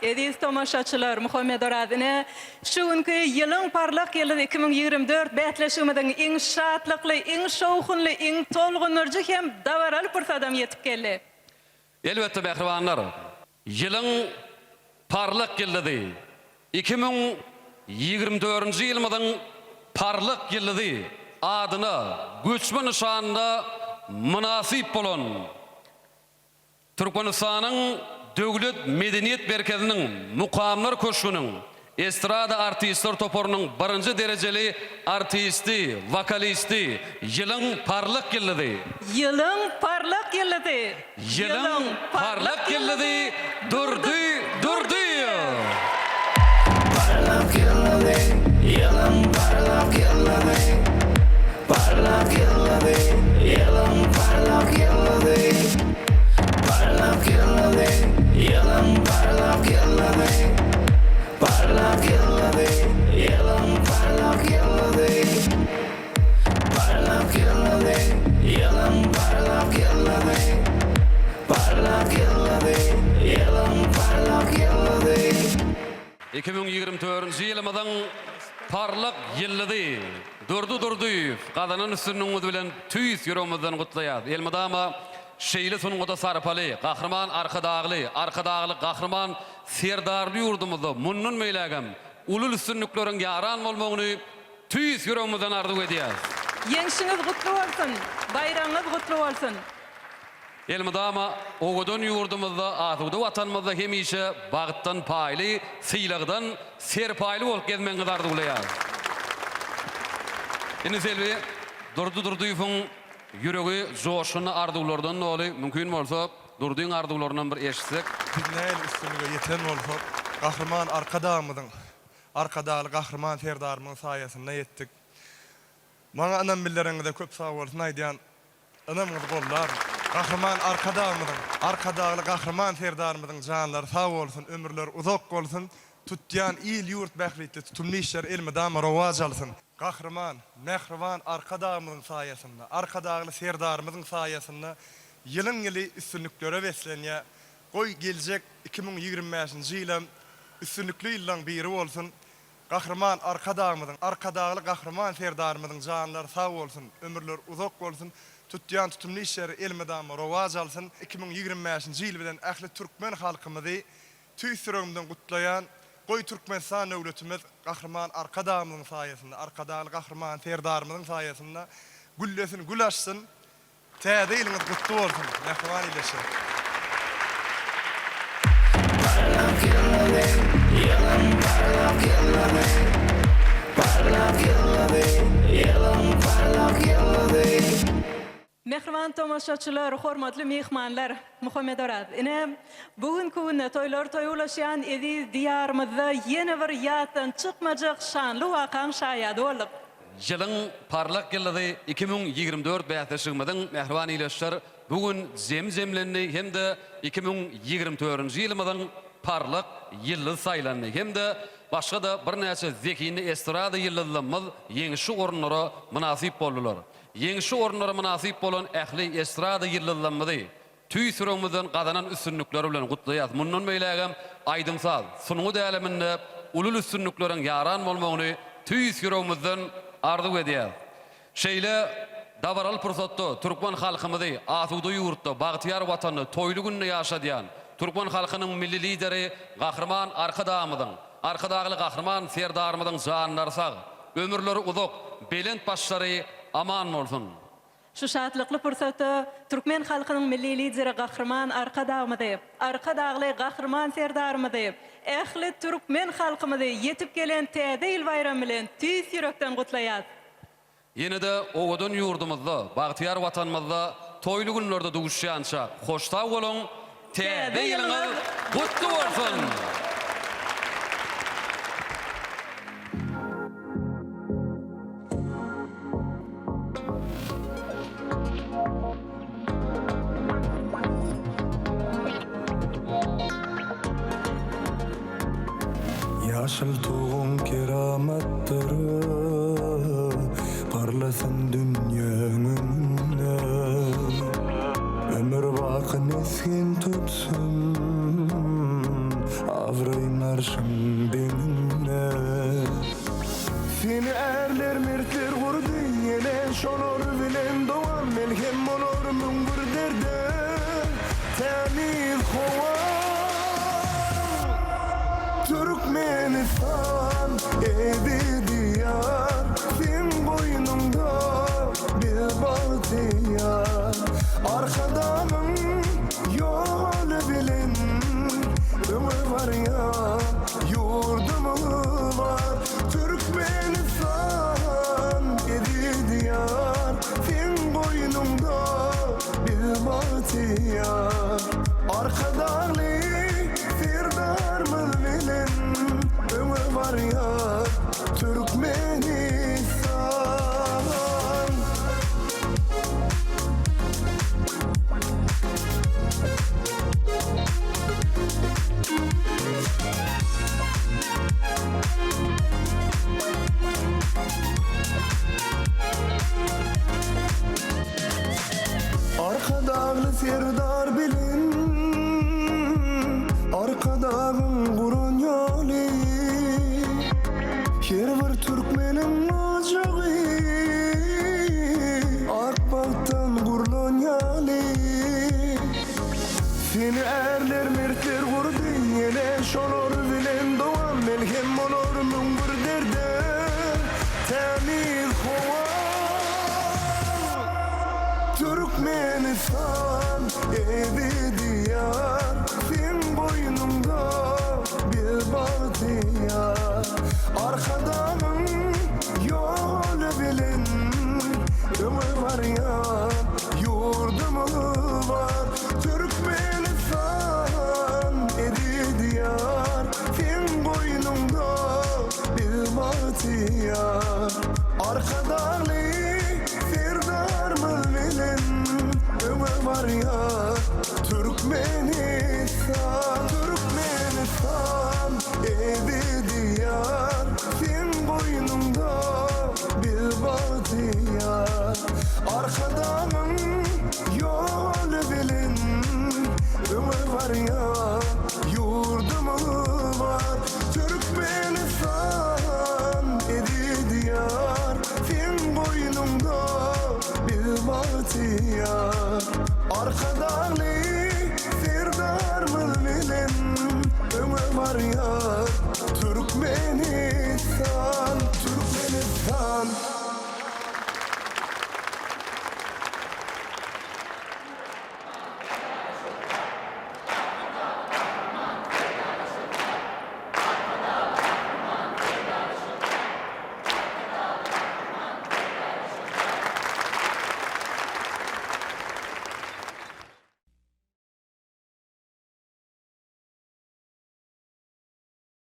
Eziz tomaşaçylar, Muhammedoraz ine, şu günki Ýylyň parlak ýyldyzy 2024 bäsleşigimiziň iň şatlykly, iň şowhunly, iň tolgundyryjy hem dabaraly pursadam ýetip geldi. Elbetde, mähribanlar, Ýylyň parlak ýyldyzy, 2024-nji ýylymyzyň parlak ýyldyzy adyna göçme nyşanyna mynasyp bolan Türkmenistanyň Döwlet medeniýet merkeziniň Mukamlar köşgüniň estrada artistler toparynyň birinji derejeli artisti, wokalisti, Ýylyň parlak ýyldyzy. Ýylyň parlak ýyldyzy. Ýylyň parlak ýyldyzy Durdy Durdyýew. Parlak ýyldyzy, ýylyň parlak ýyldyzy. Parlak ýyldyzy, ýylyň parlak ýyldyzy. Parlak ýyldyzy, ýylyň parlak ýyldyzy. Parlak ýyldyzy, ýylyň parlak ýyldyzy. Parlak ýyldyzy, ýylyň parlak ýyldyzy. Parlak ýyldyzy, ýylyň parlak ýyldyzy. 2024-nji ýylymyzyň parlak ýyldyzy Durdy Durdyýew gazanan üstünligiňiz bilen tüýs ýüregimizden gutlaýas. Elmydama şeýle sungata sarpaly, Gahryman Arkadagly, Arkadagly Gahryman Serdarly ýurdumyzda mundan beýlägem uly üstünlikleriň ýaran bolmagyny tüýs ýüregimizden arzuw edýäs. Ýeňşiňiz gutly bolsun! Baýragyňyz gutly bolsun! Elmydama owadan ýurdumyzda, asuda Watanymyzda hemişe bagtdan paýly, sylagdan serpaýly bolup gezmegiňizi arzuwlaýarys. Indi Selbi Durdy Durdyýewiň ýüregi joşgunly arzuwlardan doly. Mümkin bolsa, Durdyň arzuwlaryndan bir eşitsek. Biz nähili üstünlige ýeten bolsak, Gahryman Arkadagymyzyň, Arkadagly Gahryman Serdarymyzyň saýasynda ýetdik. Maňa ynam bildireniňize köp sagbolsun aýdýan. Ynamyňyzy gollaryn. Gahryman Arkadagymyzyň, Arkadagly Gahryman Serdarymyzyň janlary sag bolsun, ömürleri uzak bolsun, tutýan il-ýurt bähbitli tutumly işleri elmydama rowaç alsyn. Gahryman, mähriban Arkadagymyzyň saýasynda, Arkadagly Serdarymyzyň saýasynda ýylyň-ýyly üstünliklere beslenýär. Goý, geljek 2025-nji ýylam üstünlikli ýyllaň biri bolsun. Gahryman Arkadagymyzyň, Arkadagly Gahryman Serdarymyzyň janlary sag bolsun, ömürleri uzak bolsun, tutýan tutumly işleri elmydama rowaç alsyn! 2025-nji ýyl bilen ähli türkmen halkymyzy tüýs ýüregimden gutlaýan! Goý, Türkmenistan döwletimiz Gahryman Arkadagymyzyň saýasynda, Arkadagly Gahryman Serdarymyzyň saýasynda güllesin, gül açsyn! Täze ýylyňyz gutly bolsun, mähriban ildeşler! Parlak ýyldyzy, ýylyň parlak ýyldyzy. Parlak ýyldyzy, ýylyň parlak ýyldyzy. Mähriban tomaşaçylar, hormatly myhmanlar! Muhammedoraz, ine, bu günki günde toýlar toýa ulaşýan eziz Diýarymyzda ýene bir ýatdan çykmajak şanly wakaň şaýady bolduk. Ýylyň parlak ýyldyzy 2024 bäsleşigimiziň mähriban ildeşler bu gün jemi jemlendi hem-de 2024-nji ýylymyzyň parlak ýyldyzy saýlandy hem-de başga-da birnäçe zehinli estrada ýyldyzlarymyz ýeňişli orunlara mynasyp boldular. Ýeňişli orunlara mynasyp bolan ähli estrada ýyldyzlarymyzy Tüýs ýüregimizden gazanan üstünlikleri bilen gutlaýas. Mundan beýlägem aýdym-saz, sungat äleminde uly üstünlikleriň ýaran bolmagyny tüýs ýüregimizden arzuw edýäs. Şeýle dabaraly pursatda türkmen halkymyzy asuda ýurtda, bagtyýar Watanda toýly günde ýaşadýan türkmen halkynyň Milli Lideri Gahryman Arkadagymyzyň, Arkadagly Gahryman Serdarymyzyň janlary sag, ömürleri uzak, belent başlary aman bolsun! Şu şatlykly pursatda türkmen halkynyň Milli Lideri Gahryman Arkadagymyzy, Arkadagly Gahryman Serdarymyzy, ähli türkmen halkymyzy ýetip gelen Täze ýyl baýramy bilen tüýs ýürekden gutlaýas. Ýene-de owadan ýurdumyzda, bagtyýar Watanymyzda toýly günlerde duşýança hoş sag boluň, Täze ýylyňyz gutly bolsun! Ýaşyl tuguň keramatdyr, Parlasyn dünýäň öňünde. Ömür baky mesgen tutsun, Abraýyň arşyň deňinde. Seni ärler mertler gurdy ýene şolar bilen dowam melhem bolar 1001 derde tämiz howa Türkmenistan eziz diýar seň goýnuňda biz bagtyýar Arkadagyň ýoly bilen öňe barýar Ýurdumyz bar Türkmenistan eziz Diýar Seň goýnuňda biz bagtyýar Arkadagly Serdarymyz bilen öňe barýar Türkmenistan. Arkadagly Serdar bilen Arkadagyň guran ýoly Her bir türkmeniň ojagy Ak bagtdan gurlan ýaly Seni ärler mertler gurdy ýene şolar bilen dowam melhem bolar 1001 derde tämiz howa Türkmenistan eziz diýar seň goýnuňda biz bagtyýar Arkadagyň ýoly bilen öňe barýar ýurdumyz bar Türkmenistan eziz Diýar seň goýnuňda biz bagtyýar Arkadagly Serdarymyz bilen öňe barýar Türkmenistan Türkmenistan eziz Diýar seň goýnuňda biz bagtyýar Arkadagyň ýoly bilen öňe barýar ýurdumyz bar Türkmenistan eziz Diýar seň goýnuňda biz bagtyýar Arkadagly Serdarymyz bilen öňe barýar.